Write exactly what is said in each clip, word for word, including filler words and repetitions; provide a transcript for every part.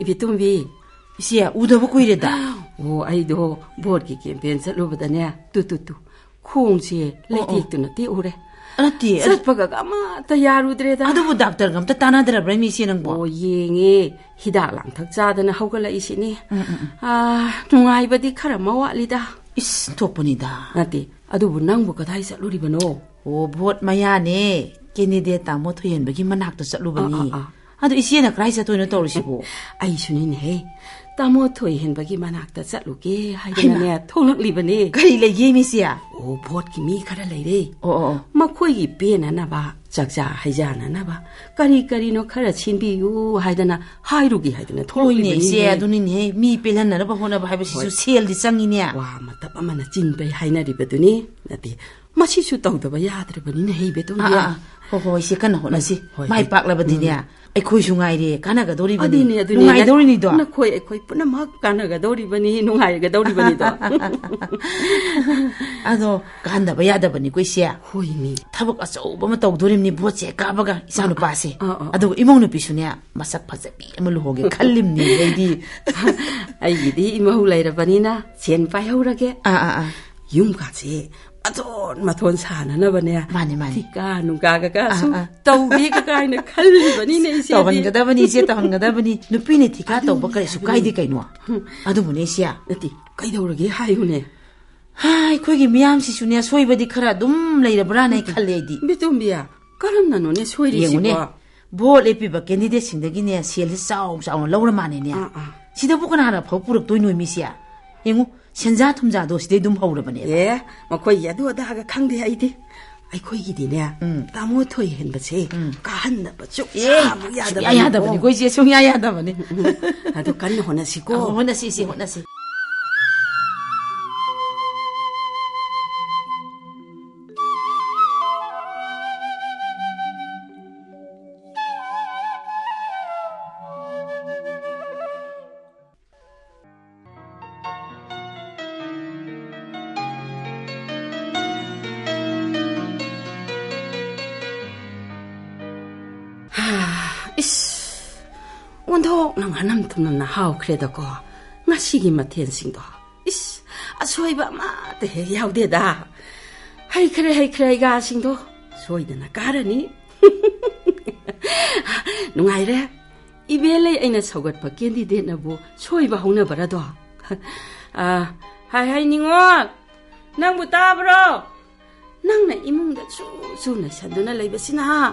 ꯏꯕꯦꯇꯣꯝꯕꯤ, ꯏꯆꯦ, ꯎꯗꯕ ꯀꯨꯏꯔꯦꯗ꯫ ꯑꯣ, ꯑꯩꯗꯣ ꯚꯣꯠꯀꯤ ꯀꯦꯝꯄꯦꯟ ꯆꯠꯂꯨꯕꯗꯅꯦ, ꯇꯨ, ꯇꯨ, ꯇꯨ, ꯈꯣꯡꯁꯦ ꯑꯣ, ꯑꯣ꯫ ꯂꯩꯇꯦꯛꯇꯨꯅ ꯇꯦꯛꯎꯔꯦ꯫ ꯅꯠꯇꯦ, ꯑꯗꯨ ꯆꯠꯄꯒ ꯑꯃꯠꯇ ꯌꯥꯔꯨꯗ꯭ꯔꯦꯗ꯫ ꯑꯗꯨꯕꯨ ꯗꯥꯛꯇꯔꯒ ꯑꯝꯇ ꯇꯥꯟꯅꯗ꯭ꯔꯕ꯭ꯔꯥ, ꯃꯤ ꯏꯆꯦ ꯅꯪꯕꯣ? ꯑꯣ, ꯌꯦꯡꯉꯦ꯫ ꯍꯤꯗꯥꯛ ꯂꯥꯡꯊꯛ ꯆꯥꯗꯅ ꯍꯧꯒꯠꯂꯛꯏꯁꯤꯅꯤ꯫ ꯎꯝ, ꯎꯝ, ꯎꯝ꯫ ꯑꯥ, ꯅꯨꯡꯉꯥꯏꯕꯗꯤ ꯈꯔ ꯃꯋꯥꯠꯂꯤꯗ꯫ ꯏꯁ, ꯊꯣꯛꯄꯅꯤꯗ꯫ ꯅꯠꯇꯦ, ꯑꯗꯨꯕꯨ ꯅꯪꯕꯨ ꯀꯗꯥꯏ ꯆꯠꯂꯨꯔꯤꯕꯅꯣ? ꯑꯣ, ꯚꯣꯠ ꯃꯌꯥꯅꯦ꯫ ꯀꯦꯟꯗꯤꯗꯦꯠ ꯇꯥꯃꯣ ꯊꯣꯏꯍꯦꯟꯕꯒꯤ ꯃꯅꯥꯛꯇ ꯆꯠꯂꯨꯕꯅꯤ꯫ ꯑꯥ, ꯑꯥ, ꯑꯥ꯫ ꯑꯗꯨ ꯏꯆꯦꯅ ꯀꯗꯥꯏ ꯆꯠꯇꯣꯏꯅꯣ ꯇꯧꯔꯤꯁꯤꯕꯨ? ꯑꯩꯁꯨꯅꯤꯅꯦꯍꯦ꯫ ꯇꯥꯃꯣ ꯊꯣꯏꯍꯦꯟꯕꯒꯤ ꯃꯅꯥꯛꯇ ꯆꯠꯂꯨꯒꯦ ꯍꯥꯏꯗꯅꯅꯦ ꯍꯩꯃꯥ꯫ ꯊꯣꯛꯂꯛꯂꯤꯕꯅꯦ꯫ ꯀꯔꯤ ꯂꯩꯒꯦ, ꯃꯤꯁꯦ? ꯑꯣ, ꯚꯣꯠꯀꯤ ꯃꯤ ꯈꯔ ꯂꯩꯔꯦ꯫ ꯑꯣ, ꯑꯣ, ꯑꯣ꯫ ꯃꯈꯣꯏꯒꯤ ꯄꯦꯟꯅꯅꯕ, ꯆꯥꯛꯆꯥ ꯍꯩꯖꯥꯅꯅꯕ, ꯀꯔꯤ ꯀꯔꯤꯅꯣ ꯈꯔ ꯁꯤꯟꯕꯤꯌꯨ ꯍꯥꯏꯗꯅ ꯍꯥꯏꯔꯨꯒꯦ ꯍꯥꯏꯗꯅ ꯍꯣꯏꯅꯦ, ꯊꯣꯛꯂꯛꯂꯤꯕꯅꯤꯅꯦ꯫ ꯏꯆꯦ, ꯑꯗꯨꯅꯤꯅꯦꯍꯦ꯫ ꯃꯤ ꯄꯦꯜꯍꯟꯅꯅꯕ ꯍꯣꯠꯅꯕ ꯍꯥꯏꯕꯁꯤꯁꯨ ꯍꯣꯏ꯫ ꯁꯦꯜꯗꯤ ꯆꯪꯉꯤꯅꯦ꯫ ꯋꯥ ꯑꯃ ꯇꯞ ꯑꯃꯅ ꯆꯤꯟ ꯄꯩ ꯍꯥꯏꯅꯔꯤꯕꯗꯨꯅꯤ꯫ ꯅꯠꯇꯦ, ꯃꯁꯤꯁꯨ ꯇꯧꯗꯕ ꯌꯥꯗ꯭ꯔꯕꯅꯤꯅꯦ, ꯍꯩꯕꯦꯇꯣꯟꯕꯤ꯫ ꯑꯥ, ꯑꯥ, ꯑꯥ꯫ ꯍꯣꯏ, ꯍꯣꯏ, ꯏꯆꯦ, ꯀꯟꯅ ꯍꯣꯠꯅꯁꯤ꯫ ꯎꯝ, ꯍꯣꯏ, ꯃꯥꯏ ꯍꯣꯏ꯫ ꯄꯥꯛꯂꯕꯗꯤꯅꯦ, ꯎꯝ꯫ ꯑꯩꯈꯣꯏꯁꯨ ꯉꯥꯏꯔꯦ, ꯀꯥꯟꯅꯒꯗꯧꯔꯤꯕꯅꯤ꯫ ꯑꯗꯨꯅꯦ, ꯑꯗꯨꯅꯦ, ꯅꯨꯡꯉꯥꯏꯗꯧꯔꯤꯅꯤꯗꯣ꯫ ꯅꯈꯣꯏ ꯑꯩꯈꯣꯏ ꯄꯨꯝꯅꯃꯛ ꯀꯥꯟꯅꯒꯗꯧꯔꯤꯕꯅꯤ, ꯅꯨꯡꯉꯥꯏꯒꯗꯧꯔꯤꯕꯅꯤꯗꯣ꯫ ꯑꯗꯣ ꯀꯥꯟꯗꯕ ꯌꯥꯗꯕꯅꯤꯀꯣ, ꯏꯆꯦ꯫ ꯍꯣꯏꯅꯦ꯫ ꯊꯕꯛ ꯑꯆꯧꯕ ꯑꯃ ꯇꯧꯗꯣꯔꯤꯕꯅꯤ, ꯚꯣꯠꯁꯦ ꯀꯥꯞꯄꯒ, ꯏꯆꯥꯅꯨꯄꯥꯁꯦ꯫ ꯑꯥ, ꯑꯥ, ꯑꯥ꯫ ꯑꯗꯨꯒ ꯏꯃꯧ ꯅꯨꯄꯤꯁꯨꯅꯦ, ꯃꯁꯛ ꯐꯖꯕꯤ ꯑꯃ ꯂꯨꯍꯣꯡꯒꯦ ꯈꯜꯂꯤꯕꯅꯤ ꯑꯩꯗꯤ꯫ ꯑꯩꯒꯤꯗꯤ ꯏꯃꯧ ꯂꯩꯔꯕꯅꯤꯅ ꯁꯦꯟ ꯄꯥꯏꯍꯧꯔꯒꯦ꯫ ꯑꯥ, ꯑꯥ, ꯑꯥ꯫ ꯌꯨꯝ ꯀꯥꯁꯦ ꯃꯊꯣꯟ ꯃꯊꯣꯟ ꯁꯥꯅꯅꯕꯅꯦ꯫ ꯃꯥꯅꯦ, ꯃꯥꯅꯦ꯫ ꯊꯤꯀꯥ ꯅꯨꯡꯀꯥꯒ ꯀꯥꯁꯨ ꯑꯥ, ꯑꯥ꯫ ꯇꯧꯒꯦ ꯀꯥꯏꯅ ꯈꯜꯂꯤꯕꯅꯤꯅꯦ ꯏꯆꯦꯗꯤ꯫ ꯇꯧꯍꯟꯒꯗꯕꯅꯤ ꯏꯆꯦ, ꯇꯧꯍꯟꯒꯗꯕꯅꯤ꯫ ꯅꯨꯄꯤꯅ ꯊꯤꯀꯥ ꯑꯗꯨꯅꯤ, ꯇꯧꯕ ꯀꯔꯤꯁꯨ ꯑꯗꯨꯅꯤ꯫ ꯀꯥꯏꯗꯦ ꯀꯩꯅꯣ꯫ ꯎꯝ꯫ ꯑꯗꯨꯕꯨꯅꯦ ꯏꯆꯦ꯫ ꯅꯠꯇꯦ, ꯀꯩꯗꯧꯔꯒꯦ ꯍꯥꯏꯌꯨꯅꯦ꯫ ꯍꯥ, ꯑꯩꯈꯣꯏꯒꯤ ꯃꯤꯌꯥꯝꯁꯤꯁꯨꯅꯦ, ꯑꯁꯣꯏꯕꯗꯤ ꯈꯔ ꯑꯗꯨꯝ ꯂꯩꯔꯕ꯭ꯔꯥꯅ ꯑꯩ ꯈꯜꯂꯦ ꯑꯩꯗꯤ꯫ ꯕꯤꯇꯣꯝꯕꯤ, ꯀꯔꯝꯅꯅꯣꯅꯦ ꯁꯣꯏꯔꯤꯁꯤꯕꯣ? ꯌꯦꯡꯉꯨꯅꯦ, ꯚꯣꯠ ꯂꯦꯞꯄꯤꯕ ꯀꯦꯟꯗꯤꯗꯦꯠꯁꯤꯡꯗꯒꯤꯅꯦ ꯁꯦꯜꯁꯦ ꯆꯥꯎ ꯆꯥꯎꯅ ꯂꯧꯔ ꯃꯥꯅꯦꯅꯦ꯫ ꯑꯥ, ꯑꯥ꯫ ꯁꯤꯗꯕꯨ ꯀꯅꯥꯅ ꯑꯐꯕ ꯄꯨꯔꯛꯇꯣꯏꯅꯣ ꯃꯤꯁꯦ? ꯌꯦꯡꯉꯨ, ꯁꯦꯟꯖꯥ ꯊꯨꯝꯖꯥꯗꯣ ꯁꯤꯗꯩ ꯑꯗꯨꯝ ꯍꯧꯔꯕꯅꯦꯕ꯫ ꯑꯦ, ꯃꯈꯣꯏꯒꯤ ꯑꯗꯨ ꯑꯗꯥꯒ ꯈꯪꯗꯦ ꯑꯩꯗꯤ꯫ ꯑꯩꯈꯣꯏꯒꯤꯗꯤꯅꯦ, ꯎꯝ꯫ ꯇꯥꯃꯣ ꯊꯣꯏꯍꯦꯟꯕꯁꯦ ꯎꯝ꯫ ꯀꯥꯍꯟꯅꯕ ꯁꯨꯛꯌꯥ ꯑꯦ, ꯍꯦꯛ ꯁꯨꯡꯌꯥ ꯌꯥꯗꯕꯅꯤꯀꯣ꯫ ꯌꯥꯗꯕꯅꯤꯀꯣ ꯏꯆꯦ, ꯁꯨꯡꯌꯥ ꯌꯥꯗꯕꯅꯤ꯫ ꯎꯝ, ꯎꯝ꯫ ꯑꯗꯨ ꯀꯟꯅ ꯍꯣꯠꯅꯁꯤꯀꯣ꯫ ꯑꯣ, ꯍꯣꯠꯅꯁꯤ ꯏꯆꯦ, ꯍꯣꯠꯅꯁꯤ꯫ ꯏꯁ, ꯑꯣꯟꯊꯣꯛꯅ ꯉꯥꯅꯝ ꯊꯨꯝꯅꯝꯅ ꯍꯥꯎꯈ꯭ꯔꯦꯗꯀꯣ ꯉꯁꯤꯒꯤ ꯃꯊꯦꯜꯁꯤꯡꯗꯣ꯫ ꯏꯁ, ꯑꯁꯣꯏꯕ ꯑꯃꯠꯇ ꯍꯦꯛ ꯌꯥꯎꯗꯦꯗ꯫ ꯍꯩꯈ꯭ꯔꯦ, ꯍꯩꯈ꯭ꯔꯦ, ꯍꯩꯒꯥꯁꯤꯡꯗꯣ꯫ ꯁꯣꯏꯗꯅ ꯀꯥꯔꯅꯤ꯫ ꯅꯨꯡꯉꯥꯏꯔꯦ꯫ ꯏꯕꯦꯜꯂꯩ ꯑꯩꯅ ꯁꯧꯒꯠꯄ candidateꯅꯕꯨ ꯁꯣꯏꯕ ꯍꯧꯅꯕ꯭ꯔꯗꯣ? ꯑ, ꯍꯥꯏ ꯍꯥꯏ ꯅꯤꯉꯣꯜ, ꯅꯪꯕꯨ ꯇꯥꯕ꯭ꯔꯣ? ꯅꯪꯅ ꯏꯃꯨꯡꯗ ꯆꯨ ꯆꯨ ꯅꯩꯁꯟꯗꯨꯅ ꯂꯩꯕꯁꯤꯅ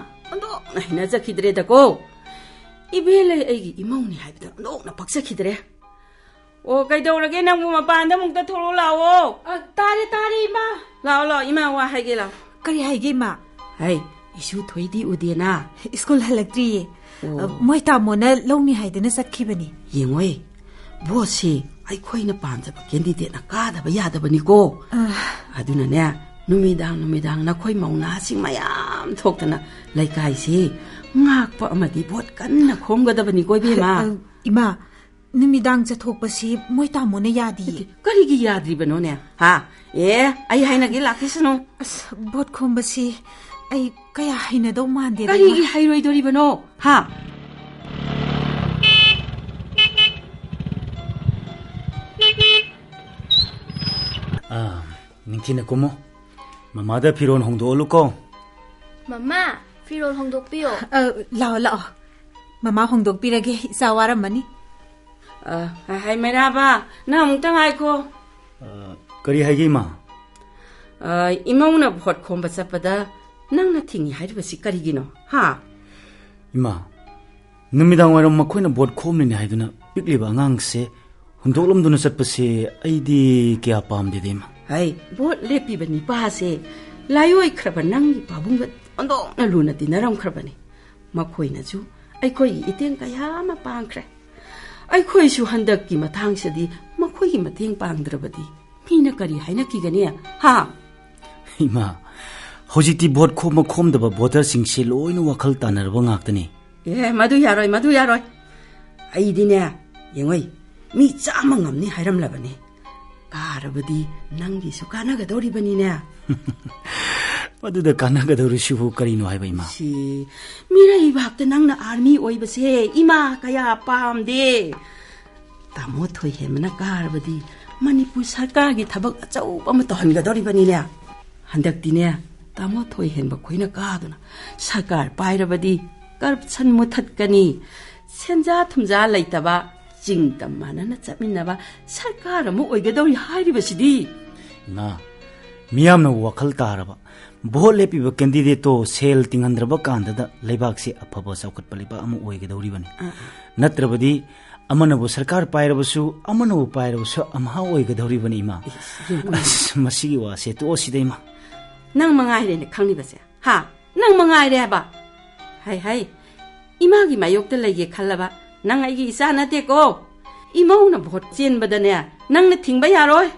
ꯑꯣꯟꯊꯣꯛꯅ ꯍꯩꯅꯖꯈꯤꯗ꯭ꯔꯦꯗꯀꯣ꯫ ꯏꯕꯦꯜꯂꯩ ꯑꯩꯒꯤ ꯏꯃꯧꯅꯤ ꯍꯥꯏꯕꯗ ꯑꯣꯟꯊꯣꯛꯅ ꯄꯛꯆꯈꯤꯗ꯭ꯔꯦ꯫ ꯑꯣ, ꯀꯩꯗꯧꯔꯒꯦ? ꯅꯪꯕꯨ ꯃꯄꯥꯟꯗ ꯑꯃꯨꯛꯇ ꯊꯣꯛꯂꯛꯑꯣ, ꯂꯥꯛꯑꯣ꯫ ꯑ, ꯇꯥꯔꯦ, ꯇꯥꯔꯦ, ꯏꯃꯥ꯫ ꯂꯥꯛꯑꯣ, ꯂꯥꯛꯑꯣ, ꯏꯃꯥ ꯋꯥ ꯍꯥꯏꯒꯦ, ꯂꯥꯛꯑꯣ꯫ ꯀꯔꯤ ꯍꯥꯏꯒꯦ, ꯏꯃꯥ? ꯍꯩ, ꯏꯁꯨ ꯊꯣꯏꯗꯤ ꯎꯗꯦꯅ? ꯁ꯭ꯀꯨꯜ ꯍꯜꯂꯛꯇ꯭ꯔꯤꯌꯦ꯫ ꯑꯣ꯫ ꯑ, ꯃꯣꯏ ꯇꯥꯃꯣꯅ ꯂꯧꯅꯤ ꯍꯥꯏꯗꯅ ꯆꯠꯈꯤꯕꯅꯤ꯫ ꯌꯦꯡꯉꯣꯏ, ꯚꯣꯠꯁꯤ ꯑꯩꯈꯣꯏꯅ ꯄꯥꯝꯖꯕ candidateꯅ ꯀꯥꯗꯕ ꯌꯥꯗꯕꯅꯤꯀꯣ꯫ ꯑ꯫ ꯑꯗꯨꯅꯅꯦ, ꯅꯨꯃꯤꯗꯥꯡ ꯅꯨꯃꯤꯗꯥꯡ ꯅꯈꯣꯏ ꯃꯧꯅꯥꯁꯤꯡ ꯃꯌꯥꯝ ꯊꯣꯛꯇꯅ ꯂꯩꯀꯥꯏꯁꯤ ꯉꯥꯛꯄ ꯑꯃꯗꯤ ꯚꯣꯠ ꯀꯟꯅ ꯈꯣꯝꯒꯗꯕꯅꯤꯀꯣ, ꯏꯕꯦꯝꯃ꯫ ꯑ, ꯏꯃꯥ, ꯅꯨꯃꯤꯗꯥꯡ ꯆꯠꯊꯣꯛꯄꯁꯤ ꯃꯣꯏ ꯇꯥꯃꯣꯅ ꯌꯥꯗꯤꯌꯦ꯫ ꯀꯔꯤꯒꯤ ꯌꯥꯗ꯭ꯔꯤꯕꯅꯣꯅꯦ? ꯍꯥ? ꯑꯦ, ꯑꯩ ꯍꯥꯏꯅꯒꯦ, ꯂꯥꯛꯈꯤꯁꯅꯨ꯫ ꯑꯁ, ꯚꯣꯠ ꯈꯣꯝꯕꯁꯤ ꯑꯩ ꯀꯌꯥ ꯍꯩꯅꯗꯧ ꯃꯥꯟꯗꯦꯗ, ꯀꯔꯤꯒꯤ ꯏꯃꯥ꯫ ꯍꯩꯔꯣꯏꯗꯣꯔꯤꯕꯅꯣ? ꯍꯥ? ꯑꯥ, ꯅꯤꯡꯊꯤꯅ ꯀꯨꯝꯃꯨ꯫ ꯃꯃꯥꯗ ꯐꯤꯔꯣꯜ ꯍꯣꯡꯗꯣꯛꯍꯜꯂꯨꯀꯣ꯫ ꯃꯃꯥ, ꯐꯤꯔꯣꯜ ꯍꯣꯡꯗꯣꯛꯄꯤꯌꯣ꯫ ꯑ, ꯂꯥꯛꯑꯣ, ꯂꯥꯛꯑꯣ꯫ ꯃꯃꯥ ꯍꯣꯡꯗꯣꯛꯄꯤꯔꯒꯦ, ꯏꯆꯥ ꯋꯥꯔꯝꯃꯅꯤ꯫ ꯑ, ꯍꯥꯏ, ꯃꯩꯔꯥꯕ, ꯅꯪ ꯑꯃꯨꯛꯇ ꯉꯥꯏꯈꯣ꯫ ꯑ, ꯀꯔꯤ ꯍꯥꯏꯒꯦ, ꯏꯃꯥ? ꯑ, ꯏꯃꯧꯅ ꯚꯣꯠ ꯈꯣꯝꯕ ꯆꯠꯄꯗ ꯅꯪꯅ ꯊꯤꯡꯉꯤ ꯍꯥꯏꯔꯤꯕꯁꯤ ꯀꯔꯤꯒꯤꯅꯣ? ꯍꯥ? ꯏꯃꯥ, ꯅꯨꯃꯤꯗꯥꯡ ꯋꯥꯏꯔꯝ ꯃꯈꯣꯏꯅ ꯚꯣꯠ ꯈꯣꯝꯂꯤꯅꯤ ꯍꯥꯏꯗꯨꯅ ꯄꯤꯛꯂꯤꯕ ꯑꯉꯥꯡꯁꯦ ꯍꯨꯟꯗꯣꯛꯂꯝꯗꯨꯅ ꯆꯠꯄꯁꯦ ꯑꯩꯗꯤ ꯀꯌꯥ ꯄꯥꯝꯗꯦꯗ, ꯏꯃꯥ꯫ ꯍꯩ, ꯚꯣꯠ ꯂꯦꯞꯄꯤꯕ ꯅꯤꯄꯥꯁꯦ ꯂꯥꯏꯑꯣꯏꯈ꯭ꯔꯕ ꯅꯪꯒꯤ ꯄꯥꯕꯨꯡꯒ ꯑꯣꯟꯊꯣꯛꯅ ꯂꯨꯅ ꯇꯤꯟꯅꯔꯝꯈ꯭ꯔꯕꯅꯤ꯫ ꯃꯈꯣꯏꯅꯁꯨ ꯑꯩꯈꯣꯏꯒꯤ ꯏꯇꯦꯡ ꯀꯌꯥ ꯑꯃ ꯄꯥꯡꯈ꯭ꯔꯦ꯫ ꯑꯩꯈꯣꯏꯁꯨ ꯍꯟꯗꯛꯀꯤ ꯃꯇꯥꯡꯁꯤꯗꯤ ꯃꯈꯣꯏꯒꯤ ꯃꯇꯦꯡ ꯄꯥꯡꯗ꯭ꯔꯕꯗꯤ ꯃꯤꯅ ꯀꯔꯤ ꯍꯥꯏꯅꯈꯤꯒꯅꯤ? ꯍꯥ? ꯏꯃꯥ, ꯍꯧꯖꯤꯛꯇꯤ ꯚꯣꯠ ꯈꯣꯝꯕ ꯈꯣꯝꯗꯕ ꯚꯣꯇꯔꯁꯤꯡꯁꯦ ꯂꯣꯏꯅ ꯋꯥꯈꯜ ꯇꯥꯅꯔꯕ ꯉꯥꯛꯇꯅꯤ꯫ ꯑꯦ, ꯃꯗꯨ ꯌꯥꯔꯣꯏ, ꯃꯗꯨ ꯌꯥꯔꯣꯏ꯫ ꯑꯩꯗꯤꯅꯦ, ꯌꯦꯡꯉꯣꯏ, ꯃꯤ ꯆꯥꯝꯃ ꯉꯝꯅꯤ ꯍꯥꯏꯔꯝꯂꯕꯅꯤ꯫ ꯀꯥꯔꯕꯗꯤ ꯅꯪꯒꯤꯁꯨ ꯀꯥꯟꯅꯒꯗꯧꯔꯤꯕꯅꯤꯅꯦ꯫ ꯃꯗꯨꯗ ꯀꯥꯟꯅꯒꯗꯧꯔꯤꯁꯤꯕꯨ ꯀꯔꯤꯅꯣ ꯍꯥꯏꯕ, ꯏꯃꯥ? ꯁꯤ, ꯃꯤꯔꯩꯕꯥꯛꯇ ꯅꯪꯅ ꯑꯥꯔꯃꯤ ꯑꯣꯏꯕꯁꯦ ꯏꯃꯥ ꯀꯌꯥ ꯄꯥꯝꯗꯦ꯫ ꯇꯥꯃꯣ ꯊꯣꯏꯍꯦꯟꯕꯅ ꯀꯥꯔꯕꯗꯤ ꯃꯅꯤꯄꯨꯔ ꯁꯔꯀꯥꯔꯒꯤ ꯊꯕꯛ ꯑꯆꯧꯕ ꯑꯃ ꯇꯧꯍꯟꯒꯗꯧꯔꯤꯕꯅꯤꯅꯦ꯫ ꯍꯟꯗꯛꯇꯤꯅꯦ, ꯇꯥꯃꯣ ꯊꯣꯏꯍꯦꯟꯕ ꯈꯣꯏꯅ ꯀꯥꯗꯨꯅ ꯁꯔꯀꯥꯔ ꯄꯥꯏꯔꯕꯗꯤ ꯀꯔꯞꯁꯟ ꯃꯨꯊꯠꯀꯅꯤ, ꯁꯦꯟꯖꯥ ꯊꯨꯝꯖꯥ ꯂꯩꯇꯕ, ꯆꯤꯡ ꯇꯝ ꯃꯥꯟꯅꯅ ꯆꯠꯃꯤꯟꯅꯕ ꯁꯔꯀꯥꯔ ꯑꯃ ꯑꯣꯏꯒꯗꯧꯔꯤ ꯍꯥꯏꯔꯤꯕꯁꯤꯗꯤ꯫ ꯏꯃꯥ, ꯃꯤꯌꯥꯝꯅ ꯋꯥꯈꯜ ꯇꯥꯔꯕ, ꯚꯣꯠ ꯂꯦꯞꯄꯤꯕ ꯀꯦꯟꯗꯤꯗꯦꯠꯇꯣ ꯁꯦꯜ ꯇꯤꯡꯍꯟꯗ꯭ꯔꯕ ꯀꯥꯟꯗꯗ ꯂꯩꯕꯥꯛꯁꯦ ꯑꯐꯕ ꯆꯥꯎꯈꯠꯄ ꯂꯩꯕꯥꯛ ꯑꯃ ꯑꯣꯏꯒꯗꯧꯔꯤꯕꯅꯤ꯫ ꯑꯥ, ꯑꯥ꯫ ꯅꯠꯇ꯭ꯔꯕꯗꯤ ꯑꯃꯅꯕꯨ ꯁꯔꯀꯥꯔ ꯄꯥꯏꯔꯕꯁꯨ, ꯑꯃꯅꯕꯨ ꯄꯥꯏꯔꯕꯁꯨ ꯑꯝꯍꯥ ꯑꯣꯏꯒꯗꯧꯔꯤꯕꯅꯤ, ꯏꯃꯥ꯫ ꯏꯁ, ꯌꯦꯡꯉꯨꯅꯦ꯫ ꯑꯁ, ꯃꯁꯤꯒꯤ ꯋꯥꯁꯦ ꯇꯣꯛꯑꯁꯤꯗ, ꯏꯃꯥ꯫ ꯅꯪ ꯃꯉꯥꯏꯔꯦꯅꯦ ꯈꯪꯂꯤꯕꯁꯦ, ꯍꯥ? ꯅꯪ ꯃꯉꯥꯏꯔꯦ ꯍꯥꯏꯕ꯫ ꯍꯩ, ꯍꯩ, ꯏꯃꯥꯒꯤ ꯃꯥꯌꯣꯛꯇ ꯂꯩꯒꯦ ꯈꯜꯂꯕ ꯅꯪ ꯑꯩꯒꯤ ꯏꯆꯥ ꯅꯠꯇꯦꯀꯣ꯫ ꯏꯃꯧꯅ ꯚꯣꯠ ꯆꯦꯟꯕꯗꯅꯦ, ꯅꯪꯅ ꯊꯤꯡꯕ ꯌꯥꯔꯣꯏ꯫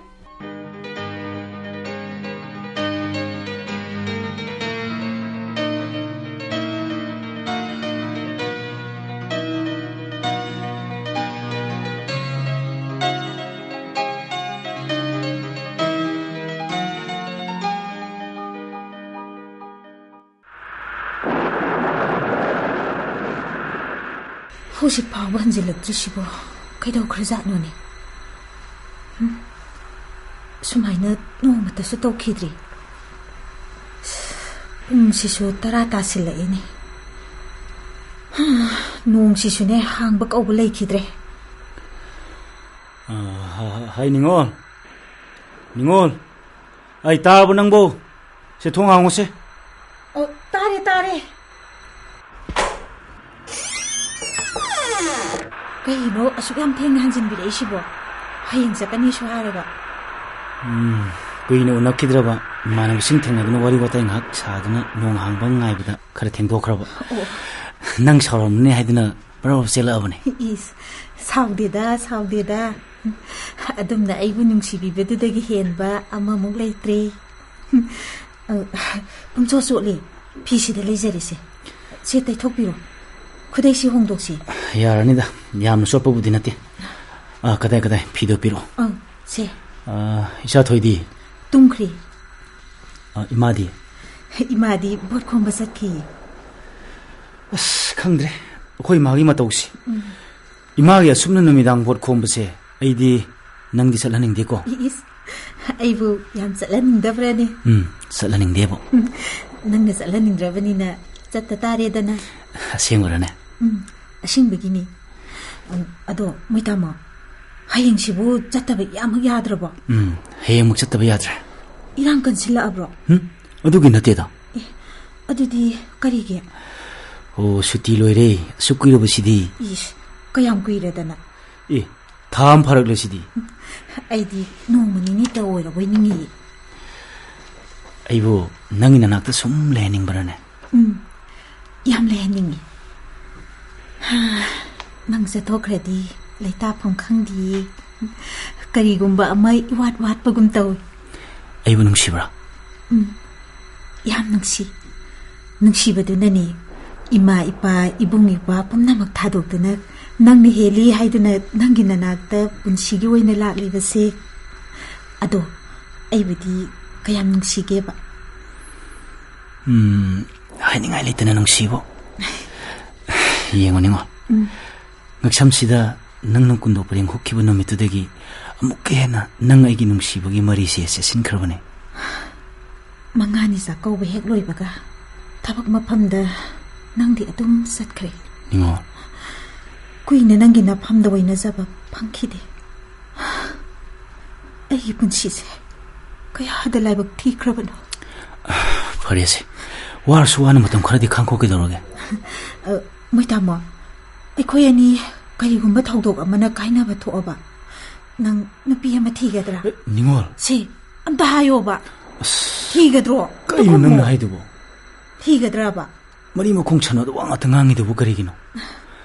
ꯍꯧꯖꯤꯛ ꯐꯥꯎꯕ ꯍꯟꯖꯤꯜꯂꯛꯇ꯭ꯔꯤꯁꯤꯕꯣ ꯀꯩꯗꯧꯈ꯭ꯔꯖꯥꯠꯅꯣꯅꯦ? ꯍꯨꯝ? ꯁꯨꯃꯥꯏꯅ ꯅꯣꯡꯃꯇꯁꯨ ꯇꯧꯈꯤꯗ꯭ꯔꯤ꯫ ꯄꯨꯡꯁꯤꯁꯨ ꯇꯔꯥ ꯇꯥꯁꯤꯜꯂꯛꯏꯅꯦ꯫ ꯍꯥ, ꯅꯣꯡꯁꯤꯁꯨꯅꯦ ꯍꯥꯡꯕ ꯀꯧꯕ ꯂꯩꯈꯤꯗ꯭ꯔꯦ꯫ ꯑ, ꯍ-, ꯍ-, ꯍꯩ ꯅꯤꯉꯣꯜ, ꯅꯤꯉꯣꯜ, ꯑꯩ ꯇꯥꯔꯕꯣ ꯅꯪꯕꯣ? ꯁꯦ, ꯊꯣꯡ ꯍꯥꯡꯉꯨꯁꯦ꯫ ꯑꯣ, ꯇꯥꯔꯦ, ꯇꯥꯔꯦ꯫ ꯀꯩꯅꯣ ꯑꯁꯨꯛ ꯌꯥꯝ ꯊꯦꯡꯅ ꯍꯟꯖꯤꯟꯕꯤꯔꯛꯏꯁꯤꯕꯣ? ꯍꯌꯦꯡ ꯆꯠꯀꯅꯤꯁꯨ ꯍꯥꯏꯔꯒ꯫ ꯎꯝ, ꯀꯨꯏꯅ ꯎꯅꯈꯤꯗ꯭ꯔꯕ ꯏꯃꯥꯟꯅꯕꯁꯤꯡ ꯊꯦꯡꯅꯗꯨꯅ ꯋꯥꯔꯤ ꯋꯥꯇꯥꯏ ꯉꯥꯏꯍꯥꯛ ꯁꯥꯗꯨꯅ ꯅꯣꯡ ꯍꯥꯡꯕ ꯉꯥꯏꯕꯗ ꯈꯔ ꯊꯦꯡꯗꯣꯛꯈ꯭ꯔꯕ꯫ ꯑꯣ꯫ ꯅꯪ ꯁꯥꯎꯔꯝꯅꯤ ꯍꯥꯏꯗꯨꯅ ꯕꯔ ꯕꯔ ꯆꯦꯜꯂꯛꯑꯕꯅꯦ꯫ ꯏꯁ, ꯁꯥꯎꯗꯦꯗ, ꯁꯥꯎꯗꯦꯗ꯫ ꯑꯗꯨꯝꯅ ꯑꯩꯕꯨ ꯅꯨꯡꯁꯤꯕꯤꯕꯗꯨꯗꯒꯤ ꯍꯦꯟꯕ ꯑꯃꯃꯨꯛ ꯂꯩꯇ꯭ꯔꯦ꯫ ꯑ, ꯄꯨꯝꯆꯣꯠ ꯆꯣꯠꯂꯤ꯫ ꯐꯤꯁꯤꯗ ꯂꯩꯖꯔꯤꯁꯦ꯫ ꯁꯦ, ꯇꯩꯊꯣꯛꯄꯤꯔꯣ꯫ ꯈꯨꯗꯩꯁꯤ ꯍꯣꯡꯗꯣꯛꯁꯤ꯫ ꯌꯥꯔꯅꯤꯗ꯫ ꯌꯥꯝꯅ ꯆꯣꯠꯄꯕꯨꯗꯤ ꯅꯠꯇꯦ꯫ ꯑ, ꯀꯗꯥꯏ, ꯀꯗꯥꯏ? ꯐꯤꯗꯣ ꯄꯤꯔꯛꯑꯣ꯫ ꯑꯪ, ꯁꯦ꯫ ꯑ, ꯏꯆꯥ ꯊꯣꯏꯗꯤ? ꯇꯨꯝꯈ꯭ꯔꯤ꯫ ꯑ, ꯏꯃꯥꯗꯤ? ꯏꯃꯥꯗꯤ ꯚꯣꯠ ꯈꯣꯝꯕ ꯆꯠꯈꯤ꯫ ꯑꯁ, ꯈꯪꯗ꯭ꯔꯦ ꯑꯩꯈꯣꯏ ꯏꯃꯥꯒꯤ ꯃꯇꯧꯁꯤ꯫ ꯎꯝ꯫ ꯏꯃꯥꯒꯤ ꯑꯁꯨꯝꯅ ꯅꯨꯃꯤꯗꯥꯡ ꯚꯣꯠ ꯈꯣꯝꯕꯁꯦ ꯑꯩꯗꯤ ꯅꯪꯗꯤ ꯆꯠꯍꯟꯅꯤꯡꯗꯦꯀꯣ꯫ ꯏꯁ, ꯑꯩꯕꯨ ꯌꯥꯝ ꯆꯠꯍꯟꯅꯤꯡꯗꯕ꯭ꯔꯅꯦ? ꯎꯝ, ꯆꯠꯍꯟꯅꯤꯡꯗꯦꯕꯣ꯫ ꯎꯝ, ꯅꯪꯅ ꯆꯠꯍꯟꯅꯤꯡꯗ꯭ꯔꯕꯅꯤꯅ ꯆꯠꯇ ꯇꯥꯔꯦꯗꯅ꯫ ꯑꯁꯦꯡꯕꯔꯅꯦ? ꯎꯝ, ꯑꯁꯦꯡꯕꯒꯤꯅꯤ꯫ ꯎꯝ, ꯑꯗꯣ ꯃꯣꯏ ꯇꯥꯃꯣ, ꯍꯌꯦꯡꯁꯤꯕꯨ ꯆꯠꯇꯕ ꯌꯥꯃꯛ ꯌꯥꯗ꯭ꯔꯕꯣ? ꯎꯝ, ꯍꯌꯦꯡꯃꯨꯛ ꯆꯠꯇꯕ ꯌꯥꯗ꯭ꯔꯦ꯫ ꯏꯔꯥꯡ ꯀꯟꯁꯤꯜꯂꯛꯑꯕ꯭ꯔꯣ? ꯎꯝ, ꯑꯗꯨꯒꯤ ꯅꯠꯇꯦꯗ꯫ ꯑꯦ, ꯑꯗꯨꯗꯤ ꯀꯔꯤꯒꯤ? ꯑꯣ, ꯁꯨꯇꯤ ꯂꯣꯏꯔꯦ꯫ ꯑꯁꯨꯛ ꯀꯨꯏꯔꯕꯁꯤꯗꯤ꯫ ꯏꯁ, ꯀꯌꯥꯝ ꯀꯨꯏꯔꯦꯗꯅ? ꯑꯦ, ꯊꯥ ꯑꯃ ꯐꯥꯔꯛꯂꯁꯤꯗꯤ꯫ ꯑꯩꯗꯤ ꯅꯣꯡꯃ ꯅꯤꯅꯤꯇ ꯑꯣꯏꯔꯕꯣꯏ ꯅꯤꯡꯉꯤ꯫ ꯑꯩꯕꯨ ꯅꯪꯒꯤ ꯅꯅꯥꯛꯇ ꯁꯨꯝ ꯂꯩꯍꯟꯅꯤꯡꯕ꯭ꯔꯅꯦ? ꯎꯝ, ꯌꯥꯝ ꯂꯩꯍꯟꯅꯤꯡꯉꯤ꯫ ꯍꯥ, ꯅꯪ ꯆꯠꯊꯣꯛꯈ꯭ꯔꯗꯤ ꯂꯩꯇꯥꯐꯝ ꯈꯪꯗꯤꯌꯦ꯫ ꯀꯔꯤꯒꯨꯝꯕ ꯑꯃ ꯏꯋꯥꯠ ꯋꯥꯠꯄꯒꯨꯝ ꯇꯧꯏ꯫ ꯑꯩꯕꯨ ꯅꯨꯡꯁꯤꯕ꯭ꯔꯥ? ꯎꯝ, ꯌꯥꯝ ꯅꯨꯡꯁꯤ꯫ ꯅꯨꯡꯁꯤꯕꯗꯨꯅꯅꯦ ꯏꯃꯥ, ꯏꯄꯥ, ꯏꯕꯨꯡ, ꯏꯄ꯭ꯋꯥ ꯄꯨꯝꯅꯃꯛ ꯊꯥꯗꯣꯛꯇꯨꯅ ꯅꯪꯅ ꯍꯦꯜꯂꯤ ꯍꯥꯏꯗꯨꯅ ꯅꯪꯒꯤ ꯅꯅꯥꯛꯇ ꯄꯨꯟꯁꯤꯒꯤ ꯑꯣꯏꯅ ꯂꯥꯛꯂꯤꯕꯁꯦ꯫ ꯑꯗꯣ ꯑꯩꯕꯨꯗꯤ ꯀꯌꯥꯝ ꯅꯨꯡꯁꯤꯒꯦꯕ? ꯎꯝ, ꯍꯥꯏꯅꯤꯡꯉꯥꯏ ꯂꯩꯇꯅ ꯅꯨꯡꯁꯤꯕꯣ꯫ ꯌꯦꯡꯉꯣ ꯅꯤꯉꯣꯜ꯫ ꯎꯝ꯫ ꯉꯛꯁꯝꯁꯤꯗ ꯅꯪꯅ ꯀꯨꯟꯗꯣ ꯄꯔꯦꯡ ꯍꯨꯛꯈꯤꯕ ꯅꯨꯃꯤꯠꯇꯨꯗꯒꯤ ꯑꯃꯨꯛꯀ ꯍꯦꯟꯅ ꯅꯪ ꯑꯩꯒꯤ ꯅꯨꯡꯁꯤꯕꯒꯤ ꯃꯔꯤꯁꯦ ꯆꯦꯠꯁꯤꯟꯈ꯭ꯔꯕꯅꯦ꯫ ꯃꯉꯥꯅꯤ ꯆꯥꯛꯀꯧꯕ ꯍꯦꯛ ꯂꯣꯏꯕꯒ ꯊꯕꯛ ꯃꯐꯝꯗ ꯅꯪꯗꯤ ꯑꯗꯨꯝ ꯆꯠꯈ꯭ꯔꯦ꯫ ꯅꯤꯉꯣꯜ꯫ ꯀꯨꯏꯅ ꯅꯪꯒꯤ ꯅꯐꯝꯗ ꯑꯣꯏꯅꯖꯕ ꯐꯪꯈꯤꯗꯦ꯫ ꯑꯩꯒꯤ ꯄꯨꯟꯁꯤꯁꯦ ꯀꯌꯥꯗ ꯂꯥꯏꯕꯛ ꯊꯤꯈ꯭ꯔꯕꯅꯣ꯫ ꯐꯔꯦꯁꯦ, ꯋꯥꯔꯁꯨ ꯋꯥꯅ ꯃꯇꯝ ꯈꯔꯗꯤ ꯈꯥꯡꯈꯣꯛ ꯀꯩꯗꯧꯔꯒꯦ? ꯑ, ꯃꯣꯏ ꯇꯥꯃꯣ, ꯑꯩꯈꯣꯏ ꯑꯅꯤ ꯀꯔꯤꯒꯨꯝꯕ ꯊꯧꯗꯣꯛ ꯑꯃꯅ ꯀꯥꯏꯅꯕ ꯊꯣꯛꯑꯕ, ꯅꯪ ꯅꯨꯄꯤ ꯑꯃ ꯊꯤꯒꯗ꯭ꯔꯥ? ꯑꯦ, ꯅꯤꯉꯣꯜ꯫ ꯁꯤ, ꯑꯝꯇ ꯍꯥꯏꯌꯣꯕ꯫ ꯑꯁ, ꯊꯤꯒꯗ꯭ꯔꯣ? ꯑꯝꯇ ꯀꯩꯅꯣ ꯈꯨꯝꯃꯣ꯫ ꯅꯪꯅ ꯍꯥꯏꯗꯨꯕꯣ? ꯊꯤꯒꯗ꯭ꯔꯕ? ꯃꯔꯤ ꯃꯈꯣꯡ ꯁꯥꯟꯅꯗ ꯋꯥ ꯉꯥꯛꯇ ꯉꯥꯡꯉꯤꯗꯨꯕꯨ ꯀꯔꯤꯒꯤꯅꯣ?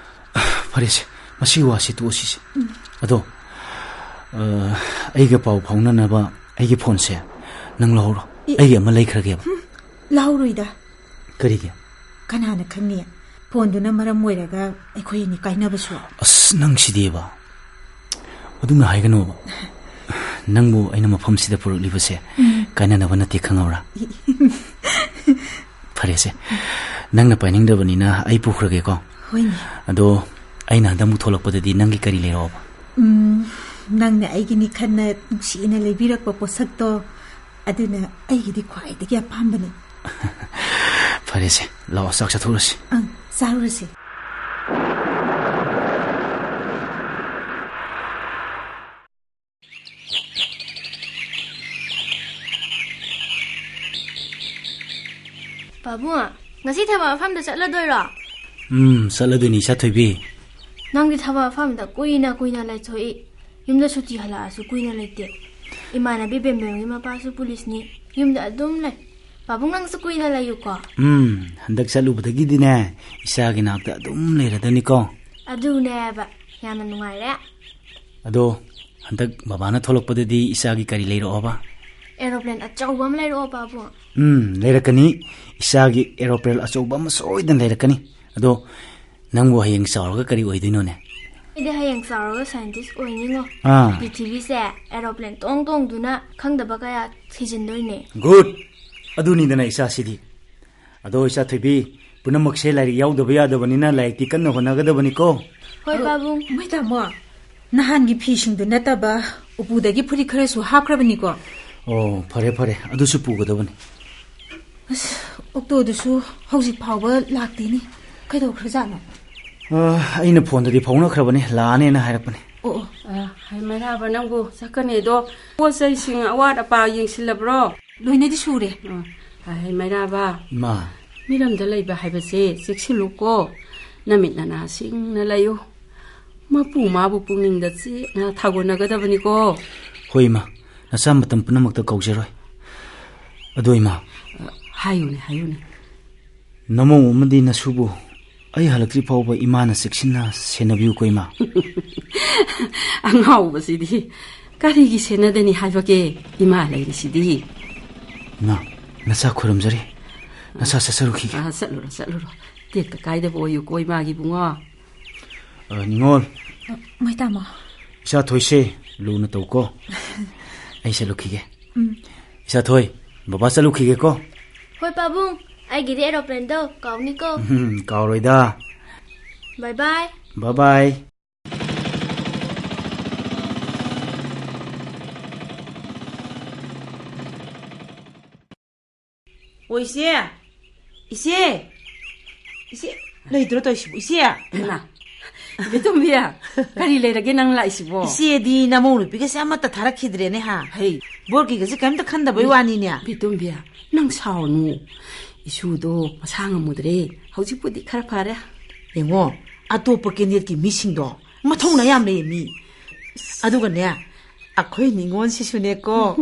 ꯐꯔꯦꯁꯦ, ꯃꯁꯤꯒꯤ ꯋꯥꯁꯤ ꯇꯣꯛꯑꯁꯤꯁꯦ꯫ ꯎꯝ꯫ ꯑꯗꯣ, ꯑ, ꯑꯩꯒ ꯄꯥꯎ ꯐꯥꯎꯅꯅꯕ ꯑꯩꯒꯤ ꯐꯣꯟꯁꯦ ꯅꯪ ꯂꯧꯍꯧꯔꯣ꯫ ꯏ- ꯑꯩꯒꯤ ꯑꯃ ꯂꯩꯈ꯭ꯔꯒꯦꯕ꯫ ꯍꯨꯝ, ꯂꯧꯍꯧꯔꯣꯏꯗ꯫ ꯀꯔꯤꯒꯤ? ꯀꯅꯥꯅ ꯈꯪꯅꯤ? ꯐꯣꯟꯗꯨꯅ ꯃꯔꯝ ꯑꯣꯏꯔꯒ ꯑꯩꯈꯣꯏ ꯑꯅꯤ ꯀꯥꯏꯅꯕꯁꯨ꯫ ꯑꯁ, ꯅꯪ ꯁꯤꯗꯤꯕ꯫ ꯑꯗꯨꯝꯅ ꯍꯥꯏꯒꯅꯣꯕ꯫ ꯅꯪꯕꯨ ꯑꯩꯅ ꯃꯐꯝꯁꯤꯗ ꯄꯨꯔꯛꯂꯤꯕꯁꯦ ꯎꯝ꯫ ꯀꯥꯏꯅꯅꯕ ꯅꯠꯇꯦ, ꯈꯪꯉꯕ꯭ꯔꯥ? ꯐꯔꯦꯁꯦ, ꯅꯪꯅ ꯄꯥꯏꯅꯤꯡꯗꯕꯅꯤꯅ ꯑꯩ ꯄꯨꯈ꯭ꯔꯒꯦꯀꯣ꯫ ꯍꯣꯏꯅꯦ꯫ ꯑꯗꯣ ꯑꯩꯅ ꯍꯟꯗꯛꯃꯨꯛ ꯊꯣꯛꯂꯛꯄꯗꯗꯤ ꯅꯪꯒꯤ ꯀꯔꯤ ꯂꯩꯔꯛꯑꯣꯕ? ꯎꯝ, ꯅꯪꯅ ꯑꯩꯒꯤꯅꯤ ꯈꯟꯅ ꯅꯨꯡꯁꯤꯅ ꯂꯩꯕꯤꯔꯛꯄ ꯄꯣꯠꯁꯛꯇꯣ, ꯑꯗꯨꯅ ꯑꯩꯒꯤꯗꯤ ꯈ꯭ꯋꯥꯏꯗꯒꯤ ꯑꯄꯥꯝꯕꯅꯤ꯫ ꯐꯔꯦꯁꯦ, ꯂꯥꯛꯑꯣ, ꯆꯥꯛ ꯆꯥꯊꯣꯛꯂꯁꯤ꯫ ꯑꯪ, ꯆꯥꯔꯨꯔꯁꯤ꯫ ꯄꯥꯕꯨꯡ, ꯉꯁꯤ ꯊꯕꯛ ꯃꯐꯝꯗ ꯆꯠꯂꯗꯣꯏꯔꯣ? ꯎꯝ, ꯆꯠꯂꯗꯣꯏꯅꯤ, ꯏꯆꯥ ꯊꯣꯏꯕꯤ꯫ ꯅꯪꯗꯤ ꯊꯕꯛ ꯃꯐꯝꯗ ꯀꯨꯏꯅ ꯀꯨꯏꯅ ꯂꯩꯊꯣꯛꯏ, ꯌꯨꯝꯗ ꯁꯨꯇꯤ ꯍꯜꯂꯛꯑꯁꯨ ꯀꯨꯏꯅ ꯂꯩꯇꯦ꯫ ꯏꯃꯥꯟꯅꯕꯤ ꯕꯦꯝꯕꯦꯝꯒꯤ ꯃꯄꯥꯁꯨ ꯄꯨꯂꯤꯁꯅꯤ, ꯌꯨꯝꯗ ꯑꯗꯨꯝ ꯂꯩ꯫ ꯄꯥꯕꯨꯡ, ꯅꯪꯁꯨ ꯀꯨꯏꯅ ꯂꯩꯌꯨꯀꯣ꯫ ꯎꯝ, ꯍꯟꯗꯛ ꯆꯠꯂꯨꯕꯗꯒꯤꯗꯤꯅꯦ, ꯏꯆꯥꯒꯤ ꯅꯥꯛꯇ ꯑꯗꯨꯝ ꯂꯩꯔꯗꯅꯤꯀꯣ꯫ ꯑꯗꯨꯅꯦꯕ, ꯌꯥꯝꯅ ꯅꯨꯡꯉꯥꯏꯔꯦ꯫ ꯑꯗꯣ ꯍꯟꯗꯛ ꯕꯕꯥꯅ ꯊꯣꯛꯂꯛꯄꯗꯗꯤ ꯏꯆꯥꯒꯤ ꯀꯔꯤ ꯂꯩꯔꯛꯑꯣꯕ? ꯑꯦꯔꯣꯄ꯭ꯂꯦꯟ ꯑꯆꯧꯕ ꯑꯃ ꯂꯩꯔꯛꯑꯣ, ꯄꯥꯕꯨꯡ꯫ ꯎꯝ, ꯂꯩꯔꯛꯀꯅꯤ꯫ ꯏꯆꯥꯒꯤ ꯑꯦꯔꯣꯄ꯭ꯂꯦꯟ ꯑꯆꯧꯕ ꯑꯃ ꯁꯣꯏꯗꯅ ꯂꯩꯔꯛꯀꯅꯤ꯫ ꯑꯗꯣ ꯅꯪꯕꯨ ꯍꯌꯦꯡ ꯆꯥꯎꯔꯒ ꯀꯔꯤ ꯑꯣꯏꯗꯣꯏꯅꯣꯅꯦ? ꯑꯩꯗꯤ ꯍꯌꯦꯡ ꯆꯥꯎꯔꯒ ꯁꯥꯏꯟꯇꯤꯁ ꯑꯣꯏꯅꯤꯉꯣ꯫ ꯑꯥ꯫ ꯄ꯭ꯔꯤꯊꯤꯕꯤꯁꯦ ꯑꯦꯔꯣꯄ꯭ꯂꯦꯟ ꯇꯣꯡ ꯇꯣꯡꯗꯨꯅ ꯈꯪꯗꯕ ꯀꯌꯥ ꯊꯤꯖꯤꯟꯗꯣꯏꯅꯦ꯫ ꯒꯨꯗ! ꯑꯗꯨꯅꯤꯗꯅ ꯏꯆꯥꯁꯤꯗꯤ꯫ ꯑꯗꯣ ꯏꯆꯥ ꯊꯣꯏꯕꯤ, ꯄꯨꯝꯅꯃꯛꯁꯦ ꯂꯥꯏꯔꯤꯛ ꯌꯥꯎꯗꯕ ꯌꯥꯗꯕꯅꯤꯅ ꯂꯥꯏꯔꯤꯛꯇꯤ ꯀꯟꯅ ꯍꯣꯠꯅꯒꯗꯕꯅꯤꯀꯣ꯫ ꯍꯣꯏ, ꯄꯥꯕꯨꯡ꯫ ꯃꯣꯏ ꯇꯥꯃꯣ, ꯅꯍꯥꯟꯒꯤ ꯐꯤꯁꯤꯡꯗꯨ ꯅꯠꯇꯕ ꯎꯄꯨꯗꯒꯤ ꯐꯨꯔꯤꯠ ꯈꯔꯁꯨ ꯍꯥꯞꯈ꯭ꯔꯕꯅꯤꯀꯣ꯫ ꯑꯣ, ꯐꯔꯦ, ꯐꯔꯦ, ꯑꯗꯨꯁꯨ ꯄꯨꯒꯗꯕꯅꯤ꯫ ꯑꯁ, ꯑꯣꯛꯇꯣꯗꯨꯁꯨ ꯍꯧꯖꯤꯛ ꯐꯥꯎꯕ ꯂꯥꯛꯇꯦꯅꯦ꯫ ꯀꯩꯗꯧꯈ꯭ꯔꯖꯥꯠꯅꯣ? ꯑ, ꯑꯩꯅ ꯐꯣꯟꯗꯗꯤ ꯐꯥꯎꯅꯈ꯭ꯔꯕꯅꯤ, ꯂꯥꯛꯑꯅꯦꯅ ꯍꯥꯏꯔꯛꯄꯅꯤ꯫ ꯑꯣ, ꯑꯣ꯫ ꯑ, ꯍꯥꯏ ꯃꯩꯔꯥꯕ, ꯅꯪꯕꯨ ꯆꯠꯀꯅꯤꯗꯣ ꯄꯣꯠ ꯆꯩꯁꯤꯡ ꯑꯋꯥꯠ ꯑꯄꯥ ꯌꯦꯡꯁꯤꯜꯂꯕ꯭ꯔꯣ? ꯂꯣꯏꯅꯗꯤ ꯁꯨꯔꯦ꯫ ꯑ, ꯍꯥꯏ ꯃꯩꯔꯥꯕ꯫ ꯏꯃꯥ꯫ ꯃꯤꯔꯝꯗ ꯂꯩꯕ ꯍꯥꯏꯕꯁꯦ ꯆꯦꯛꯁꯤꯜꯂꯨꯀꯣ꯫ ꯅꯃꯤꯠ ꯅꯅꯥ ꯁꯤꯡꯅ ꯂꯩꯌꯨ꯫ ꯃꯄꯨ ꯃꯥꯕꯨ ꯄꯨꯛꯅꯤꯡꯗ ꯆꯦꯠꯅ ꯊꯥꯒꯣꯟꯅꯒꯗꯕꯅꯤꯀꯣ꯫ ꯍꯣꯏ, ꯏꯃꯥ꯫ ꯅꯆꯥ ꯃꯇꯝ ꯄꯨꯝꯅꯃꯛꯇ ꯀꯧꯖꯔꯣꯏ꯫ ꯑꯗꯣ, ꯏꯃꯥ꯫ ꯑ, ꯍꯥꯏꯌꯨꯅꯦ, ꯍꯥꯏꯌꯨꯅꯦ꯫ ꯅꯃꯧ ꯑꯃꯗꯤ ꯅꯁꯨꯕꯨ ꯑꯩ ꯍꯜꯂꯛꯇ꯭ꯔꯤ ꯐꯥꯎꯕ ꯏꯃꯥꯅ ꯆꯦꯛꯁꯤꯟꯅ ꯁꯦꯟꯅꯕꯤꯌꯨꯀꯣ, ꯏꯃꯥ꯫ ꯑꯉꯥꯎꯕꯁꯤꯗꯤ꯫ ꯀꯔꯤꯒꯤ ꯁꯦꯟꯅꯗꯅꯤ ꯍꯥꯏꯕꯒꯦ? ꯏꯃꯥ ꯂꯩꯔꯤꯁꯤꯗꯤ꯫ ꯏꯃꯥ, ꯅꯆꯥ ꯈꯨꯔꯨꯝꯖꯔꯤ꯫ ꯅꯆꯥ ꯆꯠꯆꯔꯨꯈꯤꯒꯦ꯫ ꯑ, ꯆꯠꯂꯨꯔꯣ, ꯆꯠꯂꯨꯔꯣ꯫ ꯇꯦꯛꯇ ꯀꯥꯏꯗꯕ ꯑꯣꯏꯌꯨꯀꯣ, ꯏꯃꯥꯒꯤ ꯏꯕꯨꯡꯉꯣ꯫ ꯑ, ꯅꯤꯉꯣꯜ꯫ ꯑ, ꯃꯣꯏ ꯇꯥꯃꯣ꯫ ꯏꯆꯥ ꯊꯣꯏꯁꯦ ꯂꯨꯅ ꯇꯧꯀꯣ꯫ ꯑꯩ ꯆꯠꯂꯨꯈꯤꯒꯦ꯫ ꯎꯝ꯫ ꯏꯆꯥ ꯊꯣꯏ, ꯕꯕꯥ ꯆꯠꯂꯨꯈꯤꯒꯦꯀꯣ꯫ ꯍꯣꯏ, ꯄꯥꯕꯨꯡ꯫ ꯑꯩꯒꯤꯗꯤ ꯑꯦꯔꯣꯄ꯭ꯂꯦꯟꯗꯣ ꯀꯥꯎꯅꯤꯀꯣ꯫ ꯎꯝ, ꯀꯥꯎꯔꯣꯏꯗ꯫ ꯕꯥꯏ ꯕꯥꯏ꯫ ꯕꯥꯏ ꯕꯥꯏ꯫ ꯑꯣ, ꯏꯆꯦ! ꯏꯆꯦ! ꯏꯆꯦ! ꯂꯩꯇ꯭ꯔꯣ ꯇꯧꯔꯤꯁꯤꯕꯨ, ꯏꯆꯦ? ꯍꯩꯃꯥ! ꯏꯕꯦꯇꯣꯝꯕꯤ, ꯀꯔꯤ ꯂꯩꯔꯒꯦ ꯅꯪ ꯂꯥꯛꯏꯁꯤꯕꯣ? ꯏꯆꯦꯗꯤ ꯅꯃꯧ ꯅꯨꯄꯤꯒꯁꯦ ꯑꯃꯠꯇ ꯊꯥꯔꯛꯈꯤꯗ꯭ꯔꯦꯅꯦ, ꯍꯥ? ꯍꯩ! ꯕꯣꯔꯒꯤꯒꯁꯦ ꯀꯔꯤꯝꯇ ꯈꯟꯗꯕꯩ ꯋꯥꯅꯤꯅꯦ꯫ ꯏꯕꯦꯇꯣꯝꯕꯤ, ꯅꯪ ꯁꯥꯎꯅꯨ꯫ ꯏꯁꯨꯗꯣ ꯃꯁꯥ ꯉꯝꯃꯨꯗ꯭ꯔꯦ꯫ ꯍꯧꯖꯤꯛꯄꯨꯗꯤ ꯈꯔ ꯐꯔꯦ꯫ ꯌꯦꯡꯉꯣ, ꯑꯇꯣꯞꯄ ꯀꯦꯟꯗꯦꯠꯀꯤ ꯃꯤꯁꯤꯡꯗꯣ ꯃꯊꯧꯅꯥ ꯌꯥꯝ ꯂꯩꯌꯦ ꯃꯤ꯫ ꯑꯗꯨꯒꯅꯦ, ꯑꯩꯈꯣꯏ ꯅꯤꯉꯣꯜꯁꯤꯁꯨꯅꯦꯀꯣ꯫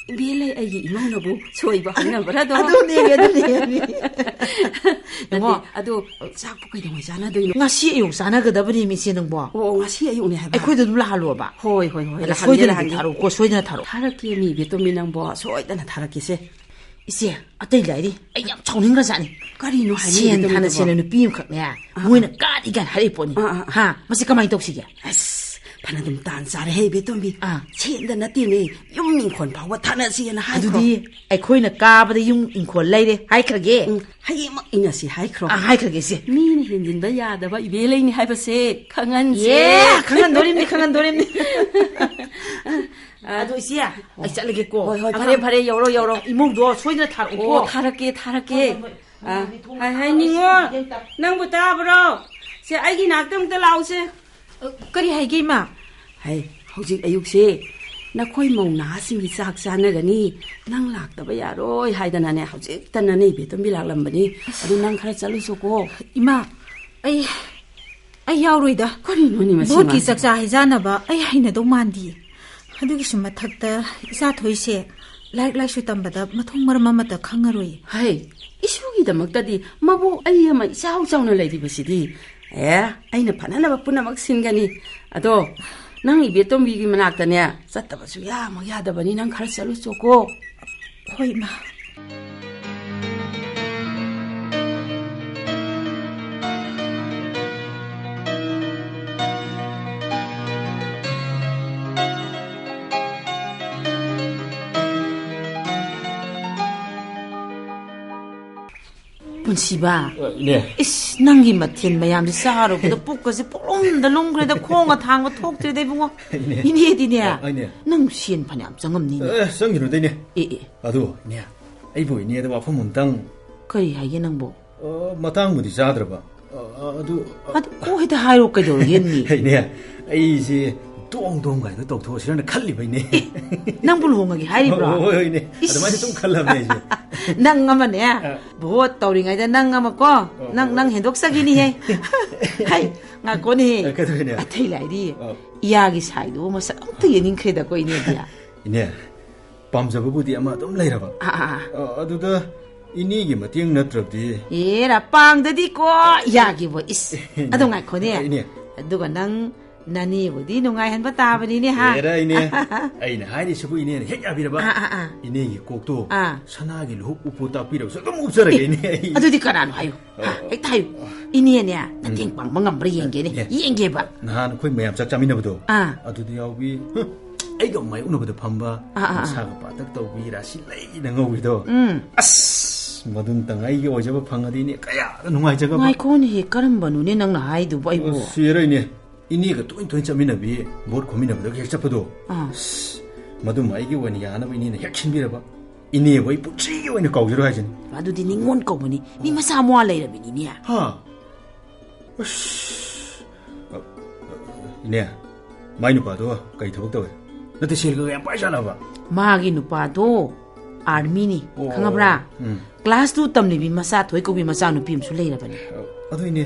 ꯏꯕꯦꯜꯂꯩ, ꯑꯩꯒꯤ ꯏꯃꯧꯅꯕꯨ ꯁꯣꯏꯕ ꯍꯧꯅꯕ꯭ꯔꯥꯗꯣ? ꯑꯗꯨꯅꯦ, ꯑꯗꯨꯅꯦ꯫ ꯅꯠꯇꯦ, ꯌꯦꯡꯉꯣ꯫ ꯑꯗꯣ ꯆꯥꯛꯄꯨ ꯀꯩꯗꯧꯉꯩ ꯆꯥꯟꯅꯗꯣꯏꯅꯣ? ꯉꯁꯤ ꯑꯌꯨꯛ ꯆꯥꯟꯅꯒꯗꯕꯅꯦ, ꯃꯤꯁꯦ ꯅꯪꯕꯣ꯫ ꯑꯣ, ꯉꯁꯤ ꯑꯌꯨꯛꯅꯦ ꯍꯥꯏꯕ? ꯑꯩꯈꯣꯏꯗ ꯑꯗꯨꯝ ꯂꯥꯛꯍꯜꯂꯣꯕ꯫ ꯍꯣꯏ, ꯍꯣꯏ, ꯍꯣꯏ, ꯑꯗ ꯂꯥꯛꯍꯟꯒꯦ, ꯁꯣꯏꯗꯅꯗꯤ ꯂꯥꯛꯍꯟꯒꯦ꯫ ꯊꯥꯔꯛꯎꯀꯣ, ꯁꯣꯏꯗꯅ ꯊꯥꯔꯛꯑꯣ꯫ ꯊꯥꯔꯛꯀꯦ, ꯃꯤ ꯏꯕꯦꯇꯣꯝꯕꯤ ꯅꯪꯕꯣ, ꯁꯣꯏꯗꯅ ꯊꯥꯔꯛꯀꯦꯁꯦ꯫ ꯏꯆꯦ, ꯑꯇꯩ ꯂꯥꯏꯔꯤ, ꯑꯩ ꯌꯥꯝ ꯁꯥꯎꯅꯤꯡꯈ꯭ꯔꯖꯥꯠꯅꯤ꯫ ꯀꯔꯤꯅꯣ ꯍꯥꯏꯔꯤꯕ ꯁꯦꯟ ꯊꯥꯅ ꯏꯕꯦꯇꯣꯝꯕꯤꯗꯨꯕꯣ? ꯁꯦꯟꯅ ꯅꯨꯄꯤ ꯑꯃꯈꯛꯅꯦ, ꯑꯥ, ꯃꯣꯏꯅ ꯑꯥ꯫ ꯀꯥꯗꯤ ꯀꯥꯏꯅ ꯍꯥꯏꯔꯛꯏ ꯄꯣꯠꯅꯤ꯫ ꯑꯥ, ꯑꯥ, ꯑꯥ꯫ ꯍꯥ? ꯃꯁꯤ ꯀꯃꯥꯏꯅ ꯇꯧꯁꯤꯒꯦ? ꯑꯁ, ꯐꯅꯗꯨꯝ ꯇꯥꯟ ꯆꯥꯔꯦ ꯍꯦ ꯏꯕꯦꯇꯣꯝꯕꯤ꯫ ꯑꯥ꯫ ꯁꯦꯟꯗ ꯅꯠꯇꯦꯅꯦ, ꯌꯨꯝ ꯏꯪꯈꯣꯜ ꯐꯥꯎꯕ ꯊꯥꯅꯁꯤꯅ ꯍꯥꯏꯈ꯭ꯔꯣ꯫ ꯑꯗꯨꯗꯤ ꯑꯩꯈꯣꯏꯅ ꯀꯥꯕꯗ ꯌꯨꯝ ꯏꯪꯈꯣꯜ ꯂꯩꯔꯦ ꯍꯥꯏꯈ꯭ꯔꯒꯦ꯫ ꯎꯝ, ꯍꯌꯦꯡꯃꯛ ꯏꯟꯅꯁꯤ ꯍꯥꯏꯈ꯭ꯔꯣ꯫ ꯑꯥ, ꯍꯥꯏꯈ꯭ꯔꯒꯦ ꯏꯆꯦ꯫ ꯃꯤꯅ ꯍꯦꯟꯖꯤꯟꯕ ꯌꯥꯗꯕ ꯏꯕꯦ ꯂꯩꯅꯤ ꯍꯥꯏꯕꯁꯦ ꯈꯪꯍꯟꯁꯦ꯫ ꯑꯦ, ꯈꯪꯍꯟꯗꯣꯔꯤꯕꯅꯤ, ꯈꯪꯍꯟꯗꯣꯔꯤꯕꯅꯤ꯫ ꯑꯗꯣ ꯏꯆꯦ, ꯑꯩ ꯆꯠꯂꯒꯦꯀꯣ꯫ ꯍꯣꯏ, ꯍꯣꯏ, ꯑꯗꯣ ꯐꯔꯦ, ꯐꯔꯦ, ꯌꯧꯔꯣ, ꯌꯧꯔꯣ꯫ ꯏꯃꯧꯗꯣ ꯁꯣꯏꯗꯅ ꯊꯥꯔꯛꯎꯀꯣ꯫ ꯑꯣ, ꯊꯥꯔꯛꯀꯦ, ꯊꯥꯔꯛꯀꯦ꯫ ꯍꯣꯏ, ꯍꯣꯏ, ꯍꯣꯏ꯫ ꯑꯥ, ꯃꯥꯗꯤ ꯊꯣꯡ ꯍꯥꯏ, ꯍꯥꯏ, ꯊꯥꯛꯑꯒ ꯅꯤꯉꯣꯜ, ꯏꯁꯤꯡ ꯍꯦꯛꯇ ꯅꯪꯕꯨ ꯇꯥꯕ꯭ꯔꯣ? ꯁꯦ, ꯑꯩꯒꯤ ꯅꯥꯛꯇ ꯑꯝꯇ ꯂꯥꯛꯎꯁꯦ꯫ ꯑ, ꯀꯔꯤ ꯍꯥꯏꯒꯦ, ꯏꯃꯥ? ꯍꯥꯏ, ꯍꯧꯖꯤꯛ ꯑꯌꯨꯛꯁꯦ ꯅꯈꯣꯏ ꯃꯧ ꯅꯍꯥꯁꯤꯡꯒꯤ ꯆꯥꯛ ꯆꯥꯅꯒꯅꯤ, ꯅꯪ ꯂꯥꯛꯇꯕ ꯌꯥꯔꯣꯏ ꯍꯥꯏꯗꯅꯅꯦ, ꯍꯧꯖꯤꯛꯇ ꯅꯅꯦ ꯏꯕꯦꯇꯣꯝꯕꯤ ꯂꯥꯛꯂꯝꯕꯅꯤ꯫ ꯑꯗꯨ ꯅꯪ ꯈꯔ ꯆꯠꯂꯨꯆꯣꯀꯣ꯫ ꯏꯃꯥ, ꯑꯩ, ꯑꯩ ꯌꯥꯎꯔꯣꯏꯗ꯫ ꯀꯔꯤꯅꯣꯅꯦ ꯃꯁꯤ ꯚꯣꯠꯀꯤ ꯑꯉꯥꯡꯁꯤꯕꯣ? ꯆꯥꯛꯆꯥ ꯍꯩꯖꯥꯟꯅꯕ ꯑꯩ ꯍꯩꯅꯗꯧ ꯃꯥꯟꯗꯤꯌꯦ꯫ ꯑꯗꯨꯒꯤꯁꯨ ꯃꯊꯛꯇ ꯏꯆꯥ ꯊꯣꯏꯁꯦ ꯂꯥꯏꯔꯤꯛ ꯂꯥꯏꯁꯨ ꯇꯝꯕꯗ ꯃꯊꯣꯡ ꯃꯔꯝ ꯑꯃꯠꯇ ꯈꯪꯉꯔꯣꯏ꯫ ꯍꯩ, ꯏꯁꯨꯒꯤꯗꯃꯛꯇꯗꯤ ꯃꯕꯣꯛ ꯑꯩ ꯑꯃ ꯏꯆꯥꯎ ꯆꯥꯎꯅ ꯂꯩꯔꯤꯕꯁꯤꯗꯤ꯫ ꯑꯦ, ꯑꯩꯅ ꯐꯅꯅꯕ ꯄꯨꯝꯅꯃꯛ ꯁꯤꯟꯒꯅꯤ꯫ ꯑꯗꯣ ꯅꯪ ꯏꯕꯦꯇꯣꯝꯕꯤꯒꯤ ꯃꯅꯥꯛꯇꯅꯦ ꯆꯠꯇꯕꯁꯨ ꯌꯥꯃꯛ ꯌꯥꯗꯕꯅꯤ, ꯅꯪ ꯈꯔ ꯆꯠꯂꯨꯆꯣꯀꯣ꯫ ꯍꯣꯏ, ꯏꯃꯥ꯫ ꯄꯨꯟꯁꯤꯕ꯫ ꯑ, ꯏꯅꯦ꯫ ꯏꯁ, ꯅꯪꯒꯤ ꯃꯊꯦꯜ ꯃꯌꯥꯝꯁꯦ ꯆꯥꯔꯨꯕꯗ ꯄꯨꯛꯀꯁꯦ ꯄꯨꯡꯂꯨꯝꯗ ꯂꯨꯝꯈ꯭ꯔꯦꯗ, ꯈꯣꯡꯒ ꯊꯥꯡꯕ ꯊꯣꯛꯇ꯭ꯔꯦꯗ, ꯏꯕꯨꯡꯉꯣ꯫ ꯏꯅꯦ꯫ ꯏꯅꯦꯗꯤꯅꯦ, ꯑ, ꯏꯅꯦ꯫ ꯅꯪ ꯁꯦꯟ ꯐꯅꯌꯥꯝ ꯆꯪꯉꯝꯅꯤꯅꯦ꯫ ꯑꯦ, ꯆꯪꯈꯤꯅꯣꯗ, ꯏꯅꯦ꯫ ꯑꯦ, ꯑꯦ꯫ ꯑꯗꯣ, ꯏꯅꯦ, ꯑꯩꯕꯨ ꯏꯅꯦꯗ ꯋꯥꯐꯝ ꯑꯝꯇꯪ꯫ ꯀꯔꯤ ꯍꯥꯏꯒꯦ ꯅꯪꯕꯨ? ꯑ, ꯃꯇꯥꯡꯕꯨꯗꯤ ꯆꯥꯗ꯭ꯔꯕ꯫ ꯑ, ꯑ, ꯑꯗꯨ, ꯑ, ꯑꯗꯨ ꯀꯣꯛ ꯍꯦꯛꯇ ꯍꯥꯏꯔꯣ, ꯀꯩꯗꯧꯔꯒꯦ ꯃꯤ? ꯏꯅꯦ, ꯑꯩꯁꯦ ꯗꯣꯡ ꯗꯣꯡ ꯀꯥꯏꯗꯣ ꯇꯧꯊꯣꯛꯑꯁꯤꯔꯅ ꯈꯜꯂꯤꯕ, ꯏꯅꯦ꯫ ꯑꯦ, ꯅꯪꯕꯨ ꯂꯨꯍꯣꯡꯉꯒꯦ ꯍꯥꯏꯔꯤꯕ꯭ꯔꯣ? ꯍꯣꯏ, ꯍꯣꯏ, ꯏꯅꯦ꯫ ꯏꯁ! ꯑꯗꯨꯃꯥꯏꯅ ꯁꯨꯝ ꯈꯜꯂꯕꯅꯦ ꯑꯩꯁꯦ꯫ ꯅꯪ ꯑꯃꯅꯦ, ꯑ꯫ ꯚꯣꯠ ꯇꯧꯔꯤꯉꯩꯗ ꯅꯪ ꯑꯃ ꯀꯣ, ꯑ, ꯅꯪ, ꯍꯣꯏ꯫ ꯅꯪ ꯍꯦꯟꯗꯣꯛꯆꯈꯤꯅꯤꯍꯦ꯫ ꯍꯩ, ꯉꯥꯏꯈꯣꯅꯦꯍꯦ꯫ ꯑ, ꯀꯩꯗꯧꯔꯤꯅꯦ? ꯑꯇꯩ ꯂꯥꯏꯔꯤ꯫ ꯑ꯫ ꯏꯌꯥꯒꯤ ꯁꯥꯏꯗꯨꯕꯨ ꯃꯁꯛ ꯑꯝꯇ ꯌꯦꯡꯅꯤꯡꯈ꯭ꯔꯦꯗꯀꯣ, ꯏꯅꯦꯗꯤ꯫ ꯏꯅꯦ, ꯄꯥꯝꯖꯕꯕꯨꯗꯤ ꯑꯃ ꯑꯗꯨꯝ ꯂꯩꯔꯕ꯫ ꯑꯥ, ꯑꯥ, ꯑꯥ꯫ ꯑ, ꯑꯗꯨꯗ ꯏꯅꯦꯒꯤ ꯃꯇꯦꯡ ꯅꯠꯇ꯭ꯔꯕꯗꯤ꯫ ꯑꯦꯔꯥ, ꯄꯥꯡꯗꯗꯤ ꯀꯣ ꯌꯥꯒꯤꯕꯣ, ꯏꯁ꯫ ꯏꯅꯦ꯫ ꯑꯗꯣ ꯉꯥꯏꯈꯣꯅꯦ꯫ ꯏꯅꯦ꯫ ꯑꯗꯨꯒ ꯅꯪ ꯅꯅꯦꯕꯨꯗꯤ ꯅꯨꯡꯉꯥꯏꯍꯟꯕ ꯇꯥꯕꯅꯤꯅꯦ, ꯍꯥ? ꯑꯦꯔꯥ, ꯏꯅꯦ꯫ ꯑꯩꯅ ꯍꯥꯏꯔꯤꯁꯤꯕꯨ ꯏꯅꯦꯅ ꯍꯦꯛ ꯌꯥꯕꯤꯔꯕ꯫ ꯑꯥ, ꯑꯥ, ꯑꯥ꯫ ꯏꯅꯦꯒꯤ ꯀꯣꯛꯇꯣ ꯑꯥ꯫ ꯁꯅꯥꯒꯤ ꯂꯨꯍꯨꯞ ꯎꯄꯨ ꯇꯥꯛꯄꯤꯔꯕꯁꯨ ꯑꯗꯨꯝ ꯎꯞꯆꯔꯒꯦ, ꯏꯅꯦ, ꯑꯩ꯫ ꯑꯗꯨꯗꯤ ꯀꯅꯥꯅꯣ ꯍꯥꯏꯌꯨ? ꯍꯦꯛꯇ ꯍꯥꯏꯌꯨ꯫ ꯏꯅꯦꯅꯦ, ꯅꯇꯦꯡ ꯄꯥꯡꯕ ꯉꯝꯕ꯭ꯔꯥ ꯌꯦꯡꯒꯦꯅꯦ꯫ ꯑꯦ, ꯌꯦꯡꯒꯦꯕ꯫ ꯅꯍꯥꯟ ꯑꯩꯈꯣꯏ ꯃꯌꯥꯝ ꯆꯥꯛ ꯆꯥꯃꯤꯟꯅꯕꯗꯣ, ꯑꯥ꯫ ꯑꯗꯨꯗ ꯌꯥꯎꯕꯤ, ꯍꯨꯝ, ꯑꯩꯒ ꯃꯥꯏ ꯎꯅꯕꯗ ꯐꯝꯕ, ꯑꯥ, ꯑꯥ, ꯑꯥ꯫ ꯃꯁꯥꯒ ꯄꯥꯇꯛ ꯇꯧꯕꯤ, ꯔꯥꯁꯤ ꯂꯩꯅ ꯉꯧꯕꯤꯗꯣ꯫ ꯎꯝ꯫ ꯑꯁ, ꯃꯗꯨꯝꯇꯪ ꯑꯩꯒꯤ ꯑꯣꯏꯖꯕ ꯐꯪꯉꯗꯤꯅꯦ, ꯀꯌꯥꯗ ꯅꯨꯡꯉꯥꯏꯖꯒꯕ꯫ ꯉꯥꯏꯈꯣꯅꯦꯍꯦ, ꯀꯔꯝꯕꯅꯣꯅꯦ ꯅꯪꯅ ꯍꯥꯏꯗꯨꯕꯨ ꯑꯩꯕꯨ? ꯑꯁ, ꯌꯥꯔꯣꯏꯅꯦ꯫ ꯏꯅꯦꯒ ꯇꯣꯏꯅ ꯇꯣꯏꯅ ꯆꯠꯃꯤꯟꯅꯕꯤ, ꯚꯣꯠ ꯈꯣꯝꯃꯤꯟꯅꯕꯗꯒ ꯍꯦꯛ ꯆꯠꯄꯗꯣ꯫ ꯑꯥ꯫ ꯑꯁ, ꯃꯗꯨꯃ ꯑꯩꯒꯤ ꯑꯣꯏꯅ ꯌꯥꯅꯕ ꯏꯅꯦꯅ ꯍꯦꯛ ꯁꯤꯟꯕꯤꯔꯕ꯫ ꯏꯅꯦꯕꯨ ꯑꯩ ꯄꯨꯟꯁꯤꯒꯤ ꯑꯣꯏꯅ ꯀꯥꯎꯖꯔꯣꯏ ꯍꯥꯏꯁꯤꯅꯤ꯫ ꯑꯗꯨꯗꯤ ꯅꯤꯉꯣꯜ ꯀꯧꯕꯅꯤ꯫ ꯃꯤ ꯃꯁꯥ ꯃꯋꯥ ꯂꯩꯔꯕꯅꯤꯅꯦ꯫ ꯍꯥ? ꯑꯁ꯫ ꯏꯅꯦ, ꯃꯥꯏ ꯅꯨꯄꯥꯗꯣ ꯀꯩ ꯊꯕꯛ ꯇꯧꯋꯦ? ꯅꯠꯇꯦ, ꯁꯦꯜꯒ ꯌꯥꯝ ꯄꯥꯏ ꯖꯥꯠꯂꯕ? ꯃꯥꯒꯤ ꯅꯨꯄꯥꯗꯣ ꯑꯥꯔꯃꯤꯅꯤ, ꯑꯣ꯫ ꯈꯪꯉꯕ꯭ꯔꯥ? ꯎꯝ꯫ ꯀ꯭ꯂꯥꯁ ꯇꯨ ꯇꯝꯂꯤꯕꯤ ꯃꯆꯥ ꯊꯣꯏ ꯀꯧꯕꯤ ꯃꯆꯥ ꯅꯨꯄꯤ ꯑꯃꯁꯨ ꯂꯩꯔꯕꯅꯤ꯫ ꯑꯗꯨ ꯏꯅꯦ,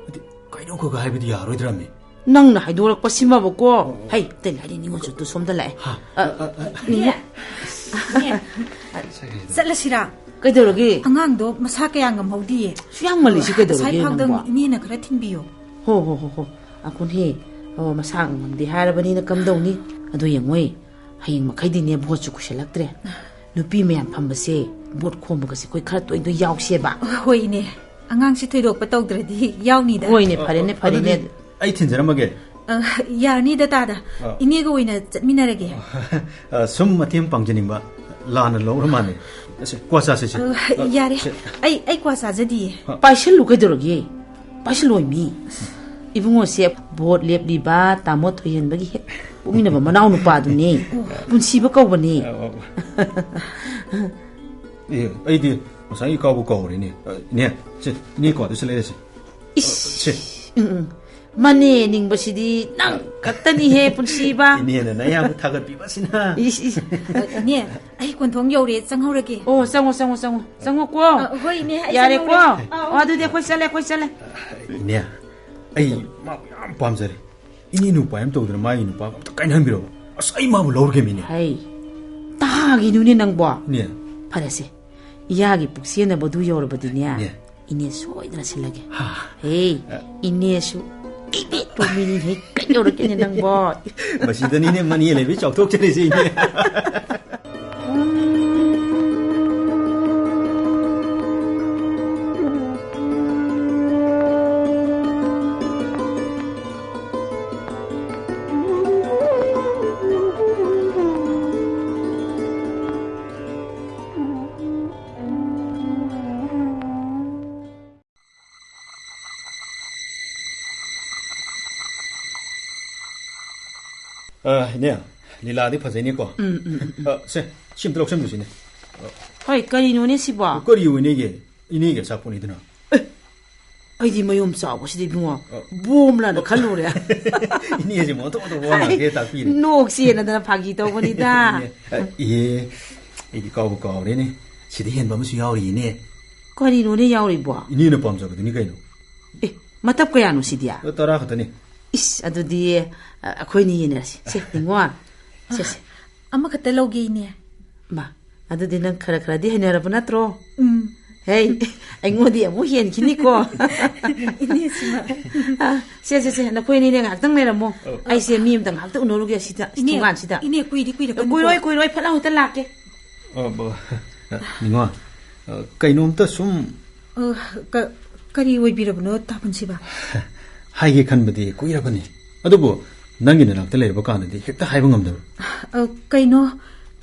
ꯑꯗꯨ ꯀꯩꯅꯣ ꯈꯔ ꯈꯔ ꯍꯥꯏꯕꯗꯤ ꯌꯥꯔꯣꯏꯗ꯭ꯔꯃꯤ? ꯅꯪꯅ ꯍꯥꯏꯗꯣꯔꯛꯄꯁꯤꯃꯕꯀꯣ꯫ ꯑꯣ, ꯑꯣ꯫ ꯍꯩ, ꯑꯇꯩ ꯂꯥꯏꯔꯤ ꯅꯤꯉꯣꯜꯁꯨ ꯁꯣꯝꯗ ꯂꯥꯛꯑꯦ꯫ ꯍꯥ? ꯑ, ꯑ, ꯑ, ꯑ꯫ ꯅꯤꯉꯣꯜ꯫ ꯏꯅꯦ, ꯆꯠꯂꯁꯤꯔꯥ? ꯀꯩꯗꯧꯔꯒꯦ? ꯑꯉꯥꯡꯗꯣ ꯃꯁꯥ ꯀꯌꯥ ꯉꯝꯍꯧꯗꯤꯌꯦ꯫ ꯁꯨ ꯌꯥꯝ ꯉꯜꯂꯤꯁꯤ ꯀꯩꯗꯧꯔꯒꯦ ꯉꯁꯥꯏ ꯐꯥꯎꯗ ꯅꯪꯕꯣ? ꯏꯅꯦꯅ ꯈꯔ ꯊꯤꯟꯕꯤꯌꯣ꯫ ꯍꯣ, ꯍꯣ, ꯍꯣ, ꯍꯣ꯫ ꯑꯈꯨꯟ ꯍꯦ, ꯑꯣ, ꯃꯁꯥ ꯉꯝꯗꯦ ꯍꯥꯏꯔꯕꯅꯤꯅ ꯀꯝꯗꯧꯅꯤ? ꯑꯗꯨ ꯌꯦꯡꯉꯣꯏ, ꯍꯌꯦꯡ ꯃꯈꯩꯗꯤꯅꯦ ꯚꯣꯠꯁꯨ ꯀꯨꯏꯁꯜꯂꯛꯇ꯭ꯔꯦ꯫ ꯅꯨꯄꯤ ꯃꯌꯥꯝ ꯐꯝꯕꯁꯦ, ꯚꯣꯠ ꯈꯣꯝꯕꯒꯁꯦ ꯑꯩꯈꯣꯏ ꯈꯔ ꯇꯣꯏ ꯇꯣꯏ ꯌꯥꯎꯁꯦꯕ꯫ ꯍꯣꯏ, ꯏꯅꯦ꯫ ꯑꯉꯥꯡꯁꯤ ꯊꯣꯏꯗꯣꯛꯄ ꯇꯧꯗ꯭ꯔꯗꯤ ꯌꯥꯎꯅꯤꯗ꯫ ꯍꯣꯏꯅꯦ, ꯐꯔꯦꯅꯦ, ꯐꯔꯦꯅꯦ꯫ ꯑꯗꯨꯗꯤ ꯑꯩ ꯊꯤꯟꯖꯔꯝꯃꯒꯦ꯫ ꯑ, ꯌꯥꯔꯅꯤꯗ, ꯇꯥꯗ꯫ ꯑ꯫ ꯏꯅꯦꯒ ꯑꯣꯏꯅ ꯆꯠꯃꯤꯟꯅꯔꯒꯦ꯫ ꯑ, ꯁꯨꯝ ꯃꯇꯦꯡ ꯄꯥꯡꯖꯅꯤꯡꯕ, ꯂꯥꯟꯅ ꯂꯧꯔ ꯃꯥꯜꯂꯦ꯫ ꯁꯦ, ꯀ꯭ꯋꯥ ꯆꯥꯁꯦ, ꯁꯦ꯫ ꯑ, ꯌꯥꯔꯦ꯫ ꯁꯦ꯫ ꯑꯩ, ꯑꯩ ꯀ꯭ꯋꯥ ꯆꯥꯖꯗꯤꯌꯦ꯫ ꯍ꯫ ꯄꯥꯏꯁꯜꯂꯨ ꯀꯩꯗꯧꯔꯒꯦ? ꯄꯥꯏꯁꯜꯂꯣꯏ ꯃꯤ꯫ ꯏꯕꯨꯡꯉꯣꯁꯦ ꯚꯣꯠ ꯂꯦꯞꯂꯤꯕ ꯇꯥꯃꯣ ꯊꯣꯏꯍꯦꯟꯕꯒꯤ ꯍꯦꯛ ꯄꯣꯛꯃꯤꯟꯅꯕ ꯃꯅꯥꯎ ꯅꯨꯄꯥꯗꯨꯅꯦ꯫ ꯄꯨꯟꯁꯤꯕ ꯀꯧꯕꯅꯦ꯫ ꯑ, ꯑ, ꯑ꯫ ꯑꯦ, ꯑꯩꯗꯤ ꯉꯁꯥꯏ ꯏꯀꯥꯎꯕꯨ ꯀꯥꯎꯔꯦꯅꯦ꯫ ꯑ, ꯏꯅꯦ, ꯁꯦ, ꯏꯅꯦ ꯀ꯭ꯋꯥꯗꯨ ꯁꯦ ꯂꯩꯔꯁꯦ꯫ ꯏꯁ꯫ ꯁꯦ꯫ ꯎꯝ, ꯎꯝ꯫ ꯃꯅꯦ ꯅꯤꯡꯕꯁꯤꯗꯤ ꯅꯪ ꯈꯛꯇꯅꯤꯍꯦ, ꯄꯨꯟꯁꯤꯕ꯫ ꯏꯅꯦꯅ ꯅꯌꯥꯝꯕ ꯊꯥꯒꯠꯄꯤꯕꯁꯤꯅ꯫ ꯏꯁ, ꯏꯁ꯫ ꯑ, ꯏꯅꯦ, ꯑꯩ ꯀꯣꯟꯊꯣꯡ ꯌꯧꯔꯦ, ꯆꯪꯍꯧꯔꯒꯦ꯫ ꯑꯣ, ꯆꯪꯉꯣ, ꯆꯪꯉꯣ, ꯆꯪꯉꯣ꯫ ꯆꯪꯉꯣꯀꯣ꯫ ꯑ, ꯍꯣꯏ, ꯏꯅꯦ, ꯑꯩ ꯌꯥꯔꯦꯀꯣ? ꯆꯪꯍꯧꯔꯒꯦ꯫ ꯑꯥꯎ꯫ ꯑꯣ, ꯑꯗꯨꯗꯤ ꯑꯩꯈꯣꯏ ꯆꯠꯂꯦ, ꯑꯩꯈꯣꯏ ꯆꯠꯂꯦ꯫ ꯏꯅꯦ, ꯑꯩ ꯃꯥꯕꯨ ꯌꯥꯝ ꯄꯥꯝꯖꯔꯦ꯫ ꯏꯅꯦ ꯅꯨꯄꯥ ꯑꯃ ꯇꯧꯗꯅ ꯃꯥꯒꯤ ꯅꯨꯄꯥꯒ ꯑꯝꯇ ꯀꯥꯏꯅꯍꯟꯕꯤꯔꯕ꯫ ꯑꯁ, ꯑꯩ ꯃꯥꯕꯨ ꯂꯧꯔꯒꯦꯃꯤꯅꯦ꯫ ꯍꯩ, ꯇꯥꯒꯤꯅꯨꯅꯦ ꯅꯪꯕꯣ꯫ ꯏꯅꯦ꯫ ꯐꯔꯦꯁꯦ, ꯏꯌꯥꯒꯤ ꯄꯨꯛꯆꯦꯟꯅꯕꯗꯨ ꯌꯧꯔꯕꯗꯤꯅꯦ, ꯏꯅꯦ꯫ ꯏꯅꯦ ꯁꯣꯏꯗꯅ ꯁꯤꯜꯂꯒꯦ꯫ ꯍꯥ꯫ ꯍꯦ, ꯑ꯫ ꯏꯅꯦꯁꯨ ꯏꯕꯦꯠꯄ ꯃꯤꯅꯤꯍꯦ, ꯀꯩꯗꯧꯔꯛꯀꯦꯅꯦ ꯅꯪꯕꯣ? ꯃꯁꯤꯗꯅꯤꯅꯦ ꯃꯅꯦ ꯂꯩꯕꯩ ꯆꯥꯎꯊꯣꯛꯆꯔꯤꯁꯦ, ꯏꯅꯦ꯫ ꯑ, ꯏꯅꯦ, ꯂꯤꯂꯥꯗꯤ ꯐꯖꯩꯅꯦꯀꯣ? ꯎꯝ, ꯎꯝ, ꯎꯝ, ꯎꯝ꯫ ꯑ, ꯁꯦ, ꯁꯤ ꯑꯝꯇ ꯂꯧꯁꯟꯕꯤꯁꯤꯅꯦ꯫ ꯍꯣꯏ, ꯀꯔꯤꯅꯣꯅꯦ ꯁꯤꯕꯣ? ꯀꯔꯤꯕꯨ ꯏꯅꯦꯒꯤ? ꯏꯅꯦꯒꯤ ꯑꯆꯥꯄꯣꯠꯅꯤꯗꯅ꯫ ꯑꯦ, ꯑꯩꯗꯤ ꯃꯌꯨꯝ ꯆꯥꯎꯕꯁꯤꯗꯤ ꯏꯕꯨꯡꯉꯣ, ꯑ꯫ ꯕꯣꯝꯂꯥꯅ ꯈꯜꯂꯨꯔꯦ꯫ ꯏꯅꯦꯁꯦ ꯃꯑꯣꯟ ꯊꯣꯛ ꯊꯣꯛꯄ ꯋꯥ ꯉꯥꯡꯉꯛꯀꯦ ꯇꯥꯛꯄꯤꯔꯦ꯫ ꯅꯣꯛꯁꯦꯅꯗꯅ ꯐꯥꯒꯤ ꯇꯧꯕꯅꯤꯗ꯫ ꯏꯅꯦ, ꯑ, ꯏꯍꯦ, ꯑꯩꯗꯤ ꯀꯥꯎꯕꯨ ꯀꯥꯎꯔꯦꯅꯦ꯫ ꯁꯤꯗ ꯍꯦꯟꯕ ꯑꯃꯁꯨ ꯌꯥꯎꯔꯤꯌꯦꯅꯦ꯫ ꯀꯔꯤꯅꯣꯅꯦ ꯌꯥꯎꯔꯤꯕꯣ? ꯏꯅꯦꯅ ꯄꯥꯝꯖꯕꯗꯨꯅꯤ ꯀꯩꯅꯣ꯫ ꯑꯦ, ꯃꯇꯞ ꯀꯌꯥꯅꯣ ꯁꯤꯗꯤ? ꯑ, ꯇꯔꯥ ꯈꯛꯇꯅꯤ꯫ ꯏꯁ, ꯑꯗꯨꯗꯤ, ꯑ, ꯑꯩꯈꯣꯏꯅꯤ ꯌꯦꯟꯅꯔꯁꯤ꯫ ꯁꯦ, ꯅꯤꯡꯉꯣ꯫ ꯁꯦ, ꯁꯦ꯫ ꯑꯃꯈꯛꯇ ꯂꯧꯒꯦ, ꯏꯅꯦ꯫ ꯃꯥ, ꯑꯗꯨꯗꯤ ꯅꯪ ꯈꯔ ꯈꯔꯗꯤ ꯍꯩꯅꯔꯕ ꯅꯠꯇ꯭ꯔꯣ? ꯎꯝ꯫ ꯍꯦ, ꯑꯩꯉꯣꯟꯗꯤ ꯑꯃꯨꯛ ꯍꯦꯟꯈꯤꯅꯤꯀꯣ꯫ ꯏꯅꯦꯁꯤꯃ꯫ ꯑ, ꯁꯦ, ꯁꯦ, ꯁꯦ, ꯅꯈꯣꯏ ꯑꯅꯤꯅꯦ ꯉꯥꯏꯍꯥꯛꯇꯪ ꯂꯩꯔꯝꯃꯣ꯫ ꯑꯧ꯫ ꯑꯩꯁꯦ ꯃꯤ ꯑꯃꯇ ꯉꯥꯏꯍꯥꯛꯇ ꯎꯅꯔꯨꯒꯦ ꯁꯤꯗ, ꯏꯅꯦ, ꯊꯣꯡꯒꯥꯟꯁꯤꯗ꯫ ꯏꯅꯦ, ꯀꯨꯏꯗꯤ ꯀꯨꯏꯔꯛꯀꯅꯨꯀꯣ꯫ ꯀꯨꯏꯔꯣꯏ, ꯀꯨꯏꯔꯣꯏ, ꯐꯠ ꯂꯥꯎ ꯍꯦꯛꯇ ꯂꯥꯛꯀꯦ꯫ ꯑ, ꯕ-, ꯅꯤꯡꯉꯣ, ꯑ, ꯀꯩꯅꯣꯝꯇ ꯁꯨꯝ ꯑ, ꯀ-, ꯀꯔꯤ ꯑꯣꯏꯕꯤꯔꯕꯅꯣ, ꯇꯥ ꯄꯨꯟꯁꯤꯕ? ꯍꯥꯏꯒꯦ ꯈꯟꯕꯗꯤ ꯀꯨꯏꯔꯕꯅꯤ, ꯑꯗꯨꯕꯨ ꯅꯪꯒꯤ ꯅꯅꯥꯛꯇ ꯂꯩꯔꯕ ꯀꯥꯟꯗꯗꯤ ꯍꯦꯛꯇ ꯍꯥꯏꯕ ꯉꯝꯗꯕ꯫ ꯑ, ꯀꯩꯅꯣ?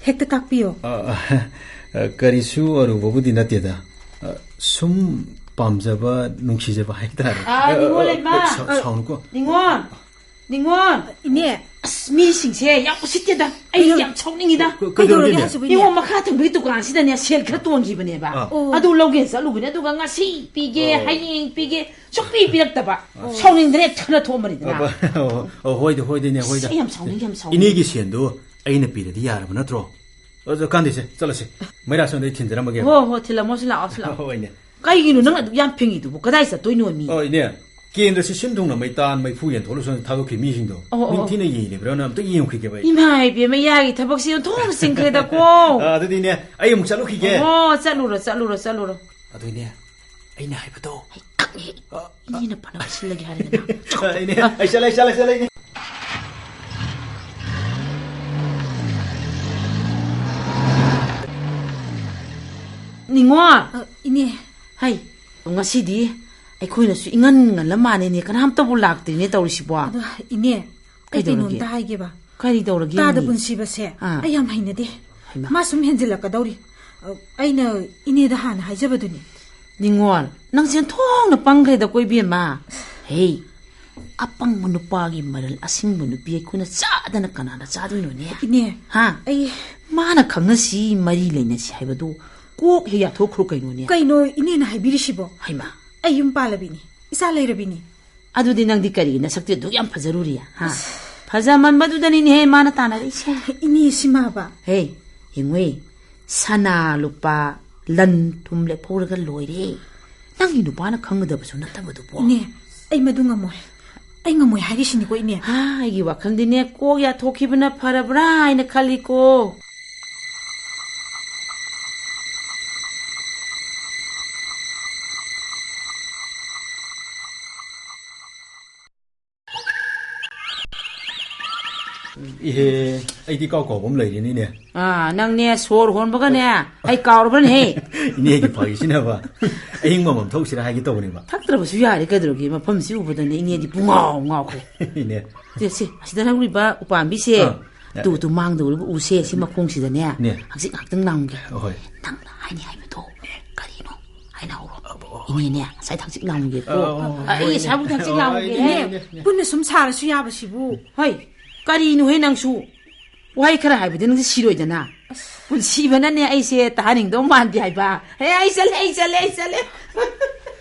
ꯍꯦꯛꯇ ꯇꯥꯛꯄꯤꯌꯣ꯫ ꯑ, ꯑ, ꯑ, ꯀꯔꯤꯁꯨ ꯑꯔꯨꯕꯕꯨꯗꯤ ꯅꯠꯇꯦꯗ꯫ ꯑ, ꯁꯨꯝ ꯄꯥꯝꯖꯕ, ꯅꯨꯡꯁꯤꯖꯕ ꯍꯥꯏꯇꯥꯔꯦ꯫ ꯑ, ꯅꯤꯉꯣꯜ ꯂꯩꯃ꯫ ꯑ, ꯁꯥꯎ-, ꯁꯥꯎꯅꯨꯀꯣ꯫ ꯅꯤꯉꯣꯜ! ꯅꯤꯉꯣꯜ! ꯏꯅꯦ! ꯑꯁ, ꯃꯤꯁꯤꯡꯁꯦ ꯌꯥꯝ ꯎꯁꯤꯠꯇꯦꯗ꯫ ꯑꯩ ꯀꯩꯗꯧ-, ꯌꯥꯝ ꯁꯥꯎꯅꯤꯡꯉꯤꯗ꯫ ꯀ-, ꯀꯩꯗꯧꯔꯒꯦ, ꯀꯩꯗꯧꯔꯒꯦ ꯏꯅꯦ? ꯍꯥꯏꯁꯤꯕꯨ, ꯏꯅꯦ? ꯅꯤꯉꯣꯜ, ꯃꯈꯥ ꯊꯪꯕꯒꯤ ꯗꯨꯀꯥꯟꯁꯤꯗꯅꯦ ꯁꯦꯜ ꯈꯔ ꯇꯣꯟꯈꯤꯕꯅꯦꯕ꯫ ꯑꯥ꯫ ꯑꯣ꯫ ꯑꯗꯨ ꯂꯧꯒꯦꯅ ꯆꯠꯂꯨꯕꯅꯦ, ꯑꯗꯨꯒ ꯉꯁꯤ ꯄꯤꯒꯦ, ꯑꯣ꯫ ꯍꯌꯦꯡ ꯄꯤꯒꯦ, ꯁꯨꯡꯄꯤ ꯄꯤꯔꯛꯇꯕ꯫ ꯑꯣ꯫ ꯁꯥꯎꯅꯤꯡꯗꯅ ꯈꯠꯅ ꯊꯣꯛꯑꯝꯕꯅꯤꯗꯅ꯫ ꯑꯣ, ꯑꯣ, ꯍꯣꯏꯗ, ꯍꯣꯏꯗ, ꯏꯅꯦ, ꯍꯣꯏꯗ꯫ ꯑꯁ, ꯑꯩ ꯌꯥꯝ ꯁꯥꯎꯅꯤꯡꯉꯤ, ꯌꯥꯝ ꯁꯥꯎꯅꯤꯡꯉꯤ꯫ ꯏꯅꯦꯒꯤ ꯁꯦꯟꯗꯨ ꯑꯩꯅ ꯄꯤꯔꯗꯤ ꯌꯥꯔꯕ ꯅꯠꯇ꯭ꯔꯣ? ꯑꯗꯨ ꯀꯥꯟꯗꯦꯁꯦ, ꯆꯠꯂꯁꯤ꯫ ꯃꯩꯔꯥ ꯁꯣꯝꯗ ꯑꯩ ꯊꯤꯟꯖꯔꯝꯃꯒꯦ꯫ ꯍꯣ, ꯍꯣ, ꯊꯤꯜꯂꯝꯃꯣ, ꯁꯤ ꯂꯥꯛꯑꯣ, ꯁꯤ ꯂꯥꯛꯑꯣ꯫ ꯍꯣꯏꯅꯦ꯫ ꯀꯩꯒꯤꯅꯣ ꯅꯪ ꯑꯗꯨꯛ ꯌꯥꯝ ꯐꯤꯡꯉꯤꯗꯨꯕꯨ? ꯀꯗꯥꯏ ꯆꯠꯇꯣꯏꯅꯣ ꯃꯤ? ꯑꯣ, ꯏꯅꯦ, ꯀꯦꯟꯗ꯭ꯔꯁꯤ ꯁꯤꯟ ꯊꯨꯡꯅ ꯃꯩ ꯇꯥꯟ ꯃꯩꯐꯨ ꯌꯦꯟꯊꯣꯛꯂꯨꯁꯅ ꯊꯥꯗꯣꯛꯈꯤ ꯃꯤꯁꯤꯡꯗꯣ꯫ ꯑꯣ, ꯑꯣ, ꯑꯣ꯫ ꯅꯤꯡꯊꯤꯅ ꯌꯦꯡꯂꯤꯕ꯭ꯔꯥꯅ ꯑꯝꯇ ꯌꯦꯡꯉꯨꯈꯤꯒꯦꯕ ꯑꯩ꯫ ꯏꯃꯥ ꯏꯕꯦꯝꯃ, ꯌꯥꯒꯤ ꯊꯕꯛꯁꯤ ꯑꯣꯟꯊꯣꯛꯅ ꯆꯤꯟꯈ꯭ꯔꯦꯗꯀꯣ꯫ ꯑ, ꯑꯗꯨꯗꯤꯅꯦ, ꯑꯩ ꯑꯃꯨꯛ ꯆꯠꯂꯨꯈꯤꯒꯦ꯫ ꯑꯣ, ꯆꯠꯂꯨꯔꯣ, ꯆꯠꯂꯨꯔꯣ, ꯆꯠꯂꯨꯔꯣ꯫ ꯑꯗꯨꯅꯦ, ꯑꯩꯅ ꯍꯥꯏꯕꯗꯣ꯫ ꯑꯩ ꯈꯪꯉꯦ꯫ ꯑ, ꯏꯅꯦꯅ ꯐꯅꯕ ꯁꯤꯜꯂꯒꯦ ꯍꯥꯏꯔꯗꯅ꯫ ꯑ, ꯏꯅꯦ, ꯑꯩ ꯆꯠꯂꯦ, ꯑꯩ ꯆꯠꯂꯦ, ꯆꯠꯂꯦ, ꯏꯅꯦ꯫ ꯅꯤꯉꯣꯜ! ꯑ, ꯏꯅꯦ꯫ ꯍꯩ, ꯉꯁꯤꯗꯤ ꯑꯩꯈꯣꯏꯅꯁꯨ ꯏꯉꯟ ꯉꯜꯂ ꯃꯥꯜꯂꯦꯅꯦ, ꯀꯅꯥꯝꯇꯕꯨ ꯂꯥꯛꯇ꯭ꯔꯤꯅꯦ ꯇꯧꯔꯤꯁꯤꯕꯣ꯫ ꯑꯗꯣ, ꯏꯅꯦ, ꯑꯩ ꯀꯩꯗꯧꯔꯒꯦ? ꯀꯩꯅꯣꯝꯇ ꯍꯥꯏꯒꯦꯕ꯫ ꯀꯔꯤ ꯇꯧꯔꯒꯦ, ꯇꯥꯗ ꯏꯅꯦ? ꯄꯨꯟꯁꯤꯕꯁꯦ ꯑꯥ꯫ ꯑꯩ ꯌꯥꯝ ꯍꯩꯅꯗꯦ꯫ ꯍꯩꯃꯥ꯫ ꯃꯥ ꯁꯨꯝ ꯍꯦꯟꯖꯤꯜꯂꯛꯀꯗꯧꯔꯤ꯫ ꯑ, ꯑꯩꯅ ꯏꯅꯦꯗ ꯍꯥꯟꯅ ꯍꯥꯏꯖꯕꯗꯨꯅꯤ꯫ ꯅꯤꯉꯣꯜ, ꯅꯪꯁꯦ ꯑꯣꯟꯊꯣꯛꯅ ꯄꯪꯈ꯭ꯔꯦꯗꯀꯣ, ꯏꯕꯦꯝꯃ꯫ ꯍꯦ, ꯑꯄꯪꯕ ꯅꯨꯄꯥꯒꯤ ꯃꯔꯜ ꯑꯁꯤꯡꯕ ꯅꯨꯄꯤ ꯑꯩꯈꯣꯏꯅ ꯆꯥꯗꯅ ꯀꯅꯥꯅ ꯆꯥꯗꯣꯏꯅꯣꯅꯦ? ꯏꯅꯦ, ꯍꯥ? ꯑꯩ ꯃꯥꯅ ꯈꯪꯅꯁꯤ, ꯃꯔꯤ ꯂꯩꯅꯁꯤ ꯍꯥꯏꯕꯗꯨ ꯀꯣꯛ ꯍꯦꯛ ꯌꯥꯊꯣꯛꯈ꯭ꯔꯣ ꯀꯩꯅꯣꯅꯦ? ꯀꯩꯅꯣ ꯏꯅꯦꯅ ꯍꯥꯏꯕꯤꯔꯤꯁꯤꯕꯣ? ꯍꯩꯃꯥ꯫ ꯑꯩ ꯌꯨꯝ ꯄꯥꯜꯂꯕꯤꯅꯤ, ꯏꯆꯥ ꯂꯩꯔꯕꯤꯅꯤ꯫ ꯑꯗꯨꯗꯤ ꯅꯪꯗꯤ ꯀꯔꯤꯒꯤ ꯅꯁꯛꯇꯤ ꯑꯗꯨꯛ ꯌꯥꯝ ꯐꯖꯔꯨꯔꯤ, ꯍꯥ? ꯑꯁ꯫ ꯐꯖꯃꯟꯕꯗꯨꯗꯅꯤꯅꯦꯍꯦ ꯃꯥꯅ ꯇꯥꯟꯅꯔꯛꯏꯁꯦ꯫ ꯏꯅꯦ, ꯁꯤꯃꯕ? ꯍꯦ, ꯌꯦꯡꯉꯨꯏ, ꯁꯅꯥ ꯂꯨꯄꯥ ꯂꯟ ꯊꯨꯝ ꯂꯦꯞꯍꯧꯔꯒ ꯂꯣꯏꯔꯦ꯫ ꯅꯪꯒꯤ ꯅꯨꯄꯥꯅ ꯈꯪꯒꯗꯕꯁꯨ ꯅꯠꯇꯕꯗꯨꯕꯨ꯫ ꯏꯅꯦ, ꯑꯩ ꯃꯗꯨ ꯉꯝꯃꯣꯏ꯫ ꯑꯩ ꯉꯝꯃꯣꯏ ꯍꯥꯏꯔꯤꯁꯤꯅꯤꯀꯣ, ꯏꯅꯦ꯫ ꯍꯥ, ꯑꯩꯒꯤ ꯋꯥꯈꯜꯗꯤꯅꯦ, ꯀꯣꯛ ꯌꯥꯊꯣꯛꯈꯤꯕꯅ ꯐꯔꯕ꯭ꯔꯥ ꯍꯥꯏꯅ ꯈꯜꯂꯤꯀꯣ꯫ ꯏꯍꯦ, ꯑꯩꯗꯤ ꯀꯥꯎ ꯀꯥꯎꯕ ꯑꯃ ꯂꯩꯔꯦꯅꯤꯅꯦ꯫ ꯑꯥ, ꯅꯪꯅꯦ, ꯁꯣꯔ ꯍꯣꯟꯕꯒꯅꯦ, ꯑꯩ ꯀꯥꯎꯔꯕꯅꯦꯍꯦ꯫ ꯏꯅꯦꯒꯤ ꯐꯥꯒꯤꯁꯤꯅꯕ, ꯑꯍꯤꯡꯕ ꯑꯃ ꯊꯣꯛꯁꯤꯔꯥ ꯍꯥꯏꯒꯦ ꯇꯧꯕꯅꯦꯕ꯫ ꯊꯛꯇ꯭ꯔꯕꯁꯨ ꯌꯥꯔꯦ, ꯀꯩꯗꯧꯔꯒꯦ? ꯃꯐꯝꯁꯤ ꯎꯕꯗꯅꯦ, ꯏꯅꯦꯗꯤ ꯄꯨꯡꯉꯥꯎ ꯉꯥꯎꯈ꯭ꯔꯦ꯫ ꯏꯅꯦ꯫ ꯁꯦ, ꯁꯦ, ꯑꯁꯤꯗ ꯍꯧꯔꯤꯕ ꯎꯄꯥꯝꯕꯤꯁꯦ, ꯑꯥ꯫ ꯇꯨ, ꯇꯨ, ꯃꯥꯡꯗꯧꯔꯤꯕ ꯎꯁꯦ, ꯁꯤ ꯃꯈꯣꯡꯁꯤꯗꯅꯦ, ꯅꯦ꯫ ꯍꯪꯆꯤꯠ ꯉꯥꯏꯍꯥꯛꯇꯪ ꯂꯥꯡꯒꯦ꯫ ꯍꯣꯏ꯫ ꯅꯪꯅ ꯍꯥꯏꯅꯤ ꯍꯥꯏꯕꯗꯣ ꯀꯔꯤꯅꯣ? ꯍꯥꯏꯅꯍꯧꯔꯣ꯫ ꯑ, ꯍꯣꯏ꯫ ꯏꯅꯦꯅꯦ, ꯉꯁꯥꯏ ꯍꯪꯆꯤꯠ ꯂꯥꯡꯒꯦꯀꯣ꯫ ꯑ, ꯑ, ꯑ, ꯑꯩ ꯍꯣꯏ꯫ ꯏꯁꯥꯕꯨ ꯍꯪꯆꯤꯠ ꯑ, ꯂꯥꯡꯒꯦ꯫ ꯏꯅꯦ, ꯏꯅꯦ, ꯏꯅꯦ꯫ ꯄꯨꯟꯅ ꯁꯨꯝ ꯁꯥꯔꯁꯨ ꯌꯥꯕꯁꯤꯕꯨ꯫ ꯍꯣꯏ, ꯀꯔꯤꯅꯣꯍꯦ ꯅꯪꯁꯨ? ꯋꯥꯍꯩ ꯈꯔ ꯍꯥꯏꯕꯗꯤ ꯅꯪꯁꯦ ꯁꯤꯔꯣꯏꯗꯅ꯫ ꯑꯁ꯫ ꯄꯨꯟꯁꯤꯕꯅꯅꯦ ꯑꯩꯁꯦ ꯇꯥꯍꯟꯅꯤꯡꯗꯧ ꯃꯥꯟꯗꯦ ꯍꯥꯏꯕ꯫ ꯍꯦ, ꯑꯩ ꯆꯠꯂꯦ, ꯑꯩ ꯆꯠꯂꯦ, ꯑꯩ ꯆꯠꯂꯦ꯫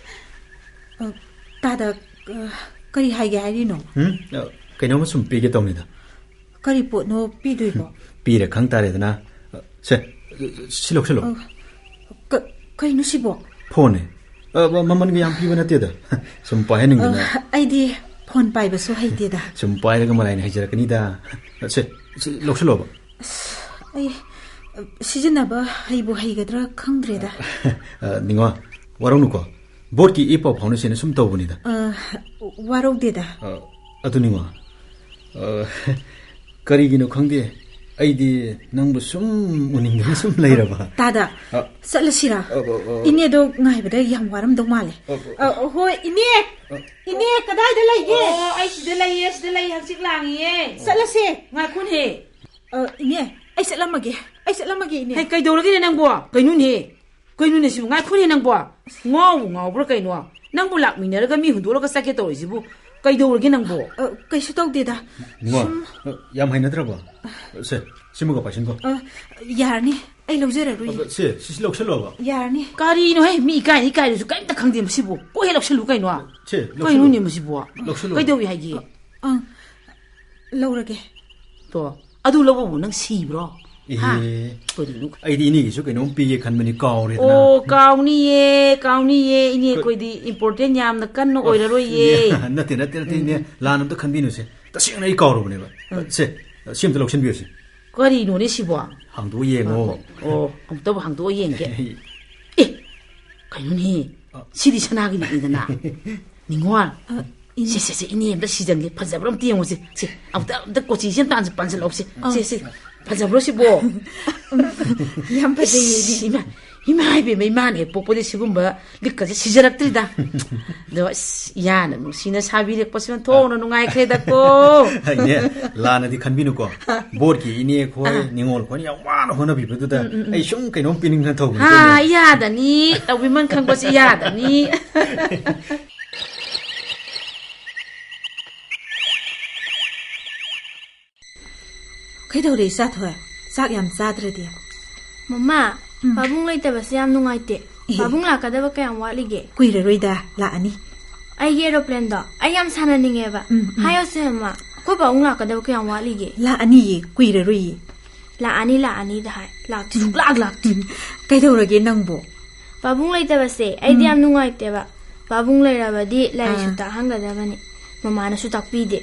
ꯑ, ꯇꯥꯗ, ꯑ, ꯀꯔꯤ ꯍꯥꯏꯒꯦ ꯍꯥꯏꯔꯤꯅꯣ? ꯎꯝ? ꯑ, ꯀꯩꯅꯣꯝꯃ ꯁꯨꯝ ꯄꯤꯒꯦ ꯇꯧꯅꯤꯗ꯫ ꯀꯔꯤ ꯄꯣꯠꯅꯣ ꯄꯤꯗꯣꯏꯕꯣ? ꯄꯤꯔ ꯈꯪ ꯇꯥꯔꯦꯗꯅ꯫ ꯁꯦ, ꯁꯤ ꯂꯧꯁꯤꯜꯂꯣ꯫ ꯑ, ꯀ-, ꯀꯩꯅꯣ ꯁꯤꯕꯣ? ꯐꯣꯟꯅꯦ꯫ ꯑ, ꯃ-, ꯃꯃꯜꯒ ꯌꯥꯝ ꯄꯤꯕ ꯅꯠꯇꯦꯗ꯫ ꯁꯨꯝ ꯄꯥꯏꯍꯟꯅꯤꯡꯗꯅ꯫ ꯑ, ꯑꯩꯗꯤ ꯐꯣꯟ ꯄꯥꯏꯕꯁꯨ ꯍꯩꯇꯦꯗ꯫ ꯁꯨꯝ ꯄꯥꯏꯔꯒ ꯃꯔꯥꯏꯅ ꯍꯩꯖꯔꯛꯀꯅꯤꯗ꯫ ꯁꯦ, ꯁꯤ ꯂꯧꯁꯤꯜꯂꯣꯕ꯫ ꯑꯁ, ꯑꯩ, ꯑ, ꯁꯤꯖꯤꯟꯅꯕ ꯍꯩꯕꯨ ꯍꯩꯒꯗ꯭ꯔꯥ ꯈꯪꯗ꯭ꯔꯦꯗ꯫ ꯑ, ꯅꯤꯡꯉꯣ, ꯋꯥꯔꯧꯅꯨꯀꯣ꯫ ꯕꯣꯠꯀꯤ ꯏ ꯄꯥꯎ ꯐꯥꯎꯅꯁꯦꯅ ꯁꯨꯝ ꯇꯧꯕꯅꯤꯗ꯫ ꯑ, ꯋꯥꯔꯧꯗꯦꯗ꯫ ꯑ, ꯑꯗꯨꯅꯤꯉꯣ꯫ ꯑ, ꯀꯔꯤꯒꯤꯅꯣ ꯈꯪꯗꯦ, ꯑꯩꯗꯤ ꯅꯪꯕꯨ ꯁꯨꯝ ꯎꯅꯤꯡꯗꯅ ꯁꯨꯝ ꯂꯩꯔꯕ꯫ ꯇꯥꯗ, ꯑ, ꯆꯠꯂꯁꯤꯔꯥ? ꯑ, ꯑ, ꯑ꯫ ꯏꯅꯦꯗꯣ ꯉꯥꯏꯕꯗ ꯌꯥꯝ ꯋꯥꯔꯝꯗꯧ ꯃꯥꯜꯂꯦ꯫ ꯑ, ꯑ꯫ ꯑ, ꯍꯣꯏ, ꯏꯅꯦ! ꯑ꯫ ꯏꯅꯦ, ꯀꯗꯥꯏꯗ ꯂꯩꯒꯦ? ꯑꯣ, ꯑꯩ ꯁꯤꯗ ꯂꯩꯌꯦ, ꯁꯤꯗ ꯂꯩꯌꯦ, ꯍꯪꯆꯤꯠ ꯂꯥꯡꯉꯤꯌꯦ꯫ ꯆꯠꯂꯁꯦ꯫ ꯉꯥꯏꯈꯣꯅꯦ꯫ ꯑ, ꯏꯅꯦ, ꯑꯩ ꯆꯠꯂꯝꯃꯒꯦ꯫ ꯑꯩ ꯆꯠꯂꯝꯃꯒꯦ, ꯏꯅꯦ꯫ ꯍꯩ, ꯀꯩꯗꯧꯔꯒꯦꯅꯦ ꯅꯪꯕꯣ? ꯀꯩꯅꯣꯅꯦ? ꯀꯩꯅꯣꯅꯦ ꯁꯤꯕꯨ? ꯉꯥꯏꯈꯣꯅꯦ ꯅꯪꯕꯣ꯫ ꯉꯥꯎꯕꯨ ꯉꯥꯎꯕ꯭ꯔꯥ ꯀꯩꯅꯣ? ꯅꯪꯕꯨ ꯂꯥꯛꯃꯤꯟꯅꯔꯒ ꯃꯤ ꯍꯨꯟꯗꯣꯛꯂꯒ ꯆꯠꯀꯦ ꯇꯧꯔꯤꯁꯤꯕꯨ ꯀꯩꯗꯧꯔꯒꯦ ꯅꯪꯕꯣ? ꯑ, ꯀꯩꯁꯨ ꯇꯧꯗꯦꯗ꯫ ꯏꯕꯨꯡꯉꯣ, ꯁꯨꯝ꯫ ꯌꯥꯝ ꯍꯩꯅꯗ꯭ꯔꯕꯣ? ꯁꯦ, ꯁꯤꯃꯒ ꯄꯥꯏꯁꯤꯟꯈꯣ꯫ ꯑ, ꯌꯥꯔꯅꯤ꯫ ꯑꯩ ꯂꯧꯖꯔꯔꯣꯏ꯫ ꯑ, ꯁꯦ, ꯁꯤꯁꯤ ꯂꯧꯁꯜꯂꯣꯕ꯫ ꯌꯥꯔꯅꯤ꯫ ꯀꯔꯤꯅꯣꯍꯦ? ꯃꯤ ꯏꯀꯥꯏꯅꯤ ꯏꯀꯥꯏꯔꯁꯨ ꯀꯔꯤꯝꯇ ꯈꯪꯗꯦ ꯃꯁꯤꯕꯨ꯫ ꯀꯣꯛ ꯍꯦꯛ ꯂꯧꯁꯜꯂꯨ ꯀꯩꯅꯣ? ꯁꯦ, ꯂꯧꯁꯜꯂꯨ꯫ ꯀꯩꯅꯣꯅꯦ ꯃꯁꯤꯕꯨ? ꯂꯧꯁꯜꯂꯨ꯫ ꯀꯩꯗꯧꯏ ꯍꯥꯏꯒꯦ? ꯑ, ꯑꯪ, ꯂꯧꯔꯒꯦ꯫ ꯇꯣ, ꯑꯗꯨ ꯂꯧꯕꯕꯨ ꯅꯪ ꯁꯤꯕ꯭ꯔꯣ? ꯏꯍꯦ꯫ ꯍꯥ? ꯀꯔꯤꯅꯣ? ꯑꯩꯗꯤ ꯏꯅꯦꯒꯤꯁꯨ ꯀꯩꯅꯣꯝ ꯄꯤꯒꯦ ꯈꯟꯕꯅꯤ, ꯀꯥꯎꯔꯦꯗꯅ꯫ ꯑꯣ, ꯀꯥꯎꯅꯤꯌꯦ, ꯀꯥꯎꯅꯤꯌꯦ, ꯏꯅꯦ, ꯀ-, ꯑꯩꯈꯣꯏꯗꯤ important ꯌꯥꯝꯅ ꯀꯟꯅ ꯑꯣꯏꯔꯔꯣꯏꯌꯦ꯫ ꯏꯅꯦ, ꯅꯠꯇꯦ, ꯅꯠꯇꯦ, ꯅꯠꯇꯦ, ꯏꯅꯦ, ꯎꯝ꯫ ꯂꯥꯟ ꯑꯝꯇ ꯈꯟꯕꯤꯅꯨꯁꯦ꯫ ꯇꯁꯦꯡꯅ ꯑꯩ ꯀꯥꯎꯔꯨꯕꯅꯦꯕ꯫ ꯎꯝ꯫ ꯁꯦ, ꯁꯤ ꯑꯝꯇ ꯂꯧꯁꯤꯟꯕꯤꯌꯨꯁꯦ꯫ ꯀꯔꯤꯅꯣꯅꯦ ꯁꯤꯕꯣ? ꯍꯥꯡꯗꯣꯛꯑ ꯌꯦꯡꯉꯣ꯫ ꯑꯣ, ꯑꯝꯇꯕꯨ ꯍꯥꯡꯗꯣꯛꯑ ꯌꯦꯡꯒꯦ꯫ ꯑꯦ, ꯀꯩꯅꯣꯅꯦ? ꯑ꯫ ꯁꯤꯗꯤ ꯁꯅꯥꯒꯤ ꯂꯤꯛꯅꯤꯗꯅ꯫ ꯅꯤꯡꯉꯣꯜ, ꯑ, ꯏꯅꯦ꯫ ꯁꯦ, ꯁꯦ, ꯁꯦ, ꯏꯅꯦ ꯑꯝꯇ ꯁꯤꯖꯟꯒꯦ꯫ ꯐꯖꯕ꯭ꯔꯥ ꯑꯝꯇ ꯌꯦꯡꯉꯨꯁꯦ꯫ ꯁꯦ, ꯑꯝꯇ, ꯑꯝꯇ ꯀꯣꯆꯤꯁꯦ ꯑꯝꯇ ꯄꯥꯟꯁꯤ-, ꯄꯥꯟꯁꯤꯜꯂꯛꯑꯣꯁꯦ꯫ ꯑ꯫ ꯁꯦ, ꯁꯦ, ꯐꯖꯕ꯭ꯔꯣ ꯁꯤꯕꯣ? ꯌꯥꯝ ꯐꯖꯩꯌꯦ, ꯏꯅꯦ꯫ ꯏꯁ, ꯏꯃꯥ, ꯏꯃꯥ ꯏꯕꯦꯝꯃ, ꯏꯃꯥꯅ ꯍꯦꯛ ꯄꯣꯛꯄꯗꯤ ꯁꯤꯒꯨꯝꯕ ꯂꯤꯛꯀꯁꯦ ꯁꯤꯖꯔꯛꯇ꯭ꯔꯤꯗ꯫ ꯑꯗꯣ ꯑꯁ, ꯏꯌꯥꯅ ꯅꯨꯡꯁꯤꯅ ꯁꯥꯕꯤꯔꯛꯄꯁꯤꯅ ꯊꯣꯡꯅ ꯅꯨꯡꯉꯥꯏꯈ꯭ꯔꯦꯗꯀꯣ꯫ ꯏꯅꯦ, ꯂꯥꯟꯅꯗꯤ ꯈꯟꯕꯤꯅꯨꯀꯣ꯫ ꯕꯣꯠꯀꯤ ꯏꯅꯦ ꯈꯣꯏ, ꯑꯥ꯫ ꯅꯤꯉꯣꯜ ꯈꯣꯏꯅ ꯌꯥꯝ ꯋꯥꯅ ꯍꯣꯠꯅꯕꯤꯕꯗꯨꯗ ꯎꯝ, ꯎꯝ, ꯎꯝ꯫ ꯑꯩ ꯁꯨꯝ ꯀꯩꯅꯣꯝ ꯄꯤꯅꯤꯡꯗꯅ ꯇꯧꯕꯅꯤ, ꯍꯥ, ꯏꯅꯦ꯫ ꯏꯌꯥꯗꯅꯤ, ꯇꯧꯕꯤꯃꯟ ꯈꯪꯕꯁꯤ ꯏꯌꯥꯗꯅꯤ꯫ ꯀꯩꯗꯧꯔꯦ, ꯏꯆꯥꯊꯣꯏ? ꯆꯥꯛ ꯌꯥꯝ ꯆꯥꯗ꯭ꯔꯗꯤ? ꯃꯃꯥ, ꯎꯝ꯫ ꯄꯥꯕꯨꯡ ꯂꯩꯇꯕꯁꯦ ꯌꯥꯝ ꯅꯨꯡꯉꯥꯏꯇꯦ꯫ ꯑꯦ꯫ ꯄꯥꯕꯨꯡ ꯂꯥꯛꯀꯗꯕ ꯀꯌꯥꯝ ꯋꯥꯠꯂꯤꯒꯦ? ꯀꯨꯏꯔꯔꯣꯏꯗ, ꯂꯥꯛꯑꯅꯤ꯫ ꯑꯩꯒꯤ aeroplane ꯗꯣ ꯑꯩ ꯌꯥꯝ ꯁꯥꯟꯅꯅꯤꯡꯉꯦꯕ꯫ ꯎꯝ, ꯎꯝ꯫ ꯍꯥꯏꯌꯣꯁꯦ, ꯃꯃꯥ꯫ ꯑꯩꯈꯣꯏ ꯄꯥꯕꯨꯡ ꯂꯥꯛꯀꯗꯕ ꯀꯌꯥꯝ ꯋꯥꯠꯂꯤꯒꯦ? ꯂꯥꯛꯑꯅꯤꯌꯦ, ꯀꯨꯏꯔꯔꯣꯏꯌꯦ꯫ ꯂꯥꯛꯑꯅꯤ, ꯂꯥꯛꯑꯅꯤꯗ ꯍꯥꯏ꯫ ꯂꯥꯛꯇꯦ, ꯎꯝ꯫ ꯁꯨꯛꯂꯥꯛ ꯂꯥꯛꯇꯦ꯫ ꯎꯝ꯫ ꯀꯩꯗꯧꯔꯒꯦ ꯅꯪꯕꯨ? ꯄꯥꯕꯨꯡ ꯂꯩꯇꯕꯁꯦ ꯑꯩꯗꯤ ꯎꯝ꯫ ꯌꯥꯝ ꯅꯨꯡꯉꯥꯏꯇꯦꯕ꯫ ꯄꯥꯕꯨꯡ ꯂꯩꯔꯕꯗꯤ ꯂꯥꯏꯔꯤꯛꯁꯨ ꯑꯥ꯫ ꯇꯥꯛꯍꯟꯒꯗꯕꯅꯤ꯫ ꯃꯃꯥꯅꯁꯨ ꯇꯥꯛꯄꯤꯗꯦ꯫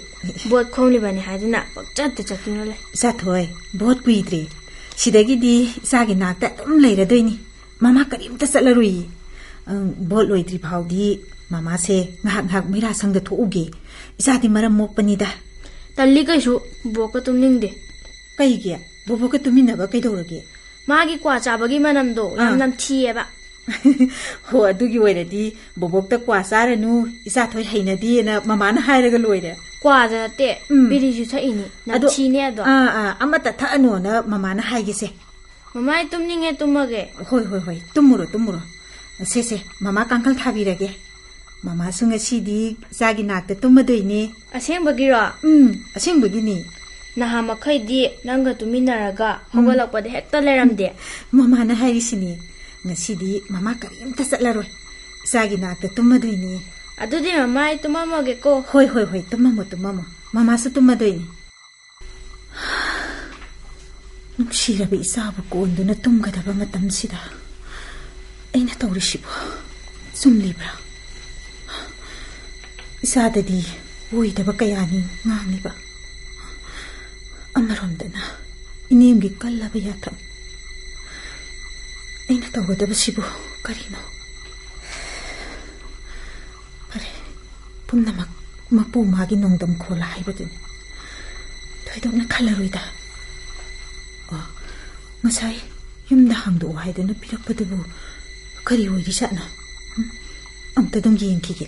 ꯚꯣꯠ ꯈꯣꯝꯂꯤꯕꯅꯤ ꯍꯥꯏꯗꯨꯅ ꯄꯪꯆꯠꯇ ꯆꯠꯇꯨꯅ ꯂꯩ꯫ ꯏꯆꯥꯊꯣꯏ, ꯚꯣꯠ ꯀꯨꯏꯗ꯭ꯔꯦ꯫ ꯁꯤꯗꯒꯤꯗꯤ ꯏꯆꯥꯒꯤ ꯅꯥꯛꯇ ꯑꯗꯨꯝ ꯂꯩꯔꯗꯣꯏꯅꯤ꯫ ꯃꯃꯥ ꯀꯔꯤꯝꯇ ꯆꯠꯂꯔꯣꯏꯌꯦ꯫ ꯑꯪ, ꯚꯣꯠ ꯂꯣꯏꯗ꯭ꯔꯤ ꯐꯥꯎꯗꯤ ꯃꯃꯥꯁꯦ ꯉꯥꯏꯍꯥꯛ ꯉꯥꯏꯍꯥꯛ ꯃꯩꯔꯥ ꯁꯪꯗ ꯊꯣꯛꯎꯒꯦ꯫ ꯏꯆꯥꯗꯤ ꯃꯔꯝ ꯃꯣꯛꯄꯅꯤꯗ꯫ ꯇꯜꯂꯤ ꯀꯩꯁꯨ, ꯕꯣꯛꯀ ꯇꯨꯝꯅꯤꯡꯗꯦ꯫ ꯀꯩꯒꯤ? ꯕꯣꯕꯣꯛꯀ ꯇꯨꯃꯤꯟꯅꯕ ꯀꯩꯗꯧꯔꯒꯦ? ꯃꯥꯒꯤ ꯀ꯭ꯋꯥ ꯆꯥꯕꯒꯤ ꯃꯅꯝꯗꯣ ꯌꯥꯝ ꯑꯥ꯫ ꯅꯝꯊꯤꯌꯦꯕ꯫ ꯍꯣ, ꯑꯗꯨꯒꯤ ꯑꯣꯏꯔꯗꯤ ꯕꯣꯕꯣꯛꯇ ꯀ꯭ꯋꯥ ꯆꯥꯔꯅꯨ, ꯏꯆꯥꯊꯣꯏ ꯍꯩꯅꯗꯦꯅ ꯃꯃꯥꯅ ꯍꯥꯏꯔꯒ ꯂꯣꯏꯔꯦ꯫ ꯀ꯭ꯋꯥꯗ ꯅꯠꯇꯦ, ꯎꯝ꯫ ꯕꯤꯔꯤꯁꯨ ꯊꯛꯏꯅꯤ, ꯑꯗꯣ, ꯅꯝꯊꯤꯅꯦ ꯑꯗꯣ꯫ ꯑꯥ, ꯑꯥ, ꯑꯃꯠꯇ ꯊꯛꯑꯅꯣꯅ ꯃꯃꯥꯅ ꯍꯥꯏꯒꯦꯁꯦ꯫ ꯃꯃꯥ, ꯑꯩ ꯇꯨꯝꯅꯤꯡꯉꯦ, ꯇꯨꯝꯃꯒꯦ꯫ ꯍꯣꯏ, ꯍꯣꯏ, ꯍꯣꯏ, ꯇꯨꯝꯃꯨꯔꯣ, ꯇꯨꯝꯃꯨꯔꯣ꯫ ꯁꯦ, ꯁꯦ, ꯃꯃꯥ ꯀꯥꯡꯈꯜ ꯊꯥꯕꯤꯔꯒꯦ꯫ ꯃꯃꯥꯁꯨ ꯉꯁꯤꯗꯤ ꯏꯆꯥꯒꯤ ꯅꯥꯛꯇ ꯇꯨꯝꯃꯗꯣꯏꯅꯦ꯫ ꯑꯁꯦꯡꯕꯒꯤꯔꯣ? ꯎꯝ, ꯑꯁꯦꯡꯕꯒꯤꯅꯤ꯫ ꯅꯍꯥ ꯃꯈꯩꯗꯤ ꯅꯪꯒ ꯇꯨꯃꯤꯟꯅꯔꯒ ꯎꯝ꯫ ꯍꯧꯒꯠꯂꯛꯄꯗ ꯍꯦꯛꯇ ꯂꯩꯔꯝꯗꯦ꯫ ꯃꯃꯥꯅ ꯍꯥꯏꯔꯤꯁꯤꯅꯤ, ꯉꯁꯤꯗꯤ ꯃꯃꯥ ꯀꯔꯤꯝꯇ ꯆꯠꯂꯔꯣꯏ, ꯏꯆꯥꯒꯤ ꯅꯥꯛꯇ ꯇꯨꯝꯃꯗꯣꯏꯅꯦ꯫ ꯑꯗꯨꯗꯤ ꯃꯃꯥ, ꯑꯩ ꯇꯨꯝꯃꯝꯃꯒꯦꯀꯣ꯫ ꯍꯣꯏ, ꯍꯣꯏ, ꯍꯣꯏ, ꯇꯨꯝꯃꯝꯃꯣ, ꯇꯨꯝꯃꯝꯃꯣ, ꯃꯃꯥꯁꯨ ꯇꯨꯝꯃꯗꯣꯏꯅꯤ꯫ ꯅꯨꯡꯁꯤꯔꯕ ꯏꯆꯥꯕꯨ ꯀꯣꯟꯗꯨꯅ ꯇꯨꯝꯒꯗꯕ ꯃꯇꯝꯁꯤꯗ ꯑꯩꯅ ꯇꯧꯔꯤꯁꯤꯕꯨ ꯆꯨꯝꯂꯤꯕ꯭ꯔꯥ? ꯏꯆꯥꯗꯗꯤ ꯑꯣꯏꯗꯕ ꯀꯌꯥꯅꯤ ꯉꯥꯡꯂꯤꯕ꯫ ꯑꯃꯔꯣꯝꯗꯅ ꯏꯅꯦꯝꯒꯤ ꯀꯜꯂꯕ ꯌꯥꯊꯪ꯫ ꯑꯩꯅ ꯇꯧꯒꯗꯕꯁꯤꯕꯨ ꯀꯔꯤꯅꯣ? ꯐꯔꯦ, ꯄꯨꯝꯅꯃꯛ ꯃꯄꯨ ꯃꯥꯒꯤ ꯅꯣꯡꯗꯝ ꯈꯣꯜꯂ ꯍꯥꯏꯕꯗꯨꯅꯤ꯫ ꯊꯣꯏꯗꯣꯛꯅ ꯈꯜꯂꯔꯣꯏꯗ꯫ ꯑꯣ, ꯉꯁꯥꯏ ꯌꯨꯝꯗ ꯍꯥꯡꯗꯣꯛꯑꯣ ꯍꯥꯏꯗꯨꯅ ꯄꯤꯔꯛꯄꯗꯨꯕꯨ ꯀꯔꯤ ꯑꯣꯏꯔꯤꯖꯥꯠꯅꯣ? ꯎꯝ? ꯑꯝꯇꯗꯨꯝ ꯌꯦꯡꯈꯤꯒꯦ꯫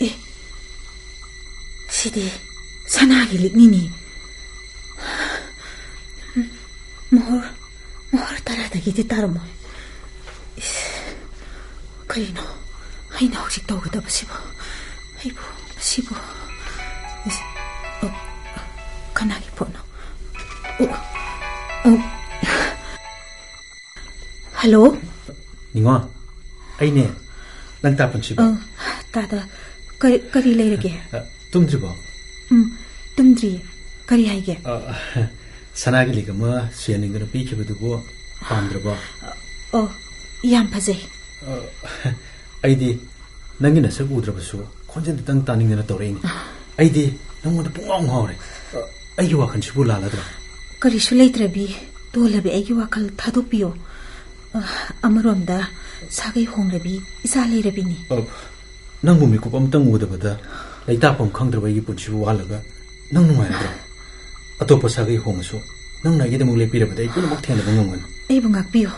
ꯑꯦ, ꯁꯤꯗꯤ ꯁꯅꯥꯒꯤ ꯂꯤꯛꯅꯤꯅꯦ꯫ ꯎꯝ, ꯃꯣꯍꯣꯔ, ꯃꯣꯍꯣꯔ ꯇꯔꯥꯗꯒꯤꯗꯤ ꯇꯥꯔꯝꯃꯣꯏ꯫ ꯏꯁ, ꯀꯔꯤꯅꯣ ꯑꯩꯅ ꯍꯧꯖꯤꯛ ꯇꯧꯒꯗꯕꯁꯤꯕꯣ? ꯑꯩꯕꯨ, ꯃꯁꯤꯕꯨ, ꯏꯁ, ꯑꯣ, ꯀꯅꯥꯒꯤ ꯐꯣꯟꯅꯣ? ꯑꯣ, ꯑꯣ꯫ ꯍꯜꯂꯣ? ꯅꯤꯉꯣ, ꯑꯩꯅꯦ, ꯅꯪ ꯇꯥ ꯄꯨꯟꯁꯤꯕ? ꯑ, ꯇꯥꯗ, ꯀꯔꯤ, ꯀꯔꯤ ꯂꯩꯔꯒꯦ? ꯑ, ꯇꯨꯝꯗ꯭ꯔꯤꯕꯣ? ꯎꯝ, ꯇꯨꯝꯗ꯭ꯔꯤꯌꯦ꯫ ꯀꯔꯤ ꯍꯥꯏꯒꯦ? ꯑ, ꯁꯅꯥꯒꯤ ꯂꯤꯛ ꯑꯃ ꯁꯦꯟꯅꯤꯡꯗꯅ ꯄꯤꯈꯤꯕꯗꯨꯕꯨ ꯄꯥꯝꯗ꯭ꯔꯕꯣ? ꯑꯣ, ꯌꯥꯝ ꯐꯖꯩ꯫ ꯑ, ꯑꯩꯗꯤ ꯅꯪꯒꯤ ꯅꯁꯛ ꯎꯗ꯭ꯔꯕꯁꯨ ꯈꯣꯟꯖꯦꯜꯗꯨꯇꯪ ꯇꯥꯅꯤꯡꯗꯅ ꯇꯧꯔꯛꯏꯅꯤ꯫ ꯑꯩꯗꯤ ꯅꯪꯉꯣꯟꯗ ꯄꯨꯡꯉꯥꯎ ꯉꯥꯎꯔꯦ꯫ ꯑ, ꯑꯩꯒꯤ ꯋꯥꯈꯜꯁꯤꯕꯨ ꯂꯥꯜꯂꯗ꯭ꯔꯥ? ꯀꯔꯤꯁꯨ ꯂꯩꯇ꯭ꯔꯕꯤ, ꯇꯣꯜꯂꯕꯤ, ꯑꯩꯒꯤ ꯋꯥꯈꯜ ꯊꯥꯗꯣꯛꯄꯤꯌꯣ꯫ ꯑ, ꯑꯃꯔꯣꯝꯗ ꯁꯥꯒꯩ ꯍꯣꯡꯂꯕꯤ ꯏꯆꯥ ꯂꯩꯔꯕꯤꯅꯤ꯫ ꯑ, ꯅꯪꯕꯨ ꯃꯤꯀꯨꯞ ꯑꯃꯇꯪ ꯎꯗꯕꯗ ꯂꯩꯇꯥꯐꯝ ꯈꯪꯗ꯭ꯔꯕ ꯑꯩꯒꯤ ꯄꯨꯟꯁꯤꯕꯨ ꯋꯥꯍꯜꯂꯒ ꯅꯪ ꯅꯨꯡꯉꯥꯏꯔꯗ꯭ꯔꯣ? ꯑꯇꯣꯞꯄ ꯁꯥꯒꯩ ꯍꯣꯡꯉꯁꯨ ꯅꯪꯅ ꯑꯩꯒꯤꯗꯃꯛ ꯂꯦꯞꯄꯤꯔꯕꯗꯤ ꯑꯩ ꯄꯨꯝꯅꯃꯛ ꯊꯦꯡꯅꯕ ꯉꯝꯒꯅꯤ꯫ ꯑꯩꯕꯨ ꯉꯥꯛꯄꯤꯌꯨ꯫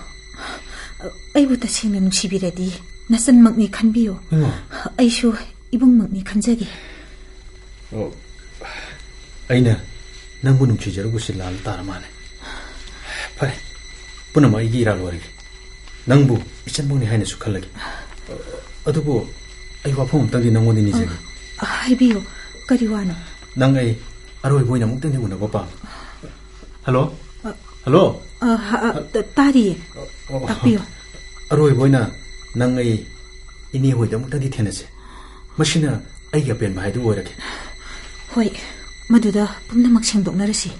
ꯑꯩꯕꯨ ꯇꯁꯦꯡꯅ ꯅꯨꯡꯁꯤꯕꯤꯔꯗꯤ ꯅꯆꯟꯃꯛꯅꯤ ꯈꯟꯕꯤꯌꯨ꯫ ꯏꯃꯥ꯫ ꯑꯩꯁꯨ ꯏꯕꯨꯡꯃꯛꯅꯤ ꯈꯟꯖꯒꯦ꯫ ꯑꯣ, ꯑꯩꯅ ꯅꯪꯕꯨ ꯅꯨꯡꯁꯤꯖꯔꯨꯕꯁꯤ ꯂꯥꯜꯂ ꯇꯥꯔ ꯃꯥꯜꯂꯦ꯫ ꯐꯔꯦ, ꯄꯨꯝꯅꯃꯛ ꯑꯩꯒꯤ ꯏꯔꯥꯜ ꯑꯣꯏꯔꯒꯦ꯫ ꯅꯪꯕꯨ ꯏꯆꯟꯃꯛꯅꯤ ꯍꯥꯏꯅꯁꯨ ꯈꯜꯂꯒꯦ꯫ ꯑꯗꯨꯕꯨ ꯑꯩ ꯋꯥꯐꯝ ꯑꯝꯇꯪꯗꯤ ꯅꯪꯉꯣꯟꯗ ꯅꯤꯖꯒꯦ꯫ ꯑ, ꯍꯥꯏꯕꯤꯌꯨ, ꯀꯔꯤ ꯋꯥꯅꯣ? ꯅꯪ ꯑꯩ ꯑꯔꯣꯏꯕ ꯑꯣꯏꯅ ꯑꯃꯨꯛꯇꯪꯗꯤ ꯎꯅꯕ ꯄꯥꯝꯃꯤ꯫ ꯍꯜꯂꯣ? ꯑ, ꯍꯜꯂꯣ? ꯑ, ꯍ-, ꯑ, ꯇ-, ꯇꯥꯔꯤꯌꯦ꯫ ꯑꯣ, ꯑꯣ, ꯇꯥꯛꯄꯤꯌꯨ꯫ ꯑꯔꯣꯏꯕ ꯑꯣꯏꯅ ꯅꯪ ꯑꯩ ꯏꯅꯦ ꯍꯣꯏꯗ ꯑꯃꯨꯛꯇꯪꯗꯤ ꯊꯦꯡꯅꯁꯦ꯫ ꯃꯁꯤꯅ ꯑꯩꯒꯤ ꯑꯄꯦꯟꯕ ꯍꯥꯏꯗꯨ ꯑꯣꯏꯔꯒꯦ꯫ ꯍꯣꯏ, ꯃꯗꯨꯗ ꯄꯨꯝꯅꯃꯛ ꯁꯦꯡꯗꯣꯛꯅꯔꯁꯤ꯫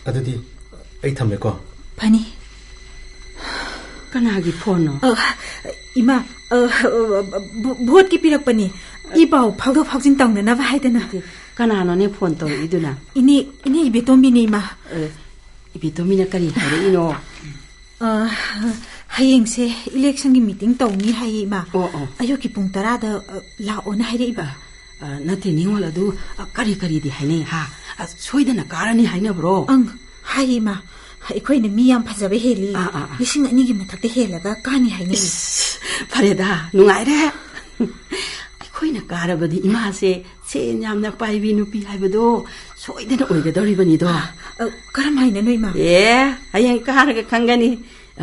ꯑꯗꯨꯗꯤ ꯑꯩ ꯊꯝꯃꯦꯀꯣ꯫ ꯐꯅꯤ꯫ ꯀꯅꯥꯒꯤ ꯐꯣꯟꯅꯣ? ꯑ, ꯏꯃꯥ, ꯑ, ꯚꯣ-, ꯚꯣꯠꯀꯤ ꯄꯤꯔꯛꯄꯅꯤ꯫ ꯏ ꯄꯥꯎ ꯐꯥꯎꯗꯣꯛ ꯐꯥꯎꯖꯤꯟ ꯇꯧꯅꯅꯕ ꯍꯥꯏꯗꯅ꯫ ꯅꯠꯇꯦ, ꯀꯅꯥꯅꯣꯅꯦ ꯐꯣꯟ ꯇꯧꯔꯛꯏꯗꯨꯅ? ꯏꯅꯦ, ꯏꯅꯦ ꯏꯕꯦꯇꯣꯝꯕꯤꯅꯦ, ꯏꯃꯥ꯫ ꯑ, ꯏꯕꯦꯇꯣꯝꯕꯤꯅ ꯀꯔꯤ ꯍꯥꯏꯔꯛꯏꯅꯣ? ꯑ, ꯍꯌꯦꯡꯁꯦ ꯏꯂꯦꯛꯁꯟꯒꯤ ꯃꯤꯇꯤꯡ ꯇꯧꯅꯤ ꯍꯥꯏꯌꯦ, ꯏꯃꯥ꯫ ꯑꯣ, ꯑꯣ꯫ ꯑꯌꯨꯛꯀꯤ ꯄꯨꯡ ꯇꯔꯥꯗ, ꯑ, ꯂꯥꯛꯑꯣꯅ ꯍꯥꯏꯔꯛꯏꯕ꯫ ꯑ, ꯅꯠꯇꯦ, ꯅꯤꯉꯣꯜ, ꯑꯗꯨ, ꯑ, ꯀꯔꯤ ꯀꯔꯤꯗꯤ ꯍꯥꯏꯅꯩ, ꯍꯥ? ꯑ, ꯁꯣꯏꯗꯅ ꯀꯥꯔꯅꯤ ꯍꯥꯏꯅꯕ꯭ꯔꯣ? ꯑꯪ, ꯍꯥꯏ ꯏꯃꯥ, ꯑꯩꯈꯣꯏꯅ ꯃꯤ ꯌꯥꯝ ꯐꯖꯕ ꯍꯦꯜꯂꯤ꯫ ꯑꯥ, ꯑꯥ, ꯑꯥ꯫ ꯂꯤꯁꯤꯡ ꯑꯅꯤꯒꯤ ꯃꯊꯛꯇ ꯍꯦꯜꯂꯒ ꯀꯥꯅꯤ ꯍꯥꯏꯅꯩ꯫ ꯏꯁ, ꯐꯔꯦꯗ, ꯅꯨꯡꯉꯥꯏꯔꯦ꯫ ꯑꯩꯈꯣꯏꯅ ꯀꯥꯔꯕꯗꯤ ꯏꯃꯥꯁꯦ ꯁꯦꯟ ꯌꯥꯝꯅ ꯄꯥꯏꯕꯤ ꯅꯨꯄꯤ ꯍꯥꯏꯕꯗꯣ ꯁꯣꯏꯗꯅ ꯑꯣꯏꯒꯗꯧꯔꯤꯕꯅꯤꯗꯣ꯫ ꯑ, ꯀꯔꯝ ꯍꯥꯏꯅꯅꯣ ꯏꯃꯥ? ꯑꯦ, ꯍꯌꯦꯡ ꯀꯥꯔꯒ ꯈꯪꯒꯅꯤ꯫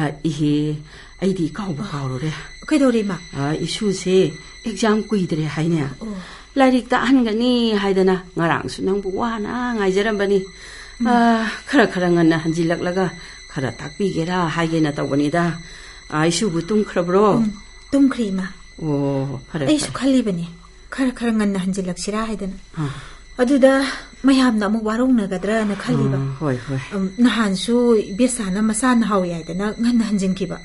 ꯑ, ꯏꯍꯦ, ꯑꯩꯗꯤ ꯀꯥꯎꯕ ꯀꯥꯎꯔꯨꯔꯦ꯫ ꯀꯩꯗꯧꯔꯦ ꯏꯃꯥ? ꯑ, ꯏꯁꯨꯁꯦ ꯑꯦꯛꯖꯥꯝ ꯀꯨꯏꯗ꯭ꯔꯦ ꯍꯥꯏꯅꯦ꯫ ꯑꯣ꯫ ꯂꯥꯏꯔꯤꯛ ꯇꯥꯛꯍꯟꯒꯅꯤ ꯍꯥꯏꯗꯅ ꯉꯔꯥꯡꯁꯨ ꯅꯪꯕꯨ ꯋꯥꯅ ꯉꯥꯏꯖꯔꯝꯕꯅꯤ꯫ ꯎꯝ꯫ ꯑ, ꯈꯔ ꯈꯔ ꯉꯟꯅ ꯍꯟꯖꯤꯜꯂꯛꯂꯒ ꯈꯔ ꯇꯥꯛꯄꯤꯒꯦꯔꯥ ꯍꯥꯏꯒꯦꯅ ꯇꯧꯕꯅꯤꯗ꯫ ꯑ, ꯏꯁꯨꯕꯨ ꯇꯨꯝꯈ꯭ꯔꯕ꯭ꯔꯣ? ꯎꯝ, ꯇꯨꯝꯈ꯭ꯔꯦ ꯏꯃꯥ꯫ ꯑꯣ, ꯐꯔꯦ, ꯑꯩꯁꯨ ꯐꯔꯦ꯫ ꯈꯜꯂꯤꯕꯅꯤ, ꯈꯔ ꯈꯔ ꯉꯟꯅ ꯍꯟꯖꯤꯜꯂꯛꯁꯤꯔꯥ ꯍꯥꯏꯗꯅ꯫ ꯑꯥ꯫ ꯑꯗꯨꯗ ꯃꯌꯥꯝꯅ ꯑꯃꯨꯛ ꯋꯥꯔꯧꯅꯒꯗ꯭ꯔꯅ ꯈꯜꯂꯤꯕ꯫ ꯑꯥ, ꯍꯣꯏ, ꯍꯣꯏ꯫ ꯎꯝ, ꯅꯍꯥꯟꯁꯨ ꯏꯕꯦꯁꯥꯅ ꯃꯁꯥ ꯅꯥꯍꯧꯋꯤ ꯍꯥꯏꯗꯅ ꯉꯟꯅ ꯍꯟꯖꯤꯟꯈꯤꯕ꯫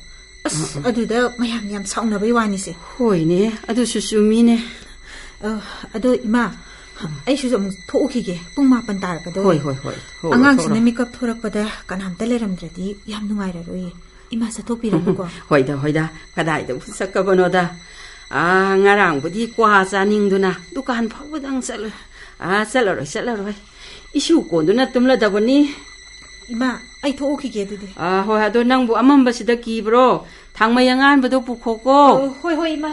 ꯑꯁ, ꯑꯥ, ꯑꯥ꯫ ꯑꯗꯨꯗ ꯃꯌꯥꯝ ꯌꯥꯝ ꯁꯥꯎꯅꯕꯩ ꯋꯥꯅꯤꯁꯦ꯫ ꯍꯣꯏꯅꯦ, ꯑꯗꯨꯁꯨ ꯆꯨꯝꯃꯤꯅꯦ꯫ ꯑ, ꯑꯗꯣ ꯏꯃꯥ, ꯑꯩꯁꯨ ꯑꯃꯨꯛ ꯊꯣꯛꯎꯈꯤꯒꯦ꯫ ꯄꯨꯡ ꯃꯥꯄꯟ ꯇꯥꯔꯛꯀꯗꯧꯔꯦ꯫ ꯍꯣꯏ, ꯍꯣꯏ, ꯍꯣꯏ꯫ ꯊꯣꯛꯎꯔꯣ, ꯑꯉꯥꯡꯁꯤꯅ ꯊꯣꯛꯎꯔꯣ꯫ ꯃꯤꯀꯞ ꯊꯣꯔꯛꯄꯗ ꯀꯅꯥꯝꯇ ꯂꯩꯔꯝꯗ꯭ꯔꯗꯤ ꯌꯥꯝ ꯅꯨꯡꯉꯥꯏꯔꯔꯣꯏꯌꯦ꯫ ꯏꯃꯥ ꯆꯠꯊꯣꯛꯄꯤꯔꯅꯨꯀꯣ꯫ ꯍꯣꯏꯗ, ꯍꯣꯏꯗ, ꯀꯗꯥꯏꯗꯕꯨ ꯆꯠꯀꯕꯅꯣꯗ꯫ ꯑꯥ, ꯉꯔꯥꯡꯕꯨꯗꯤ ꯀ꯭ꯋꯥ ꯆꯥꯅꯤꯡꯗꯨꯅ ꯗꯨꯀꯥꯟ ꯐꯥꯎꯕꯗꯪ ꯆꯠꯂꯨꯏ꯫ ꯑꯥ, ꯆꯠꯂꯔꯣꯏ, ꯆꯠꯂꯔꯣꯏ꯫ ꯏꯁꯨ ꯀꯣꯟꯗꯨꯅ ꯇꯨꯝꯂꯗꯕꯅꯤ꯫ ꯏꯃꯥ, ꯑꯩ ꯊꯣꯛꯎꯈꯤꯒꯦ ꯑꯗꯨꯗꯤ꯫ ꯑꯥ, ꯍꯣꯏ, ꯑꯗꯣ ꯅꯪꯕꯨ ꯑꯃꯝꯕꯁꯤꯗ ꯀꯤꯕ꯭ꯔꯣ? ꯊꯥꯡꯃꯩ ꯑꯉꯥꯟꯕꯗꯣ ꯄꯨꯈꯣꯀꯣ꯫ ꯑꯣ, ꯍꯣꯏ, ꯍꯣꯏ, ꯏꯃꯥ꯫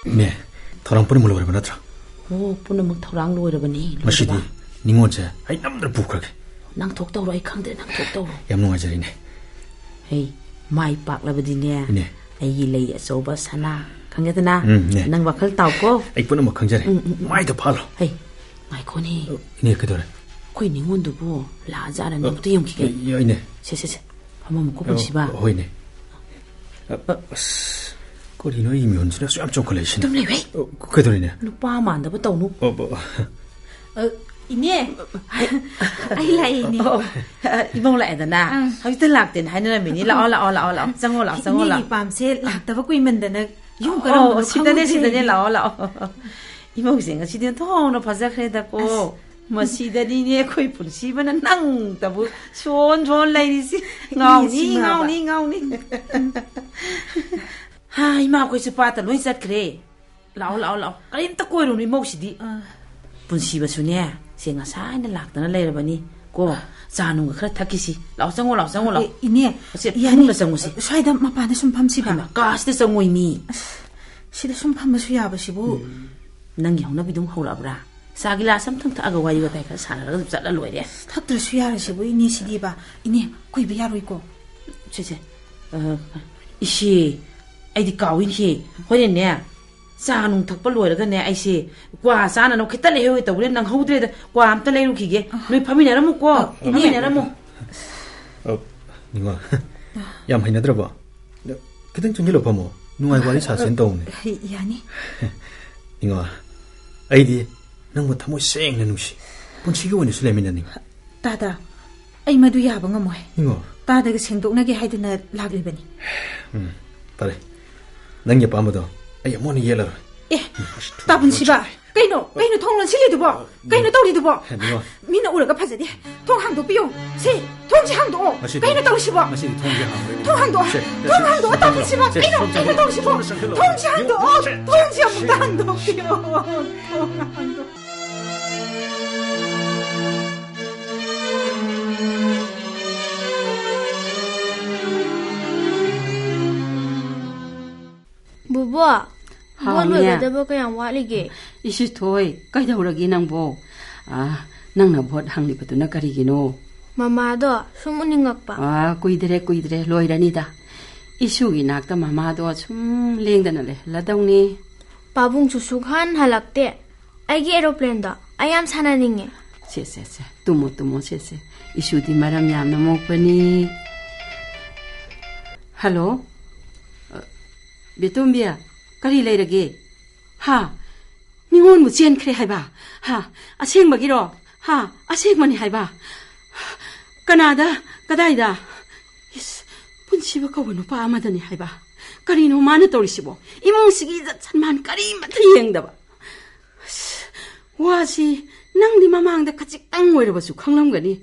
ꯏꯅꯦ, ꯊꯧꯔꯥꯡ ꯄꯨꯝꯅꯃꯛ ꯂꯣꯏꯔꯕ ꯅꯠꯇ꯭ꯔꯥ? ꯑꯣ, ꯄꯨꯝꯅꯃꯛ ꯊꯧꯔꯥꯡ ꯂꯣꯏꯔꯕꯅꯤ, ꯂꯣꯏꯔꯕ꯫ ꯉꯁꯤꯗꯤ ꯅꯤꯉꯣꯜꯁꯦ ꯑꯩ ꯅꯝꯗꯅ ꯄꯨꯈ꯭ꯔꯒꯦ꯫ ꯅꯪ ꯊꯣꯛꯇꯧꯔꯣ, ꯑꯩ ꯈꯪꯗ꯭ꯔꯦ, ꯅꯪ ꯊꯣꯛꯇꯧꯔꯣ꯫ ꯌꯥꯝ ꯅꯨꯡꯉꯥꯏꯖꯔꯦ, ꯏꯅꯦ꯫ ꯍꯩ, ꯃꯥꯏ ꯄꯥꯛꯂꯕꯗꯤꯅꯦ, ꯏꯅꯦ꯫ ꯑꯩꯒꯤ ꯂꯩ ꯑꯆꯧꯕ ꯁꯅꯥ, ꯈꯪꯉꯦꯗꯅ? ꯎꯝ, ꯏꯅꯦ꯫ ꯅꯪ ꯋꯥꯈꯜ ꯇꯥꯎꯀꯣ꯫ ꯑꯩ ꯄꯨꯝꯅꯃꯛ ꯈꯪꯖꯔꯦ꯫ ꯎꯝ, ꯎꯝ, ꯎꯝ꯫ ꯃꯥꯏꯗ ꯐꯥꯜꯂꯣ꯫ ꯍꯩ, ꯉꯥꯏꯈꯣꯅꯦ꯫ ꯑ, ꯏꯅꯦ, ꯀꯩꯗꯧꯔꯦ? ꯑꯩꯈꯣꯏ ꯅꯤꯉꯣꯟꯗꯨꯕꯨ ꯂꯥꯛꯑꯖꯥꯠꯔꯅꯦ? ꯑ, ꯑꯝꯇ ꯌꯦꯡꯈꯤꯒꯦ꯫ ꯏ-, ꯏ-, ꯏꯅꯦ꯫ ꯁꯦ, ꯁꯦ, ꯁꯦ꯫ ꯐꯝꯐꯝ ꯀꯨꯞꯄꯨꯁꯤꯕ꯫ ꯑ, ꯍꯣꯏꯅꯦ꯫ ꯑ, ꯑꯁ, ꯀꯔꯤꯅꯣ ꯑꯩꯒꯤ ꯃꯤꯍꯨꯟꯁꯤꯅ ꯑꯁꯨꯛ ꯌꯥꯝ ꯆꯣꯡꯈꯠꯂꯛꯏꯁꯤꯅ? ꯑꯗꯨꯝ ꯂꯩꯌꯨ, ꯍꯩ꯫ ꯑ, ꯀꯩꯗꯧꯔꯤꯅꯦ? ꯅꯨꯄꯥ ꯃꯥꯟꯗꯕ ꯇꯧꯅꯨ꯫ ꯑ, ꯑ, ꯑ, ꯏꯅꯦ, ꯑꯩ ꯂꯥꯛꯑꯦ, ꯏꯅꯦ꯫ ꯑꯣ, ꯑ, ꯏꯃꯧ ꯂꯥꯛꯑꯦꯗꯅ? ꯑꯪ꯫ ꯍꯧꯖꯤꯛꯇ ꯂꯥꯛꯇꯦꯅ ꯍꯥꯏꯅꯔꯝꯃꯤꯅꯤ꯫ ꯂꯥꯛꯑꯣ, ꯂꯥꯛꯑꯣ, ꯂꯥꯛꯑꯣ, ꯂꯥꯛꯑꯣ꯫ ꯆꯪꯉꯣ, ꯂꯥꯛꯑꯣ, ꯆꯪꯉꯣ, ꯏꯅꯦꯒꯤ ꯂꯥꯛꯑꯣ꯫ ꯄꯥꯝꯁꯦ ꯂꯥꯛꯇꯕ ꯀꯨꯏꯃꯟꯗꯅ ꯌꯨꯝ ꯑꯣ, ꯀꯔꯝꯕꯅꯣ ꯁꯤꯗꯅꯦ, ꯈꯪꯍꯧꯗ꯭ꯔꯦ꯫ ꯁꯤꯗꯅꯦ꯫ ꯂꯥꯛꯑꯣ, ꯂꯥꯛꯑꯣ꯫ ꯏꯃꯧꯁꯦ ꯉꯁꯤꯗꯤ ꯑꯣꯟꯊꯣꯛꯅ ꯐꯖꯈ꯭ꯔꯦꯗꯀꯣ꯫ ꯑꯁ, ꯃꯁꯤꯗꯅꯤꯅꯦ ꯑꯩꯈꯣꯏ ꯄꯨꯟꯁꯤꯕꯅ ꯅꯪꯇꯕꯨ ꯁꯣꯟ ꯁꯣꯟ ꯂꯩꯔꯤꯁꯤ꯫ ꯉꯥꯎꯅꯤ, ꯏꯁꯤꯡ ꯉꯥꯎꯕ꯫ ꯉꯥꯎꯅꯤ, ꯉꯥꯎꯅꯤ꯫ ꯍꯥ, ꯏꯃꯥ, ꯑꯩꯈꯣꯏꯁꯨ ꯄꯥꯠꯇ ꯂꯣꯏ ꯆꯠꯈ꯭ꯔꯦ꯫ ꯂꯥꯛꯑꯣ, ꯂꯥꯛꯑꯣ, ꯂꯥꯛꯑꯣ꯫ ꯀꯔꯤꯝꯇ ꯀꯣꯏꯔꯨꯅꯨ ꯏꯃꯧꯁꯤꯗꯤ꯫ ꯑꯥ꯫ ꯄꯨꯟꯁꯤꯕꯁꯨꯅꯦ, ꯁꯦ ꯉꯁꯥꯏꯅ ꯂꯥꯛꯇꯅ ꯂꯩꯔꯕꯅꯤ꯫ ꯀꯣ, ꯆꯥ ꯅꯨꯡꯒ ꯈꯔ ꯊꯛꯈꯤꯁꯤ꯫ ꯂꯥꯛꯑꯣ, ꯆꯪꯉꯣ, ꯂꯥꯛꯑꯣ, ꯆꯪꯉꯣ, ꯂꯥꯛꯑꯣ꯫ ꯑꯦ, ꯏꯅꯦ, ꯁꯦ, ꯌꯥꯅꯤ꯫ ꯐꯃꯨꯡꯗ ꯆꯪꯉꯨꯁꯤ꯫ ꯁ꯭ꯋꯥꯏꯗ ꯃꯄꯥꯟꯗ ꯁꯨꯝ ꯐꯝꯁꯤꯕ꯫ ꯍꯩꯃꯥ, ꯀꯥꯁꯤꯗ ꯆꯪꯉꯣꯏ ꯃꯤ꯫ ꯑꯁ, ꯁꯤꯗ ꯁꯨꯝ ꯐꯝꯕꯁꯨ ꯌꯥꯕꯁꯤꯕꯨ꯫ ꯎꯝ꯫ ꯅꯪꯒꯤ ꯍꯧꯅꯕꯤꯗꯨꯝ ꯍꯧꯔꯛꯑꯕ꯭ꯔꯥ? ꯆꯥ ꯒꯤꯂꯥꯁ ꯑꯝꯇꯪ ꯊꯛꯑꯒ ꯋꯥꯔꯤ ꯋꯥꯇꯥꯏ ꯈꯔ ꯁꯥꯟꯅꯔꯒ ꯑꯗꯨꯝ ꯆꯠꯂ ꯂꯣꯏꯔꯦ꯫ ꯊꯛꯇ꯭ꯔꯁꯨ ꯌꯥꯔꯁꯤꯕꯨ, ꯏꯅꯦ, ꯁꯤꯗꯤꯕ꯫ ꯏꯅꯦ, ꯀꯨꯏꯕ ꯌꯥꯔꯣꯏꯀꯣ꯫ ꯁꯦ, ꯁꯦ꯫ ꯑ, ꯏꯆꯦ, ꯑꯩꯗꯤ ꯀꯥꯎꯏꯅꯦꯍꯦ꯫ ꯍꯣꯔꯦꯟꯅꯦ, ꯆꯥ ꯅꯨꯡ ꯊꯛꯄ ꯂꯣꯏꯔꯒꯅꯦ, ꯑꯩꯁꯦ ꯀ꯭ꯋꯥ ꯆꯥꯅꯅꯕ ꯈꯤꯇ ꯂꯩꯍꯧꯒꯦ ꯇꯧꯕꯅꯦ, ꯅꯪꯍꯧꯗ꯭ꯔꯦꯗ꯫ ꯀ꯭ꯋꯥ ꯑꯝꯇ ꯂꯩꯔꯨꯈꯤꯒꯦ꯫ ꯑ, ꯅꯣꯏ ꯐꯝꯃꯤꯟꯅꯔꯝꯃꯨꯀꯣ꯫ ꯑ, ꯏꯅꯦ꯫ ꯐꯝꯃꯤꯟꯅꯔꯝꯃꯨ꯫ ꯑ, ꯅꯤꯉꯣꯜ, ꯌꯥꯝ ꯍꯩꯅꯗ꯭ꯔꯕꯣ? ꯈꯤꯇꯪ ꯆꯪꯁꯤꯜꯂ ꯐꯝꯃꯣ꯫ ꯅꯨꯡꯉꯥꯏ ꯋꯥꯔꯤ ꯁꯥꯁꯦꯅ ꯇꯧꯕꯅꯦ꯫ ꯑ, ꯌꯥꯅꯤ꯫ ꯅꯤꯉꯣꯜ, ꯑꯩꯗꯤ ꯅꯪꯕꯨ ꯊꯃꯣꯏ ꯁꯦꯡꯅ ꯅꯨꯡꯁꯤ꯫ ꯄꯨꯟꯁꯤꯒꯤ ꯑꯣꯏꯅꯁꯨ ꯂꯩꯃꯤꯟꯅꯅꯤꯡꯉꯤ꯫ ꯇꯥꯗ, ꯑꯩ ꯃꯗꯨ ꯌꯥꯕ ꯉꯝꯃꯣꯏ꯫ ꯅꯤꯉꯣꯜ꯫ ꯇꯥꯗꯒ ꯁꯦꯡꯗꯣꯛꯅꯒꯦ ꯍꯥꯏꯗꯨꯅ ꯂꯥꯛꯂꯤꯕꯅꯤ꯫ ꯎꯝ, ꯐꯔꯦ꯫ ꯅꯪꯒꯤ ꯑꯄꯥꯝꯕꯗꯣ ꯑꯩ ꯑꯃꯨꯛ ꯍꯟꯅ ꯌꯦꯠꯂꯔꯣꯏ꯫ ꯑꯦ, ꯎꯝ, ꯑꯁ, ꯇꯥ ꯄꯨꯟꯁꯤꯕ, ꯀꯩꯅꯣ? ꯀꯩꯅꯣ ꯊꯣꯡ ꯂꯣꯟꯁꯤꯜꯂꯤꯗꯨꯕꯣ? ꯀꯩꯅꯣ ꯇꯧꯔꯤꯗꯨꯕꯣ? ꯍꯦ, ꯅꯤꯉꯣꯜ꯫ ꯃꯤꯅ ꯎꯔꯒ ꯐꯖꯗꯦ꯫ ꯊꯣꯡ ꯍꯥꯡꯗꯣꯛꯄꯤꯌꯣ꯫ ꯁꯤ, ꯊꯣꯡꯁꯤ ꯍꯥꯡꯗꯣꯛꯑꯣ꯫ ꯉꯁꯤꯗꯤ, ꯀꯩꯅꯣ ꯇꯧꯔꯤꯁꯤꯕꯣ? ꯉꯁꯤꯗꯤ ꯊꯣꯡꯁꯦ ꯍꯥꯡꯗꯣꯛꯑꯣ꯫ ꯊꯣꯡ ꯍꯥꯡꯗꯣꯛꯑꯣ꯫ ꯁꯦ, ꯊꯣꯡ ꯁꯦ, ꯍꯥꯡꯗꯣꯛꯑꯣ, ꯁꯦ, ꯇꯥ ꯄꯨꯟꯁꯤꯕ꯫ ꯁꯦ, ꯀꯩꯅꯣ? ꯁꯣꯝ ꯀꯩꯅꯣ ꯆꯪꯁꯤꯜꯂꯣ꯫ ꯇꯧꯔꯤꯁꯤꯕꯣ? ꯁꯣꯝꯗ ꯆꯪꯁꯤꯜꯂꯣ꯫ ꯊꯣꯡꯁꯤ ꯍꯥꯡꯗꯣꯛꯑꯣ꯫ ꯁꯦ, ꯊꯣꯡꯁꯤ ꯑꯃꯨꯛꯇ ꯁꯦ, ꯍꯥꯡꯗꯣꯛꯄꯤꯌꯣ꯫ ꯊꯣꯡ ꯍꯥꯡꯗꯣꯛꯑꯣ꯫ ꯕꯣꯕꯣ, ꯍꯥꯎ, ꯚꯣꯠ ꯏꯅꯦ꯫ ꯂꯣꯏꯒꯗꯕ ꯀꯌꯥꯝ ꯋꯥꯠꯂꯤꯒꯦ? ꯏꯁꯨ ꯊꯣꯏ, ꯀꯩꯗꯧꯔꯒꯦ ꯅꯪꯕꯣ? ꯑꯥ, ꯅꯪꯅ ꯚꯣꯠ ꯍꯪꯂꯤꯕꯗꯨꯅ ꯀꯔꯤꯒꯤꯅꯣ? ꯃꯃꯥꯗꯣ ꯁꯨꯝ ꯎꯅꯤꯡꯉꯛꯄ꯫ ꯑꯥ, ꯀꯨꯏꯗ꯭ꯔꯦ, ꯀꯨꯏꯗ꯭ꯔꯦ, ꯂꯣꯏꯔꯅꯤꯗ꯫ ꯏꯁꯨꯒꯤ ꯅꯥꯛꯇ ꯃꯃꯥꯗꯣ ꯁꯨꯝ ꯂꯦꯡꯗꯅ ꯂꯩꯍꯜꯂꯗꯧꯅꯤ꯫ ꯄꯥꯕꯨꯡꯁꯨ ꯁꯨꯛꯍꯟ ꯍꯜꯂꯛꯇꯦ꯫ ꯑꯩꯒꯤ aeroplane ꯗꯣ ꯑꯩ ꯌꯥꯝ ꯁꯥꯟꯅꯅꯤꯡꯉꯦ꯫ ꯁꯦ, ꯁꯦ, ꯁꯦ, ꯇꯨꯝꯃꯣ, ꯇꯨꯝꯃꯣ, ꯁꯦ, ꯁꯦ꯫ ꯏꯁꯨꯗꯤ ꯃꯔꯝ ꯌꯥꯝꯅ ꯃꯣꯛꯄꯅꯤ꯫ ꯍꯜꯂꯣ? ꯑ, ꯕꯦꯇꯣꯝꯕꯤ, ꯀꯔꯤ ꯂꯩꯔꯒꯦ? ꯍꯥ? ꯅꯤꯉꯣꯜꯕꯨ ꯆꯦꯟꯈ꯭ꯔꯦ ꯍꯥꯏꯕ? ꯍꯥ? ꯑꯁꯦꯡꯕꯒꯤꯔꯣ? ꯍꯥ? ꯑꯁꯦꯡꯕꯅꯤ ꯍꯥꯏꯕ? ꯀꯅꯥꯗ? ꯀꯗꯥꯏꯗ? ꯏꯁ, ꯄꯨꯟꯁꯤꯕ ꯀꯧꯕ ꯅꯨꯄꯥ ꯑꯃꯗꯅꯤ ꯍꯥꯏꯕ? ꯀꯔꯤꯅꯣ ꯃꯥꯅ ꯇꯧꯔꯤꯁꯤꯕꯣ? ꯏꯃꯨꯡꯁꯤꯒꯤ ꯏꯖꯠ ꯁꯟꯃꯥꯟ ꯀꯔꯤꯃꯠꯇ ꯌꯦꯡꯗꯕ꯫ ꯑꯁ, ꯋꯥꯁꯤ ꯅꯪꯗꯤ ꯃꯃꯥꯡꯗ ꯈꯖꯤꯛꯇꯪ ꯑꯣꯏꯔꯕꯁꯨ ꯈꯪꯂꯝꯒꯅꯤ꯫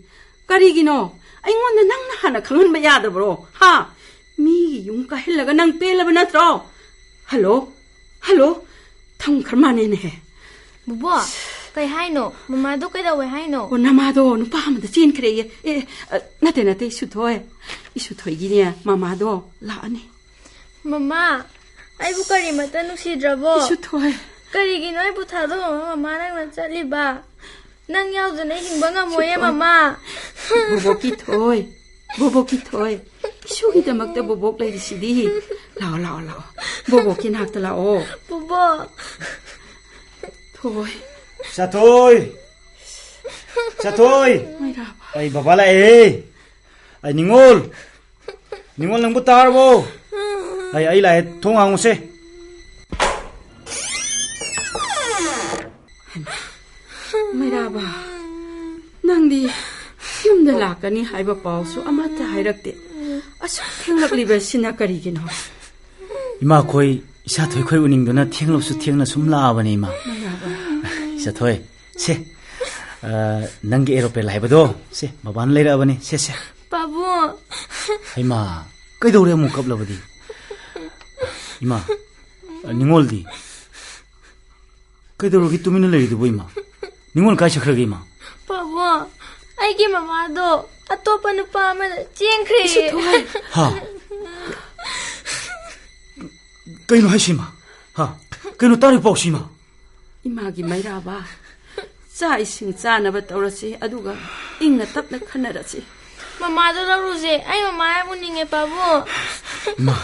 ꯀꯔꯤꯒꯤꯅꯣ ꯑꯩꯉꯣꯟꯗ ꯅꯪꯅ ꯍꯥꯟꯅ ꯈꯪꯍꯟꯕ ꯌꯥꯗꯕ꯭ꯔꯣ? ꯍꯥ? ꯃꯤꯒꯤ ꯌꯨꯝ ꯀꯥꯏꯍꯜꯂꯒ ꯅꯪ ꯄꯦꯜꯂꯕ ꯅꯠꯇ꯭ꯔꯣ? ꯍꯜꯂꯣ? ꯍꯜꯂꯣ? ꯊꯝꯈ꯭ꯔ ꯃꯥꯅꯦꯅꯦꯍꯦ꯫ ꯕꯨꯕꯣ, ꯀꯩ ꯍꯥꯏꯅꯣ? ꯃꯃꯥꯗꯣ ꯀꯩꯗꯧꯋꯦ ꯍꯥꯏꯅꯣ? ꯑꯣ, ꯅꯃꯥꯗꯣ ꯅꯨꯄꯥ ꯑꯃꯗ ꯆꯦꯟꯈ꯭ꯔꯦꯌꯦ꯫ ꯑꯦ, ꯑ, ꯅꯠꯇꯦ, ꯅꯠꯇꯦ, ꯏꯁꯨꯊꯣꯏ꯫ ꯏꯁꯨꯊꯣꯏꯒꯤꯅꯦ ꯃꯃꯥꯗꯣ ꯂꯥꯛꯑꯅꯤ꯫ ꯃꯃꯥ, ꯑꯩꯕꯨ ꯀꯔꯤꯃꯠꯇ ꯅꯨꯡꯁꯤꯗ꯭ꯔꯕꯣ? ꯏꯁꯨꯊꯣꯏ꯫ ꯀꯔꯤꯒꯤꯅꯣ ꯑꯩꯕꯨ ꯊꯥꯗꯣꯛꯑꯒ ꯃꯃꯥ ꯅꯪꯅ ꯆꯠꯂꯤꯕ? ꯅꯪ ꯌꯥꯎꯗꯅ ꯍꯤꯡꯕ ꯉꯝꯃꯣꯏꯌꯦ, ꯏꯁꯨꯊꯣꯏ꯫ ꯃꯃꯥ꯫ ꯕꯣꯕꯣꯛꯀꯤ ꯊꯣꯏ, ꯕꯣꯕꯣꯛꯀꯤ ꯊꯣꯏ, ꯏꯁꯨꯒꯤꯗꯃꯛꯇ ꯕꯣꯕꯣꯛ ꯂꯩꯔꯤꯁꯤꯗꯤ꯫ ꯂꯥꯛꯑꯣ, ꯂꯥꯛꯑꯣ, ꯂꯥꯛꯑꯣ, ꯕꯣꯕꯣꯛꯀꯤ ꯅꯥꯛꯇ ꯂꯥꯛꯑꯣ꯫ ꯕꯣꯕꯣꯛ꯫ ꯊꯣꯏ꯫ ꯆꯥꯊꯣꯏ! ꯆꯥꯊꯣꯏ! ꯃꯩꯔꯥꯕ꯫ ꯑꯩ ꯕꯕꯥ ꯂꯥꯛꯑꯦ꯫ ꯑꯩ ꯅꯤꯉꯣꯜ! ꯅꯤꯉꯣꯜ, ꯅꯪꯕꯨ ꯇꯥꯔꯕꯣ? ꯑꯩ, ꯑꯩ ꯂꯥꯛꯑꯦ, ꯊꯣꯡ ꯍꯥꯡꯉꯨꯁꯦ꯫ ꯍꯩꯃꯥ, ꯃꯩꯔꯥꯕ, ꯅꯪꯗꯤ ꯌꯨꯝꯗ ꯂꯥꯛꯀꯅꯤ ꯍꯥꯏꯕ ꯄꯥꯎꯁꯨ ꯑꯃꯠꯇ ꯍꯥꯏꯔꯛꯇꯦ꯫ ꯑꯁꯨꯛ ꯊꯦꯡꯂꯛꯂꯤꯕꯁꯤꯅ ꯀꯔꯤꯒꯤꯅꯣ? ꯏꯃꯥꯈꯣꯏ, ꯏꯆꯥꯊꯣꯏꯈꯣꯏ ꯎꯅꯤꯡꯗꯨꯅ ꯊꯦꯡꯂꯕꯁꯨ ꯊꯦꯡꯅ ꯁꯨꯝ ꯂꯥꯛꯑꯕꯅꯦ, ꯏꯃꯥ꯫ ꯃꯩꯔꯥꯕ꯫ ꯏꯆꯥꯊꯣꯏ, ꯁꯦ, ꯑ, ꯅꯪꯒꯤ aeroplane ꯍꯥꯏꯕꯗꯣ, ꯁꯦ, ꯕꯕꯥꯅ ꯂꯩꯔꯛꯑꯕꯅꯦ, ꯁꯦ, ꯁꯦ꯫ ꯄꯥꯕꯨꯡ꯫ ꯍꯩꯃꯥ, ꯀꯩꯗꯧꯔꯦ ꯑꯃꯨꯛ ꯀꯞꯂꯕꯗꯤ? ꯏꯃꯥ, ꯑ, ꯅꯤꯉꯣꯜꯗꯤ? ꯀꯩꯗꯧꯔꯒꯦ ꯇꯨꯃꯤꯟꯅ ꯂꯩꯔꯤꯗꯨꯕꯨ, ꯏꯃꯥ? ꯅꯤꯉꯣꯜ ꯀꯥꯏ ꯆꯠꯈ꯭ꯔꯒꯦ, ꯏꯃꯥ? ꯄꯥꯕꯨꯡ, ꯑꯩꯒꯤ ꯃꯃꯥꯗꯣ ꯑꯇꯣꯞꯄ ꯅꯨꯄꯥ ꯑꯃꯗ ꯆꯦꯟꯈ꯭ꯔꯦ꯫ ꯍꯥ? ꯀꯩꯅꯣ ꯍꯥꯏꯁꯤꯃ? ꯍꯥ? ꯀꯩꯅꯣ ꯇꯥꯔꯤ ꯄꯥꯎꯁꯤꯃ? ꯏꯃꯥꯒꯤ ꯃꯩꯔꯥꯕ, ꯆꯥꯛ ꯏꯁꯤꯡ ꯆꯥꯅꯕ ꯇꯧꯔꯁꯤ, ꯑꯗꯨꯒ ꯏꯪꯅ ꯇꯞꯅ ꯈꯟꯅꯔꯁꯤ꯫ ꯃꯃꯥꯗꯣ ꯂꯧꯔꯨꯁꯦ, ꯑꯩ ꯃꯃꯥ ꯌꯥꯝ ꯎꯅꯤꯡꯉꯦ, ꯄꯥꯕꯨꯡ꯫ ꯏꯃꯥ,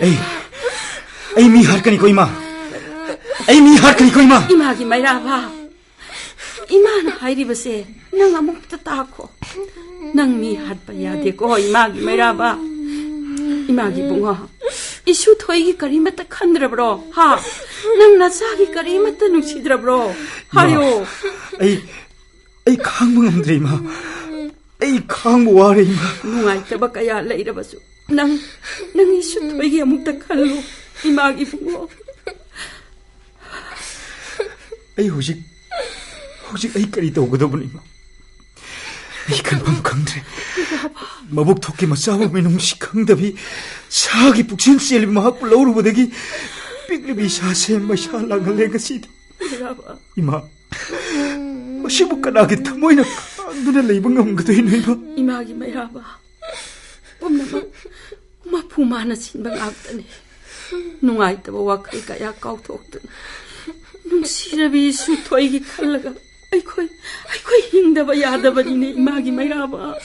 ꯑꯩ, ꯑꯩ ꯃꯤ ꯍꯥꯠꯀꯅꯤꯀꯣ, ꯏꯃꯥ꯫ ꯑꯩ ꯃꯤ ꯍꯥꯠꯀꯅꯤꯀꯣ, ꯏꯃꯥ꯫ ꯏꯃꯥꯒꯤ ꯃꯩꯔꯥꯕ, ꯏꯃꯥꯅ ꯍꯥꯏꯔꯤꯕꯁꯦ ꯅꯪ ꯑꯃꯨꯛꯇ ꯇꯥꯈꯣ꯫ ꯅꯪ ꯃꯤ ꯍꯥꯠꯄ ꯌꯥꯗꯦꯀꯣ, ꯏꯃꯥꯒꯤ ꯃꯩꯔꯥꯕ꯫ ꯏꯃꯥꯒꯤ ꯏꯕꯨꯡꯉꯣ, ꯏꯁꯨ ꯊꯣꯏꯒꯤ ꯀꯔꯤꯃꯠꯇ ꯈꯟꯗ꯭ꯔꯕ꯭ꯔꯣ? ꯍꯥ? ꯅꯪ ꯅꯆꯥꯒꯤ ꯀꯔꯤꯃꯠꯇ ꯅꯨꯡꯁꯤꯗ꯭ꯔꯕ꯭ꯔꯣ? ꯏꯃꯥ, ꯍꯥꯏꯌꯣ꯫ ꯑꯩ, ꯑꯩ ꯈꯥꯡꯕ ꯉꯝꯗ꯭ꯔꯦ, ꯏꯃꯥ꯫ ꯑꯩ ꯈꯥꯡꯕ ꯋꯥꯔꯦ, ꯏꯃꯥ꯫ ꯅꯨꯡꯉꯥꯏꯇꯕ ꯀꯌꯥ ꯂꯩꯔꯕꯁꯨ ꯅꯪ, ꯅꯪ ꯏꯁꯨ ꯊꯣꯏꯒꯤ ꯑꯃꯨꯛꯇ ꯈꯜꯂꯨ, ꯏꯃꯥꯒꯤ ꯏꯕꯨꯡꯉꯣ꯫ ꯑꯩ ꯍꯧꯖꯤꯛ, ꯍꯧꯖꯤꯛ ꯑꯩ ꯀꯔꯤ ꯇꯧꯒꯗꯕꯅꯣ, ꯏꯃꯥ? ꯑꯩ ꯈꯟꯐꯝ ꯈꯪꯗ꯭ꯔꯦ꯫ ꯃꯕꯨꯛ ꯊꯣꯛꯀꯤ ꯃꯆꯥꯕꯨ ꯃꯤꯅꯨꯡꯁꯤ ꯈꯪꯗꯕꯤ, ꯁꯥꯒꯤ ꯄꯨꯛꯆꯦꯜ ꯆꯦꯜꯂꯤꯕꯤ ꯃꯍꯥꯛꯄꯨ ꯂꯧꯔꯨꯕꯗꯒꯤ ꯄꯤꯛꯂꯤꯕꯤ ꯏꯁꯥꯁꯦ ꯃꯩꯁꯥ ꯂꯥꯡꯍꯜꯂꯦ ꯉꯁꯤꯗꯤ꯫ ꯏꯃꯥ, ꯃꯁꯤꯕꯨ ꯀꯅꯥꯒꯤ ꯊꯃꯣꯏꯅ ꯈꯥꯡꯗꯨꯅ ꯂꯩꯕ ꯉꯝꯒꯗꯣꯏꯅꯣ, ꯏꯃꯥ? ꯏꯃꯥꯒꯤ ꯃꯩꯔꯥꯕ ꯄꯨꯝꯅꯃꯛ ꯃꯄꯨ ꯃꯥꯅ ꯁꯤꯟꯕ ꯉꯥꯛꯇꯅꯤ꯫ ꯅꯨꯡꯉꯥꯏꯇꯕ ꯋꯥꯈꯜ ꯀꯌꯥ ꯀꯥꯎꯊꯣꯛꯇꯨꯅ, ꯅꯨꯡꯁꯤꯔꯕꯤ ꯏꯁꯨ ꯊꯣꯏꯒꯤ ꯈꯜꯂꯒ ꯑꯩꯈꯣꯏ, ꯑꯩꯈꯣꯏ ꯍꯤꯡꯗꯕ ꯌꯥꯗꯕꯅꯤꯅꯦ, ꯏꯃꯥꯒꯤ ꯃꯩꯔꯥꯕ꯫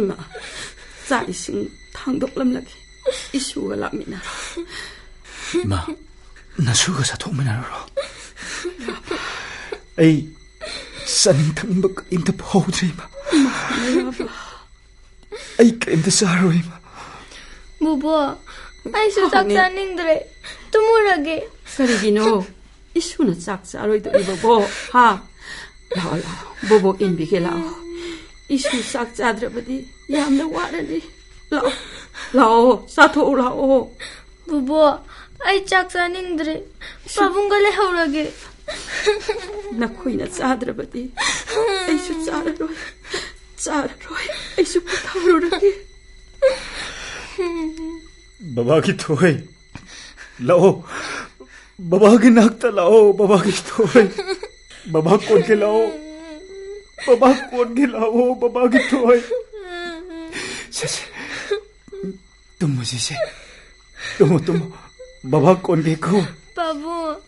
ꯏꯃꯥ, ꯆꯥꯛ ꯏꯁꯤꯡ ꯊꯥꯡꯗꯣꯛꯂꯝꯂꯒꯦ, ꯏꯁꯨꯒ ꯂꯥꯛꯃꯤꯟꯅꯔꯣ꯫ ꯏꯃꯥ, ꯅꯁꯨꯒ ꯆꯥꯊꯣꯛꯃꯤꯟꯅꯔꯨꯔꯣ꯫ ꯑꯩ ꯆꯥꯅꯤꯡ ꯊꯛꯅꯤꯡꯕ ꯀꯔꯤꯝꯇ ꯐꯥꯎꯗ꯭ꯔꯦ, ꯏꯃꯥ꯫ ꯑꯩ ꯀꯔꯤꯝꯇ ꯆꯥꯔꯣꯏ, ꯏꯃꯥ꯫ ꯕꯨꯕꯣ, ꯑꯩꯁꯨ ꯆꯥꯛ ꯍꯥꯎꯅꯦ꯫ ꯆꯥꯅꯤꯡꯗ꯭ꯔꯦ꯫ ꯇꯨꯝꯃꯨꯔꯒꯦ꯫ ꯀꯔꯤꯒꯤꯅꯣ? ꯏꯁꯨꯅ ꯆꯥꯛ ꯆꯥꯔꯣꯏꯗꯣꯔꯤꯕꯕꯣ? ꯍꯥ? ꯂꯥꯛꯑꯣ, ꯂꯥꯛꯑꯣ꯫ ꯕꯣꯕꯣꯛ ꯏꯟꯕꯤꯒꯦ, ꯂꯥꯛꯑꯣ꯫ ꯏꯁꯨ ꯆꯥꯛ ꯆꯥꯗ꯭ꯔꯕꯗꯤ ꯌꯥꯝꯅ ꯋꯥꯔꯅꯤ꯫ ꯂꯥꯛꯑꯣ, ꯂꯥꯛꯑꯣ, ꯆꯥꯊꯣꯛꯎ ꯂꯥꯛꯑꯣ꯫ ꯕꯨꯕꯣ, ꯑꯩ ꯆꯥꯛ ꯆꯥꯅꯤꯡꯗ꯭ꯔꯦ꯫ ꯄꯥꯕꯨꯡꯒ ꯂꯩꯍꯧꯔꯒꯦ꯫ ꯅꯈꯣꯏꯅ ꯆꯥꯗ꯭ꯔꯕꯗꯤ ꯑꯩꯁꯨ ꯆꯥꯔꯔꯣꯏ꯫ ꯆꯥꯔꯔꯣꯏ꯫ ꯑꯩꯁꯨ ꯄꯣꯊꯥꯔꯨꯔꯒꯦ꯫ ꯕꯕꯥꯒꯤ ꯊꯣꯏ, ꯂꯥꯛꯑꯣ꯫ ꯕꯕꯥꯒꯤ ꯅꯥꯛꯇ ꯂꯥꯛꯑꯣ, ꯕꯕꯥꯒꯤ ꯊꯣꯏ꯫ ꯕꯕꯥ ꯀꯣꯟꯒꯦ ꯂꯥꯛꯑꯣ꯫ ꯕꯕꯥ ꯀꯣꯟꯒꯦ ꯂꯥꯛꯑꯣ, ꯕꯕꯥꯒꯤ ꯊꯣꯏ꯫ ꯁꯦ, ꯁꯦ꯫ ꯇꯨꯝꯃꯨꯁꯤ, ꯁꯦ꯫ ꯇꯨꯝꯃꯨ, ꯇꯨꯝꯃꯨ꯫ ꯕꯕꯥ ꯀꯣꯟꯒꯦꯀꯣ꯫ ꯄꯥꯕꯨꯡ꯫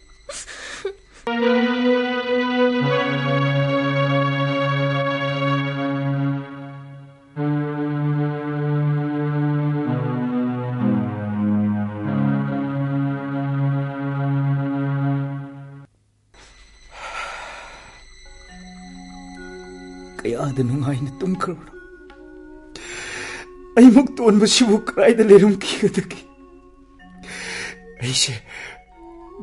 ꯀꯌꯥꯗ ꯅꯨꯡꯉꯥꯏꯅ ꯇꯨꯝꯈ꯭ꯔꯕꯅꯣ꯫ ꯑꯩꯃꯨꯛ ꯇꯣꯟꯕꯁꯤꯕꯨ ꯀꯗꯥꯏꯗ ꯂꯩꯔꯝꯈꯤꯒꯗꯒꯦ? ꯑꯩꯁꯦ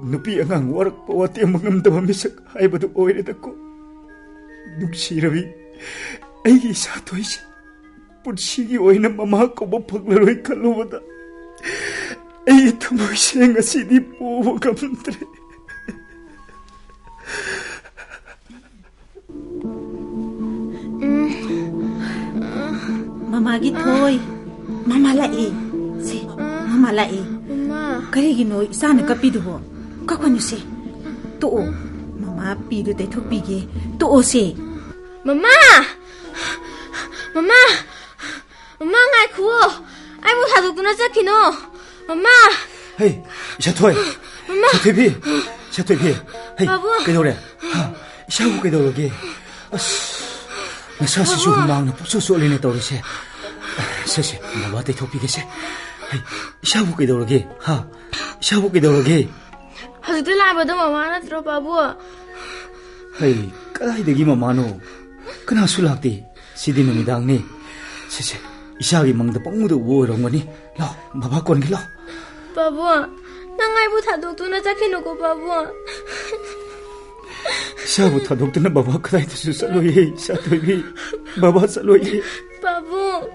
ꯅꯨꯄꯤ ꯑꯉꯥꯡ ꯋꯥꯔꯛꯄ ꯋꯥꯇꯦꯝꯕ ꯉꯝꯗꯕ ꯃꯤꯁꯛ ꯍꯥꯏꯕꯗꯨ ꯑꯣꯏꯔꯦꯗꯀꯣ꯫ ꯅꯨꯡꯁꯤꯔꯕꯤ ꯑꯩꯒꯤ ꯏꯁꯥ ꯊꯣꯏꯁꯦ ꯄꯨꯟꯁꯤꯒꯤ ꯑꯣꯏꯅ ꯃꯃꯥ ꯀꯧꯕ ꯐꯪꯂꯔꯣꯏ ꯈꯜꯂꯨꯕꯗ ꯑꯩꯒꯤ ꯊꯃꯣꯏꯁꯦ ꯉꯁꯤꯗꯤ ꯄꯨꯕ ꯉꯝꯗ꯭ꯔꯦ꯫ ꯃꯥꯒꯤ ꯊꯣꯏ, ꯃꯃꯥ ꯂꯥꯛꯑꯦ꯫ ꯁꯦ, ꯃꯃꯥ ꯂꯥꯛꯑꯦ꯫ ꯃꯃꯥ꯫ ꯀꯔꯤꯒꯤꯅꯣ ꯏꯆꯥꯅ ꯀꯞꯄꯤꯗꯨꯕꯣ? ꯀꯞꯀꯅꯨꯁꯦ꯫ ꯇꯣꯛꯑꯣ꯫ ꯃꯃꯥ ꯄꯤꯗꯨ ꯇꯩꯊꯣꯛꯄꯤꯒꯦ꯫ ꯇꯣꯛꯑꯣꯁꯦ꯫ ꯃꯃꯥ! ꯃꯃꯥ! ꯃꯃꯥ, ꯉꯥꯏꯈꯨꯑꯣ꯫ ꯑꯩꯕꯨ ꯊꯥꯗꯣꯛꯇꯨꯅ ꯆꯠꯈꯤꯅꯣ꯫ ꯃꯃꯥ! ꯍꯩ, ꯏꯁꯥꯊꯣꯏ꯫ ꯃꯃꯥ! ꯏꯁꯥꯊꯣꯏꯕꯤ! ꯏꯁꯥꯊꯣꯏꯕꯤ! ꯍꯩ, ꯄꯥꯕꯨꯡ! ꯀꯩꯗꯧꯔꯦ? ꯍꯥ? ꯏꯁꯥꯕꯨ ꯀꯩꯗꯧꯔꯒꯦ? ꯑꯁ, ꯅꯁꯥꯁꯤꯁꯨ ꯄꯥꯕꯨꯡ! ꯍꯨꯃꯥꯡꯅ ꯄꯨꯡꯆꯣꯠ ꯆꯣꯠꯂꯦꯅꯦ ꯇꯧꯔꯤꯁꯦ꯫ ꯁꯦ, ꯁꯦ, ꯕꯕꯥ ꯇꯩꯊꯣꯛꯄꯤꯒꯦꯁꯦ꯫ ꯍꯩ, ꯏꯁꯥꯕꯨ ꯀꯩꯗꯧꯔꯒꯦ? ꯍꯥ? ꯏꯁꯥꯕꯨ ꯀꯩꯗꯧꯔꯒꯦ? ꯍꯧꯖꯤꯛꯇ ꯂꯥꯛꯄꯗꯣ ꯃꯃꯥ ꯅꯠꯇ꯭ꯔꯣ, ꯄꯥꯕꯨꯡ? ꯍꯩ, ꯀꯗꯥꯏꯗꯒꯤ ꯃꯃꯥꯅꯣ? ꯀꯅꯥꯁꯨ ꯂꯥꯛꯇꯦ꯫ ꯁꯤꯗꯤ ꯅꯨꯃꯤꯗꯥꯡꯅꯤ꯫ ꯁꯦ, ꯁꯦ, ꯏꯁꯥꯒꯤ ꯃꯪꯗ ꯄꯪꯎꯗ ꯎꯕ ꯑꯣꯏꯔꯝꯒꯅꯤ꯫ ꯂꯥꯎ, ꯕꯕꯥ ꯀꯣꯟꯒꯦ ꯂꯥꯎ꯫ ꯄꯥꯕꯨꯡ, ꯅꯪ ꯑꯩꯕꯨ ꯊꯥꯗꯣꯛꯇꯨꯅ ꯆꯠꯈꯤꯅꯨꯀꯣ, ꯄꯥꯕꯨꯡ꯫ ꯏꯁꯥꯕꯨ ꯊꯥꯗꯣꯛꯇꯨꯅ ꯕꯕꯥ ꯀꯗꯥꯏꯗꯁꯨ ꯆꯠꯂꯣꯏꯌꯦ, ꯏꯆꯥꯊꯣꯏꯕꯤ꯫ ꯕꯕꯥ ꯆꯠꯂꯣꯏꯌꯦ꯫ ꯄꯥꯕꯨꯡ꯫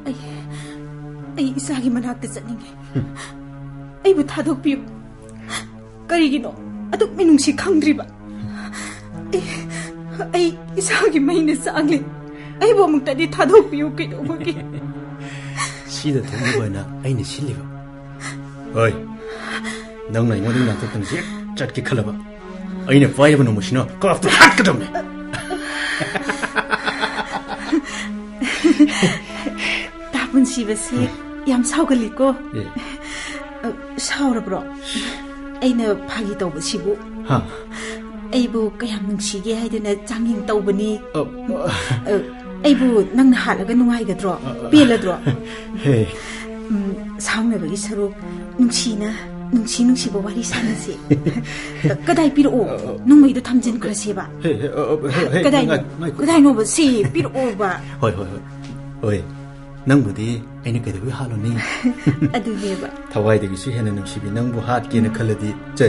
ꯑꯩ, ꯑꯩ ꯏꯆꯥꯒꯤ ꯃꯅꯥꯛꯇ ꯆꯠꯅꯤꯡꯉꯦ꯫ ꯑꯩꯕꯨ ꯊꯥꯗꯣꯛꯄꯤꯌꯨ꯫ ꯀꯔꯤꯒꯤꯅꯣ ꯑꯗꯨꯛ ꯃꯤꯅꯨꯡꯁꯤ ꯈꯪꯗ꯭ꯔꯤꯕ? ꯑꯩ, ꯑꯩ ꯏꯆꯥꯒꯤ ꯃꯩꯅ ꯆꯥꯛꯂꯤ꯫ ꯑꯩꯕꯨ ꯑꯃꯨꯛꯇꯗꯤ ꯊꯥꯗꯣꯛꯄꯤꯌꯨ ꯀꯩꯗꯧꯕꯒꯤ? ꯁꯤꯗ ꯊꯣꯛꯅꯕ ꯍꯥꯏꯅ ꯑꯩꯅ ꯁꯤꯜꯂꯤꯕ꯫ ꯍꯣꯏ, ꯅꯪꯅ ꯑꯩꯉꯣꯟꯗ ꯅꯥꯟꯊꯣꯛꯇꯅ ꯍꯦꯛ ꯆꯠꯀꯦ ꯈꯜꯂꯕ, ꯑꯩꯅ ꯄꯥꯏꯔꯕ ꯅꯣꯡꯃꯁꯤꯅ ꯀꯥꯞꯇ ꯍꯥꯠꯀꯗꯕꯅꯤ꯫ ꯇꯥ ꯄꯨꯟꯁꯤꯕꯁꯦ ꯌꯥꯝ ꯁꯥꯎꯒꯜꯂꯤꯀꯣ꯫ ꯑꯦ꯫ ꯑ, ꯁꯥꯎꯔꯕ꯭ꯔꯣ? ꯑꯩꯅ ꯐꯥꯒꯤ ꯇꯧꯕꯁꯤꯕꯨ꯫ ꯍꯥ? ꯑꯩꯕꯨ ꯀꯌꯥꯝ ꯅꯨꯡꯁꯤꯒꯦ ꯍꯥꯏꯗꯅ ꯆꯥꯡꯌꯦꯡ ꯇꯧꯕꯅꯤ꯫ ꯑ, ꯑ꯫ ꯑ, ꯑꯩꯕꯨ ꯅꯪꯅ ꯍꯥꯠꯂꯒ ꯅꯨꯡꯉꯥꯏꯒꯗ꯭ꯔꯣ? ꯑ, ꯑ꯫ ꯄꯦꯜꯂꯗ꯭ꯔꯣ? ꯍꯦ꯫ ꯎꯝ, ꯁꯥꯎꯅꯕꯒꯤ ꯁꯔꯨꯛ ꯅꯨꯡꯁꯤꯅ, ꯅꯨꯡꯁꯤ ꯅꯨꯡꯁꯤꯕ ꯋꯥꯔꯤ ꯁꯥꯟꯅꯁꯤ꯫ ꯀ-, ꯀꯗꯥꯏ ꯄꯤꯔꯛꯑꯣ? ꯑ, ꯑ꯫ ꯅꯣꯡꯃꯩꯗꯣ ꯊꯝꯖꯤꯟꯈ꯭ꯔꯁꯦꯕ꯫ ꯍꯦ, ꯍꯦ, ꯑ, ꯑ, ꯍꯦ, ꯍꯦ, ꯀꯗꯥꯏꯅꯣ? ꯉꯥꯏ-, ꯉꯥꯏꯈꯣ꯫ ꯀꯗꯥꯏꯅꯣꯕ? ꯁꯤ ꯄꯤꯔꯛꯑꯣꯕ꯫ ꯍꯣꯏ, ꯍꯣꯏ, ꯍꯣꯏ꯫ ꯍꯣꯏ꯫ ꯅꯪꯕꯨꯗꯤ ꯑꯩꯅ ꯀꯩꯗꯧꯕꯩ ꯍꯥꯠꯂꯨꯅꯤ? ꯑꯗꯨꯅꯦꯕ꯫ ꯊꯋꯥꯏꯗꯒꯤꯁꯨ ꯍꯦꯟꯅ ꯅꯨꯡꯁꯤꯕꯤ ꯅꯪꯕꯨ ꯍꯥꯠꯀꯦꯅ ꯈꯜꯂꯗꯤ, ꯆꯦ,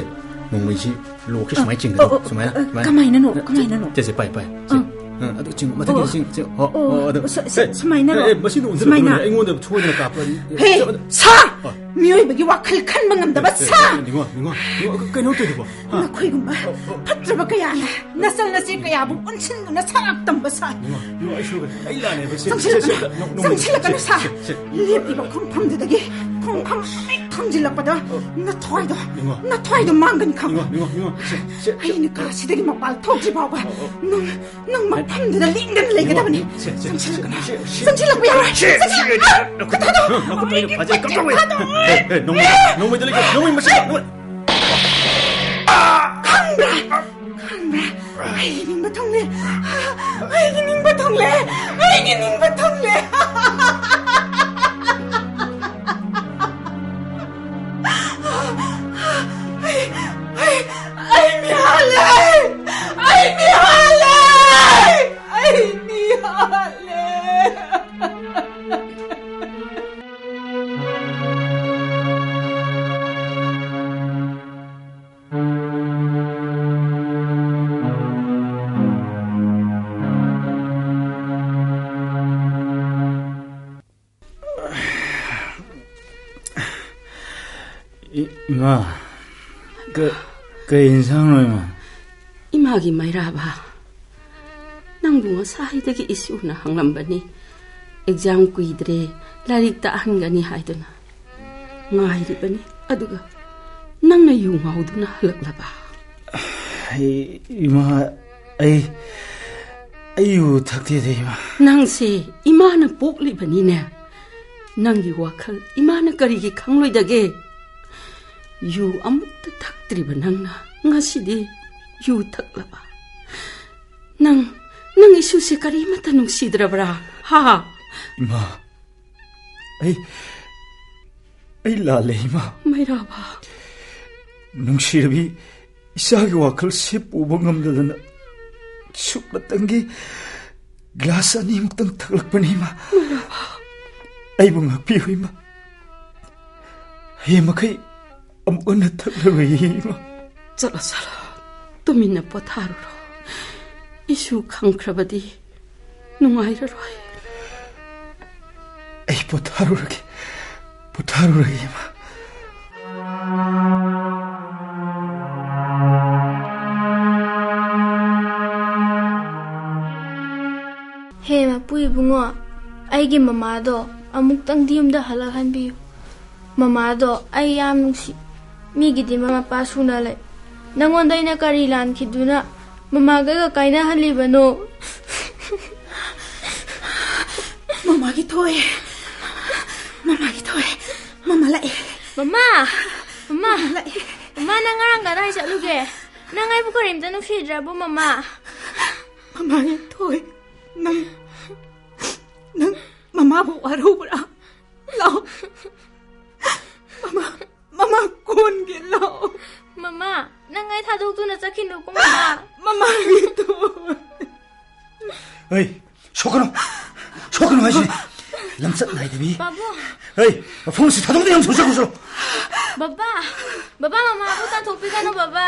ꯅꯣꯡꯃꯩꯁꯤ ꯂꯣꯛꯁꯤ ꯁꯨꯃꯥꯏꯅ ꯆꯤꯡꯒꯗꯧꯕ꯫ ꯑꯣ, ꯑꯣ, ꯁꯨꯃꯥꯏꯅ, ꯑ, ꯁꯨꯃꯥꯏꯅ꯫ ꯀꯃꯥꯏꯅꯅꯣ? ꯀꯃꯥꯏꯅꯅꯣ? ꯁꯦ, ꯁꯦ, ꯄꯥꯏ, ꯄꯥꯏ꯫ ꯁꯦ꯫ ꯑꯥ꯫ ꯑ, ꯑꯗꯨ ꯆꯤꯡ, ꯃꯊꯛꯀꯤꯗ ꯑꯣ꯫ ꯆꯤꯡ, ꯆꯤꯡ꯫ ꯍꯣ, ꯑꯣ, ꯍꯣ, ꯑꯗꯨ꯫ ꯑꯣ, ꯁ-, ꯁ-, ꯑꯦ, ꯁꯨꯃꯥꯏꯅꯔꯣ? ꯑꯦ, ꯑꯦ, ꯃꯁꯤ ꯅꯣꯡꯃꯗ ꯁꯨꯃꯥꯏꯅ꯫ ꯑꯩꯉꯣꯟꯗ ꯁꯣꯏꯗꯅ ꯀꯥꯞꯄ꯫ ꯍꯦ, ꯁꯦ, ꯑꯗꯨ꯫ ꯁꯥ! ꯍꯣꯏ꯫ ꯃꯤꯑꯣꯏꯕꯒꯤ ꯋꯥꯈꯜ ꯈꯟꯕ ꯉꯝꯗꯕ ꯑꯦ, ꯑꯦ, ꯁꯥ! ꯑꯦ, ꯅꯤꯉꯣ, ꯅꯤꯉꯣ, ꯅꯤꯉꯣ, ꯀ-, ꯀꯩꯅꯣ ꯇꯧꯔꯤꯗꯨꯕꯣ? ꯍꯥ? ꯅꯈꯣꯏꯒꯨꯝꯕ ꯑꯣ, ꯑꯣ꯫ ꯐꯠꯇ꯭ꯔꯕ ꯀꯌꯥꯅ ꯅꯆꯜ ꯅꯆꯦ ꯀꯌꯥꯕꯨ ꯑꯣꯟꯁꯤꯟꯗꯨꯅ ꯁꯔꯥꯛ ꯇꯝꯕ ꯁꯥ꯫ ꯅꯤꯉꯣ, ꯅꯤꯉꯣ, ꯑꯩ ꯁꯣꯏꯈ꯭ꯔꯦ꯫ ꯑꯩ ꯂꯥꯟꯅꯦꯕ꯫ ꯁꯦ, ꯁꯦ, ꯁꯦ, ꯆꯪꯁꯤꯜꯂꯛꯀꯅꯨ, ꯁꯦ, ꯅꯣꯡ-, ꯅꯣꯡꯃꯩ, ꯆꯪꯁꯤꯜꯂꯛꯀꯅꯨ ꯁꯦ, ꯁꯥ꯫ ꯁꯦ, ꯁꯦ꯫ ꯂꯦꯞꯄꯤꯕ ꯈꯣꯡꯐꯝꯗꯨꯗꯒꯤ ꯈꯣꯡꯐꯝ ꯍꯦꯛ ꯊꯥꯡꯖꯤꯜꯂꯛꯄꯗ ꯅꯊ꯭ꯋꯥꯏꯗꯣ, ꯅꯤꯉꯣ꯫ ꯅꯊ꯭ꯋꯥꯏꯗꯣ ꯃꯥꯡꯒꯅꯤ ꯈꯪꯉꯨ꯫ ꯅꯤꯉꯣ, ꯅꯤꯉꯣ, ꯅꯤꯉꯣ, ꯁꯦ, ꯁꯦ, ꯁꯦ꯫ ꯑꯩꯅ ꯀꯥꯁꯤꯗꯒꯤ ꯃꯄꯥꯟ ꯊꯣꯛꯇ꯭ꯔꯤ ꯐꯥꯎꯕ ꯑꯣ, ꯑꯣ꯫ ꯅꯪ, ꯅꯪ ꯃꯐꯝꯗꯨꯗ ꯂꯦꯡꯗꯅ ꯂꯩꯒꯗꯕꯅꯤ꯫ ꯅꯤꯉꯣ, ꯁꯦ, ꯁꯦ, ꯆꯪꯁꯤꯜꯂꯛꯀꯅꯨ꯫ ꯁꯦ, ꯁꯦ, ꯆꯪꯁꯤꯜꯂꯛꯄ ꯌꯥꯔꯣꯏ꯫ ꯁꯦ, ꯁꯦ, ꯆꯪꯁꯤꯜꯂꯛ-, ꯁꯦ, ꯅꯈꯨꯠ-, ꯀꯊꯥꯗꯣ꯫ ꯅꯈꯨꯠꯇꯣ ꯑꯩꯅ ꯐꯥꯖꯩ, ꯀꯛꯊꯠꯂꯣ꯫ ꯊꯥꯗꯣꯛꯑꯣ꯫ ꯍꯦ, ꯍꯦ, ꯅꯣꯡꯃꯩꯗꯣ, ꯅꯣꯡꯃꯩꯗꯣ ꯂꯩꯇ꯭ꯔꯣ? ꯅꯣꯡꯃꯩ ꯃꯁꯤꯡ, ꯅꯣꯡꯃꯩ꯫ ꯈꯪꯕ꯭ꯔꯥ? ꯈꯪꯕ꯭ꯔꯥ? ꯑꯩꯒꯤ ꯅꯤꯡꯕ ꯊꯨꯡꯂꯦ꯫ ꯑꯩꯒꯤ ꯅꯤꯡꯕ ꯊꯨꯡꯂꯦ꯫ ꯑꯩꯒꯤ ꯅꯤꯡꯕ ꯊꯨꯡꯂꯦ꯫ ꯑꯩ, ꯑꯩ, ꯑꯩ ꯃꯤꯍꯥꯠꯂꯦ! ꯑꯩ ꯃꯤꯍꯥꯠꯂꯦ! ꯑꯩ ꯃꯤꯍꯥꯠꯂꯦ! ꯏ-, ꯏꯃꯥ, ꯀ-, ꯀꯩ ꯏꯟꯁꯥꯡꯅꯣ, ꯏꯃꯥ? ꯏꯃꯥꯒꯤ ꯃꯩꯔꯥꯕ, ꯅꯪꯕꯨ ꯉꯁꯥꯏꯗꯒꯤ ꯏꯁꯨꯅ ꯍꯪꯂꯝꯕꯅꯤ꯫ ꯑꯦꯛꯖꯥꯝ ꯀꯨꯏꯗ꯭ꯔꯦ, ꯂꯥꯏꯔꯤꯛ ꯇꯥꯛꯍꯟꯒꯅꯤ ꯍꯥꯏꯗꯨꯅ ꯉꯥꯏꯔꯤꯕꯅꯤ꯫ ꯑꯗꯨꯒ ꯅꯪꯅ ꯌꯨ ꯉꯥꯎꯗꯨꯅ ꯍꯜꯂꯛꯂꯕ? ꯑꯩ, ꯏꯃꯥ, ꯑꯩ, ꯑꯩ ꯌꯨ ꯊꯛꯇꯦꯗ, ꯏꯃꯥ꯫ ꯅꯪꯁꯦ ꯏꯃꯥꯅ ꯄꯣꯛꯂꯤꯕꯅꯤꯅꯦ꯫ ꯅꯪꯒꯤ ꯋꯥꯈꯜ ꯏꯃꯥꯅ ꯀꯔꯤꯒꯤ ꯈꯪꯂꯣꯏꯗꯒꯦ? ꯌꯨ ꯑꯃꯨꯛꯇ ꯊꯛꯇ꯭ꯔꯤꯕ ꯅꯪꯅ ꯉꯁꯤꯗꯤ ꯌꯨ ꯊꯛꯂꯕ? ꯅꯪ, ꯅꯪ ꯏꯁꯨꯁꯦ ꯀꯔꯤꯃꯠꯇ ꯅꯨꯡꯁꯤꯗ꯭ꯔꯕ꯭ꯔꯥ? ꯍꯥ? ꯏꯃꯥ, ꯑꯩ, ꯑꯩ ꯂꯥꯜꯂꯦ, ꯏꯃꯥ꯫ ꯃꯩꯔꯥꯕ꯫ ꯅꯨꯡꯁꯤꯔꯕꯤ, ꯏꯆꯥꯒꯤ ꯋꯥꯈꯜꯁꯦ ꯄꯨꯕ ꯉꯝꯗꯗꯅ ꯁꯨꯞꯅꯇꯪꯒꯤ ꯒ꯭ꯂꯥꯁ ꯑꯅꯤꯃꯨꯛꯇꯪ ꯊꯛꯂꯛꯄꯅꯤ, ꯏꯃꯥ꯫ ꯃꯩꯔꯥꯕ꯫ ꯑꯩꯕꯨ ꯉꯥꯛꯄꯤꯌꯨ, ꯏꯃꯥ꯫ ꯍꯌꯦꯡ ꯃꯈꯩ ꯑꯃꯨꯛ ꯍꯟꯅ ꯊꯛꯂꯔꯣꯏꯌꯦ, ꯏꯃꯥ꯫ ꯆꯠꯂꯣ, ꯆꯠꯂꯣ꯫ ꯇꯨꯃꯤꯟꯅ ꯄꯣꯊꯥꯔꯨꯔꯣ꯫ ꯏꯁꯨ ꯈꯪꯈ꯭ꯔꯕꯗꯤ ꯅꯨꯡꯉꯥꯏꯔꯔꯣꯏ꯫ ꯑꯩ ꯄꯣꯊꯥꯔꯨꯔꯒꯦ, ꯄꯣꯊꯥꯔꯨꯔꯒꯦ, ꯏꯃꯥ꯫ ꯍꯦ ꯃꯄꯨ ꯏꯕꯨꯡꯉꯣ, ꯑꯩꯒꯤ ꯃꯃꯥꯗꯣ ꯑꯃꯨꯛꯇꯪꯗꯤ ꯌꯨꯝꯗ ꯍꯜꯂꯛꯍꯟꯕꯤꯌꯨ꯫ ꯃꯃꯥꯗꯣ ꯑꯩ ꯌꯥꯝ ꯅꯨꯡꯁꯤ꯫ ꯃꯤꯒꯤꯗꯤ ꯃꯃꯥ ꯃꯄꯥ ꯁꯨꯅ ꯂꯩ꯫ ꯅꯪꯉꯣꯟꯗ ꯑꯩꯅ ꯀꯔꯤ ꯂꯥꯟꯈꯤꯗꯨꯅ ꯃꯃꯥꯒ ꯀꯥꯏꯅꯍꯜꯂꯤꯕꯅꯣ? ꯃꯃꯥꯒꯤ ꯊꯣꯏ, ꯃꯃꯥꯒꯤ ꯊꯣꯏ, ꯃꯃꯥ ꯂꯥꯛꯑꯦ꯫ ꯃꯃꯥ! ꯃꯃꯥ! ꯃꯃꯥ ꯂꯥꯛꯑꯦ꯫ ꯃꯃꯥ, ꯅꯪ ꯉꯔꯥꯡ ꯀꯗꯥꯏ ꯆꯠꯂꯨꯒꯦ? ꯅꯪ ꯑꯩꯕꯨ ꯀꯔꯤꯝꯇ ꯅꯨꯡꯁꯤꯗ꯭ꯔꯕꯣ, ꯃꯃꯥ? ꯃꯃꯥꯒꯤ ꯊꯣꯏ, ꯅꯪ, ꯅꯪ ꯃꯃꯥꯕꯨ ꯋꯥꯔꯧꯕ꯭ꯔꯥ? ꯂꯥꯛꯑꯣ꯫ ꯃꯃꯥ, ꯃꯃꯥ ꯀꯣꯟꯒꯦ, ꯂꯥꯛꯑꯣ꯫ ꯃꯃꯥ, ꯅꯪ ꯑꯩ ꯊꯥꯗꯣꯛꯇꯨꯅ ꯆꯠꯈꯤꯅꯨꯀꯣ, ꯃꯃꯥ꯫ ꯃꯃꯥꯒꯤ ꯊꯣꯏ꯫ ꯍꯩ, ꯁꯣꯛꯀꯅꯨ꯫ ꯁꯣꯛꯀꯅꯨ ꯍꯥꯏꯁꯤꯅꯤ꯫ ꯂꯝꯆꯠ ꯅꯥꯏꯗꯕꯤ꯫ ꯄꯥꯕꯨꯡ꯫ ꯍꯩ, ꯃꯐꯝ ꯑꯁꯤ ꯊꯥꯗꯣꯛꯇꯦ, ꯌꯥꯝ ꯁꯣꯛꯆ ꯈꯣꯠꯆ꯫ ꯕꯕꯥ, ꯕꯕꯥ, ꯃꯃꯥꯕꯨ ꯇꯥꯟꯊꯣꯛꯄꯤꯒꯅꯨ, ꯕꯕꯥ꯫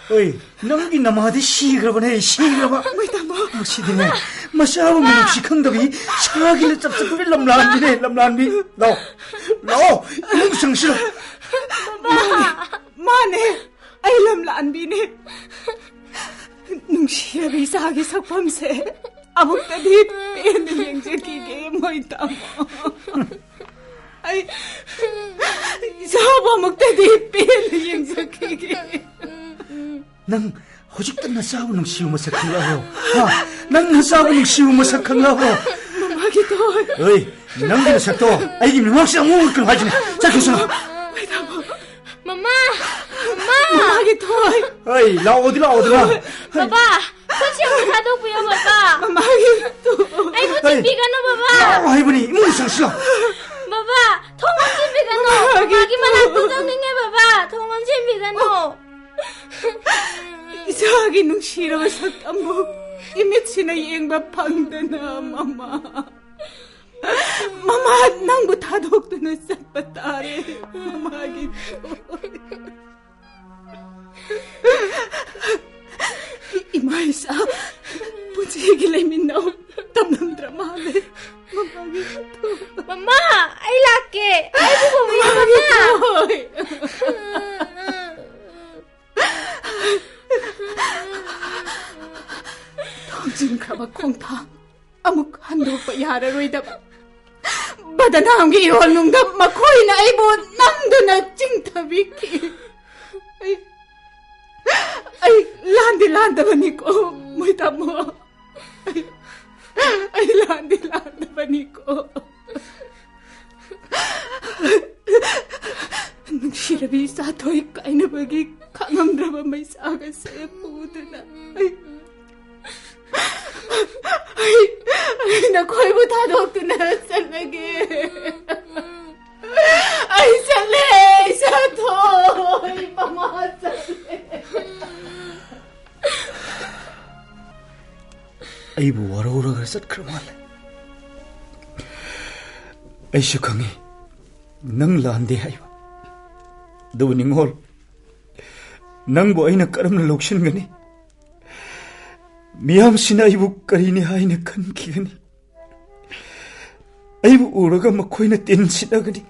ꯍꯩ, ꯅꯪꯒꯤ ꯅꯃꯥꯗꯤ ꯁꯤꯈ꯭ꯔꯕꯅꯦ, ꯁꯤꯈ꯭ꯔꯕ꯫ ꯃꯣꯏ ꯇꯥꯃꯣ꯫ ꯃꯁꯤꯗꯤꯅꯦ, ꯃꯆꯥꯕꯨ ꯃꯤꯅꯨꯡꯁꯤ ꯈꯪꯗꯕꯤ, ꯁꯥꯒꯤ ꯂꯝꯆꯠ ꯆꯠꯄꯤ ꯂꯝꯂꯥꯟꯕꯤꯅꯦ, ꯂꯝꯂꯥꯟꯕꯤ꯫ ꯂꯥꯛꯑꯣ, ꯂꯥꯛꯑꯣ, ꯏꯃꯨꯡ ꯆꯪꯁꯤꯜꯂꯣ꯫ ꯕꯕꯥ꯫ ꯃꯥꯅꯦ, ꯑꯩ ꯂꯝꯂꯥꯟꯕꯤꯅꯦ꯫ ꯅꯨꯡꯁꯤꯔꯕꯤ ꯏꯆꯥꯒꯤ ꯁꯛꯐꯝꯁꯦ ꯑꯃꯨꯛꯇꯗꯤ ꯄꯦꯟꯅ ꯌꯦꯡꯖꯈꯤꯒꯦ, ꯃꯣꯏ ꯇꯥꯃꯣ꯫ ꯑꯩ ꯏꯆꯥꯕꯨ ꯑꯃꯨꯛꯇꯗꯤ ꯄꯦꯟꯅ ꯌꯦꯡꯖꯈꯤꯒꯦ꯫ ꯅꯪ ꯍꯧꯖꯤꯛꯇ ꯅꯆꯥꯕꯨ ꯅꯨꯡꯁꯤꯕ ꯃꯁꯛ ꯈꯪꯂꯛꯑꯕ꯭ꯔꯣ? ꯍꯥ? ꯅꯪ ꯅꯆꯥꯕꯨ ꯅꯨꯡꯁꯤꯕ ꯃꯁꯛ ꯈꯪꯂꯛꯑꯕ꯭ꯔꯣ? ꯃꯃꯥꯒꯤ ꯊꯣꯏ꯫ ꯍꯩ, ꯅꯪꯒꯤ ꯅꯁꯛꯇꯣ ꯑꯩꯒꯤ ꯃꯤꯃꯥꯡꯁꯤꯗ ꯑꯃꯨꯛ ꯎꯠꯀꯅꯨ ꯍꯥꯏꯁꯤꯅꯤ꯫ ꯆꯠꯈ꯭ꯔꯣ, ꯆꯠꯂꯣ꯫ ꯃꯃꯥ! ꯃꯃꯥ! ꯃꯃꯥꯒꯤ ꯊꯣꯏ! ꯍꯩ, ꯂꯥꯛꯑꯣꯗꯤ ꯂꯥꯛꯑꯣꯗꯅ꯫ ꯕꯕꯥ, ꯈꯨꯠꯁꯦ ꯑꯃꯨꯛ ꯊꯥꯗꯣꯛꯄꯤꯌꯣ, ꯕꯕꯥ꯫ ꯃꯃꯥꯒꯤ ꯊꯣꯏ! ꯑꯩꯕꯨ ꯍꯩ, ꯆꯤꯡꯕꯤꯒꯅꯨ, ꯕꯕꯥ꯫ ꯂꯥꯛꯑꯣ ꯍꯥꯏꯕꯅꯤ, ꯏꯃꯨꯡ ꯆꯪꯁꯤꯜꯂꯣ꯫ ꯕꯕꯥ, ꯊꯣꯡ ꯂꯣꯟꯁꯤꯟꯕꯤꯒꯅꯨ꯫ ꯃꯃꯥꯒꯤ ꯃꯃꯥꯒꯤ ꯃꯅꯥꯛꯇ ꯊꯣꯏ! ꯆꯪꯅꯤꯡꯉꯦ, ꯕꯕꯥ꯫ ꯊꯣꯡ ꯂꯣꯟꯁꯤꯟꯕꯤꯒꯅꯨ꯫ ꯏꯆꯥꯒꯤ ꯅꯨꯡꯁꯤꯔꯕ ꯁꯛꯇꯝꯕꯨ ꯏꯃꯤꯠꯁꯤꯅ ꯌꯦꯡꯕ ꯐꯪꯗꯅ, ꯃꯃꯥ꯫ ꯃꯃꯥ, ꯅꯪꯕꯨ ꯊꯥꯗꯣꯛꯇꯨꯅ ꯆꯠꯄ ꯇꯥꯔꯦ, ꯃꯃꯥꯒꯤ ꯊꯣꯏ꯫ ꯏꯃꯥꯒꯤ ꯊꯃꯣꯏ꯫ ꯊꯣꯝꯖꯤꯟꯈ꯭ꯔꯕ ꯈꯣꯡꯊꯥꯡ ꯑꯃꯨꯛ ꯍꯟꯗꯣꯛꯄ ꯌꯥꯔꯔꯣꯏꯗꯕ ꯕꯗꯅꯥꯝꯒꯤ ꯏꯍꯣꯜꯅꯨꯡꯗ ꯃꯈꯣꯏꯅ ꯑꯩꯕꯨ ꯅꯝꯗꯨꯅ ꯆꯤꯡꯊꯕꯤꯈꯤ꯫ ꯑꯩ, ꯑꯩ ꯂꯥꯟꯗꯤ ꯂꯥꯟꯗꯕꯅꯤꯀꯣ, ꯃꯣꯏ ꯇꯥꯃꯣ꯫ ꯑꯩ, ꯑꯩ ꯂꯥꯟꯗꯤ ꯂꯥꯟꯗꯕꯅꯤꯀꯣ꯫ ꯅꯨꯡꯁꯤꯔꯕꯤ ꯏꯆꯥ ꯊꯣꯏ ꯀꯥꯏꯅꯕꯒꯤ ꯈꯥꯡꯉꯝꯗ꯭ꯔꯕ ꯃꯩꯁꯥꯒꯁꯦ ꯄꯨꯗꯨꯅ ꯑꯩ, ꯑꯩ, ꯑꯩ ꯅꯈꯣꯏꯕꯨ ꯊꯥꯗꯣꯛꯇꯨꯅ ꯆꯠꯂꯒꯦ꯫ ꯑꯩ ꯆꯠꯂꯦ, ꯏꯆꯥ ꯊꯣꯏ, ꯃꯃꯥ ꯆꯠꯂꯦ꯫ ꯑꯩꯕꯨ ꯋꯥꯔꯧꯔꯒ ꯆꯠꯈ꯭ꯔ ꯃꯥꯜꯂꯦ꯫ ꯑꯩꯁꯨ ꯈꯪꯉꯤ, ꯅꯪ ꯂꯥꯟꯗꯦ ꯍꯥꯏꯕ꯫ ꯑꯗꯨꯕꯨ ꯅꯤꯡꯉꯣꯜ, ꯅꯪꯕꯨ ꯑꯩꯅ ꯀꯔꯝꯅ ꯂꯧꯁꯤꯟꯒꯅꯤ? ꯃꯤꯌꯥꯝꯁꯤꯅ ꯑꯩꯕꯨ ꯀꯔꯤꯅꯤ ꯍꯥꯏꯅ ꯈꯟꯈꯤꯒꯅꯤ? ꯑꯩꯕꯨ ꯎꯔꯒ ꯃꯈꯣꯏꯅ ꯇꯤꯟ ꯁꯤꯠꯅꯒꯅꯤ꯫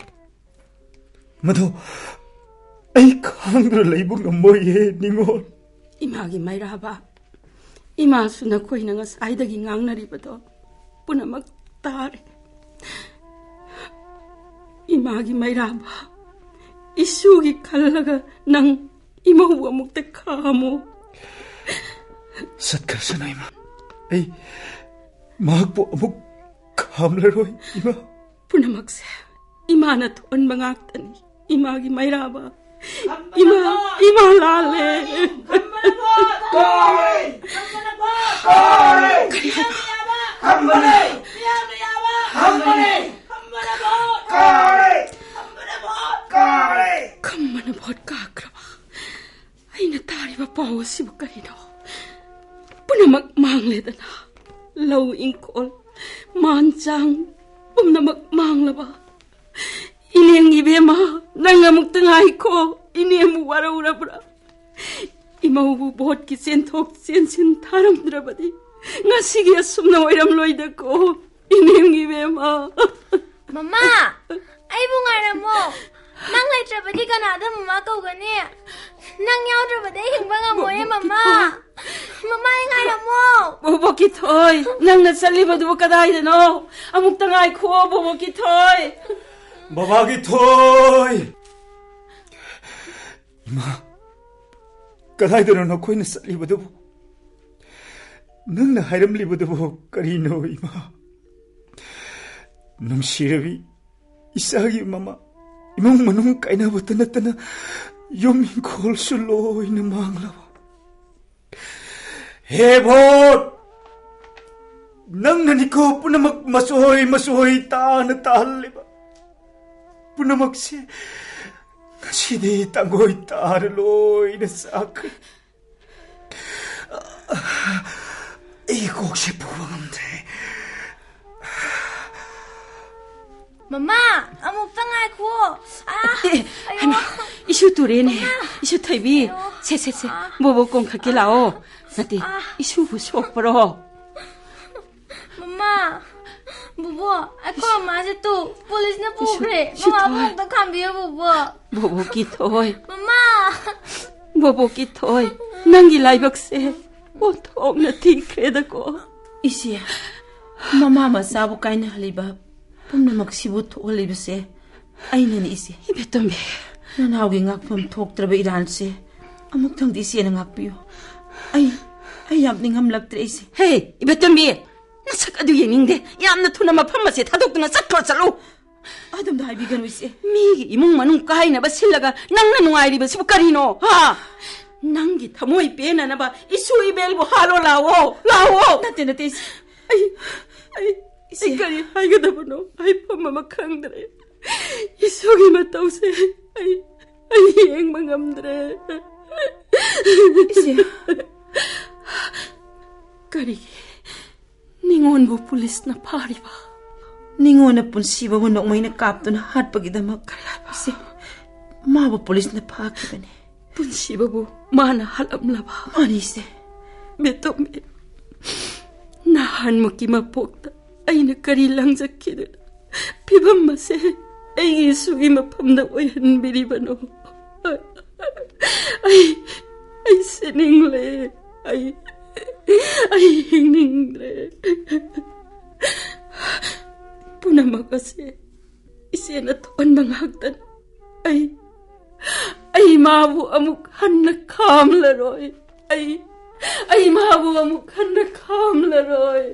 ꯃꯗꯣ ꯑꯩ ꯈꯥꯡꯗꯨꯅ ꯂꯩꯕ ꯉꯝꯃꯣꯏꯌꯦ, ꯅꯤꯡꯉꯣꯜ꯫ ꯏꯃꯥꯒꯤ ꯃꯩꯔꯥꯕ, ꯏꯃꯥꯁꯨ ꯅꯈꯣꯏꯅ ꯉꯁꯥꯏꯗꯒꯤ ꯉꯥꯡꯅꯔꯤꯕꯗꯣ ꯄꯨꯝꯅꯃꯛ ꯇꯥꯔꯦ꯫ ꯏꯃꯥꯒꯤ ꯃꯩꯔꯥꯕ, ꯏꯁꯨꯒꯤ ꯈꯜꯂꯒ ꯅꯪ ꯏꯃꯧ ꯑꯃꯨꯛꯇ ꯈꯥꯝꯃꯨ꯫ ꯆꯠꯈ꯭ꯔꯁꯅꯨ ꯏꯃꯥ, ꯑꯩ ꯃꯍꯥꯛꯄꯨ ꯑꯃꯨꯛ ꯈꯥꯝꯂꯔꯣꯏ ꯏꯃꯥ꯫ ꯄꯨꯝꯅꯃꯛꯁꯦ ꯏꯃꯥꯅ ꯊꯣꯛꯍꯟꯕ ꯉꯥꯛꯇꯅꯤ꯫ ꯏꯃꯥꯒꯤ ꯃꯩꯔꯥꯕ, ꯏꯃꯥ, ꯏꯃꯥ ꯂꯥꯜꯂꯦ꯫ ꯀꯥꯔꯦ! ꯀꯥꯔꯦ! ꯀꯥꯔꯦ! ꯀꯥꯔꯦ! ꯀꯥꯔꯦ! ꯈꯝꯕꯅ ꯚꯣꯠ ꯀꯥꯈ꯭ꯔꯕ꯫ ꯑꯩꯅ ꯇꯥꯔꯤꯕ ꯄꯥꯎ ꯑꯁꯤꯕꯨ ꯀꯔꯤꯅꯣ? ꯄꯨꯝꯅꯃꯛ ꯃꯥꯡꯂꯦꯗꯅ꯫ ꯂꯧ ꯏꯪꯈꯣꯜ, ꯃꯥꯟ ꯆꯥꯡ ꯄꯨꯝꯅꯃꯛ ꯃꯥꯡꯂꯕ꯫ ꯏꯅꯦꯝ ꯏꯕꯦꯝꯃ, ꯅꯪ ꯑꯃꯨꯛꯇ ꯉꯥꯏꯈꯣ꯫ ꯏꯅꯦꯝꯕꯨ ꯋꯥꯔꯧꯔꯕ꯭ꯔꯥ? ꯏꯃꯧꯕꯨ ꯚꯣꯠꯀꯤ ꯆꯦꯟꯊꯣꯛ ꯆꯦꯟꯁꯤꯟ ꯊꯥꯔꯝꯗ꯭ꯔꯕꯗꯤ ꯉꯁꯤꯒꯤ ꯑꯁꯨꯝꯅ ꯑꯣꯏꯔꯝꯂꯣꯏꯗꯀꯣ, ꯏꯅꯦꯝ ꯏꯕꯦꯝꯃ꯫ ꯃꯃꯥ, ꯑꯩꯕꯨ ꯉꯥꯏꯔꯝꯃꯣ꯫ ꯅꯪ ꯂꯩꯇ꯭ꯔꯕꯗꯤ ꯀꯅꯥꯗ ꯃꯃꯥ ꯀꯧꯒꯅꯤ? ꯅꯪ ꯌꯥꯎꯗ꯭ꯔꯕꯗꯤ ꯑꯩ ꯍꯤꯡꯕ ꯉꯝꯃꯣꯏꯌꯦ, ꯃꯃꯥ꯫ ꯃꯃꯥ, ꯑꯩ ꯉꯥꯏꯔꯝꯃꯣ꯫ ꯕꯣꯕꯣꯛꯀꯤ ꯊꯣꯏ, ꯅꯪꯅ ꯆꯠꯂꯤꯕꯗꯨꯕꯨ ꯀꯗꯥꯏꯗꯅꯣ? ꯑꯃꯨꯛꯇ ꯉꯥꯏꯈꯣ, ꯕꯣꯕꯣꯛꯀꯤ ꯊꯣꯏ꯫ ꯕꯕꯥꯒꯤ ꯊꯣꯏ! ꯏꯃꯥ, ꯀꯗꯥꯏꯗꯅꯣ ꯅꯈꯣꯏꯅ ꯆꯠꯂꯤꯕꯗꯨꯕꯨ? ꯅꯪꯅ ꯍꯥꯏꯔꯝꯂꯤꯕꯗꯨꯕꯨ ꯀꯔꯤꯅꯣ, ꯏꯃꯥ? ꯅꯨꯡꯁꯤꯔꯕꯤ ꯏꯆꯥꯒꯤ ꯃꯃꯥ, ꯏꯃꯨꯡ ꯃꯅꯨꯡ ꯀꯥꯏꯅꯕꯇ ꯅꯠꯇꯅ ꯌꯨꯝ ꯏꯪꯈꯣꯜꯁꯨ ꯂꯣꯏꯅ ꯃꯥꯡꯂꯕ꯫ ꯍꯦ ꯚꯣꯠ! ꯅꯪꯅꯅꯤꯀꯣ ꯄꯨꯝꯅꯃꯛ ꯃꯆꯣꯏ ꯃꯆꯣꯏ ꯇꯥꯅ ꯇꯥꯍꯜꯂꯤꯕ꯫ ꯄꯨꯝꯅꯃꯛꯁꯦ ꯉꯁꯤꯗꯤ ꯇꯥꯡꯒꯣꯏ ꯇꯥꯔ ꯂꯣꯏꯅ ꯆꯥꯈ꯭ꯔꯦ꯫ ꯑꯩ ꯀꯣꯛꯁꯦ ꯄꯨꯕ ꯉꯝꯗ꯭ꯔꯦ꯫ ꯃꯃꯥ, ꯑꯃꯨꯛꯇ ꯉꯥꯏꯈꯣ꯫ ꯑꯥ, ꯑꯦ, ꯑꯌꯣ꯫ ꯍꯩꯃꯥ, ꯏꯁꯨ ꯇꯨꯔꯦꯅꯦ꯫ ꯃꯃꯥ꯫ ꯏꯁꯨ ꯊꯣꯏꯕꯤ, ꯑꯌꯣ꯫ ꯁꯦ, ꯁꯦ, ꯁꯦ, ꯑꯥ꯫ ꯕꯣꯕꯣꯛ ꯀꯣꯟꯈꯠꯀꯦ ꯂꯥꯛꯑꯣ꯫ ꯅꯠꯇꯦ, ꯑꯥ꯫ ꯏꯁꯨꯕꯨ ꯁꯣꯛꯄ꯭ꯔꯣ? ꯃꯃꯥ, ꯕꯣꯕꯣ, ꯑꯩꯈꯣꯏ ꯃꯃꯥꯁꯦ ꯇꯨ, ꯄꯨꯂꯤꯁꯅ ꯏꯁꯨ, ꯄꯨꯈ꯭ꯔꯦ꯫ ꯏꯁꯨ ꯃꯃꯥꯕꯨ ꯊꯣꯏ꯫ ꯑꯃꯨꯛꯇ ꯈꯥꯝꯕꯤꯌꯣ, ꯕꯣꯕꯣ꯫ ꯕꯣꯕꯣꯛꯀꯤ ꯊꯣꯏ꯫ ꯃꯃꯥ! ꯕꯣꯕꯣꯛꯀꯤ ꯊꯣꯏ, ꯅꯪꯒꯤ ꯂꯥꯏꯕꯛꯁꯦ ꯑꯣꯟꯊꯣꯛꯅ ꯊꯤꯈ꯭ꯔꯦꯗꯀꯣ꯫ ꯏꯆꯦ, ꯃꯃꯥ ꯃꯆꯥꯕꯨ ꯀꯥꯏꯅꯍꯜꯂꯤꯕ ꯄꯨꯝꯅꯃꯛꯁꯤꯕꯨ ꯊꯣꯛꯍꯜꯂꯤꯕꯁꯦ ꯑꯩꯅꯅꯤ, ꯏꯆꯦ꯫ ꯏꯕꯦꯇꯣꯝꯕꯤ꯫ ꯅꯅꯥꯎꯒꯤ ꯉꯥꯛꯐꯝ ꯊꯣꯛꯇ꯭ꯔꯕ ꯏꯔꯥꯟꯁꯦ ꯑꯃꯨꯛꯇꯪꯗꯤ ꯏꯆꯦꯅ ꯉꯥꯛꯄꯤꯌꯨ꯫ ꯑꯩ, ꯑꯩ ꯌꯥꯝ ꯅꯤꯡꯉꯝꯂꯛꯇ꯭ꯔꯦ, ꯏꯆꯦ꯫ ꯍꯦ, ꯏꯕꯦꯇꯣꯝꯕꯤ, ꯅꯁꯛ ꯑꯗꯨ ꯌꯦꯡꯅꯤꯡꯗꯦ꯫ ꯌꯥꯝꯅ ꯊꯨꯅ ꯃꯐꯝ ꯑꯁꯦ ꯊꯥꯗꯣꯛꯇꯨꯅ ꯆꯠꯈ꯭ꯔꯣ, ꯆꯠꯂꯨ꯫ ꯑꯗꯨꯝꯅ ꯍꯥꯏꯕꯤꯒꯅꯨ, ꯏꯆꯦ꯫ ꯃꯤꯒꯤ ꯏꯃꯨꯡ ꯃꯅꯨꯡ ꯀꯥꯏꯅꯕ ꯁꯤꯜꯂꯒ ꯅꯪꯅ ꯅꯨꯡꯉꯥꯏꯔꯤꯕꯁꯤꯕꯨ ꯀꯔꯤꯅꯣ? ꯍꯥ? ꯅꯪꯒꯤ ꯊꯃꯣꯏ ꯄꯦꯟꯅꯅꯕ ꯏꯁꯨ ꯏꯕꯦꯜꯕꯨ ꯍꯥꯠꯂꯣ ꯂꯥꯛꯑꯣ, ꯂꯥꯛꯑꯣ꯫ ꯅꯠꯇꯦ, ꯅꯠꯇꯦ, ꯏꯆꯦ꯫ ꯑꯩ, ꯑꯩ, ꯏꯆꯦ꯫ ꯑꯩ ꯀꯔꯤ ꯍꯥꯏꯒꯗꯕꯅꯣ ꯍꯥꯏꯐꯝ ꯑꯃ ꯈꯪꯗ꯭ꯔꯦ꯫ ꯏꯁꯨꯒꯤ ꯃꯇꯧꯁꯦ ꯑꯩ, ꯑꯩ ꯌꯦꯡꯕ ꯉꯝꯗ꯭ꯔꯦ꯫ ꯏꯆꯦ꯫ ꯀꯔꯤꯒꯤ ꯅꯤꯉꯣꯟꯕꯨ ꯄꯨꯂꯤꯁꯅ ꯐꯥꯔꯤꯕ? ꯅꯤꯉꯣꯟꯅ ꯄꯨꯟꯁꯤꯕꯕꯨ ꯅꯣꯡꯃꯩꯅ ꯀꯥꯞꯇꯨꯅ ꯍꯥꯠꯄꯒꯤꯗꯃꯛ ꯀꯔꯤ ꯍꯥꯏꯕ? ꯏꯆꯦ, ꯃꯥꯕꯨ ꯄꯨꯂꯤꯁꯅ ꯐꯥꯈꯤꯕꯅꯦ꯫ ꯄꯨꯟꯁꯤꯕꯕꯨ ꯃꯥꯅ ꯍꯥꯠꯂꯝꯂꯕ? ꯃꯥꯅꯤ, ꯏꯆꯦ꯫ ꯕꯦꯇꯣꯝꯕꯤ, ꯅꯍꯥꯟꯃꯨꯛꯀꯤ ꯃꯄꯣꯛꯇ ꯑꯩꯅ ꯀꯔꯤ ꯂꯪꯖꯈꯤꯗꯨꯅ ꯐꯤꯕꯝ ꯑꯁꯦ ꯑꯩꯒꯤ ꯏꯁꯨꯒꯤ ꯃꯐꯝꯗ ꯑꯣꯏꯍꯟꯕꯤꯔꯤꯕꯅꯣ? ꯑꯩ, ꯑꯩ ꯁꯤꯅꯤꯡꯂꯦ꯫ ꯑꯩ, ꯑꯩ ꯍꯤꯡꯅꯤꯡꯗ꯭ꯔꯦ꯫ ꯄꯨꯝꯅꯃꯛ ꯑꯁꯦ ꯏꯆꯦꯅ ꯊꯣꯛꯍꯟꯕ ꯉꯥꯛꯇꯅꯤ꯫ ꯑꯩ, ꯑꯩ ꯃꯥꯕꯨ ꯑꯃꯨꯛ ꯍꯟꯅ ꯈꯥꯝꯂꯔꯣꯏ꯫ ꯑꯩ, ꯑꯩ ꯃꯥꯕꯨ ꯑꯃꯨꯛ ꯍꯟꯅ ꯈꯥꯝꯂꯔꯣꯏ꯫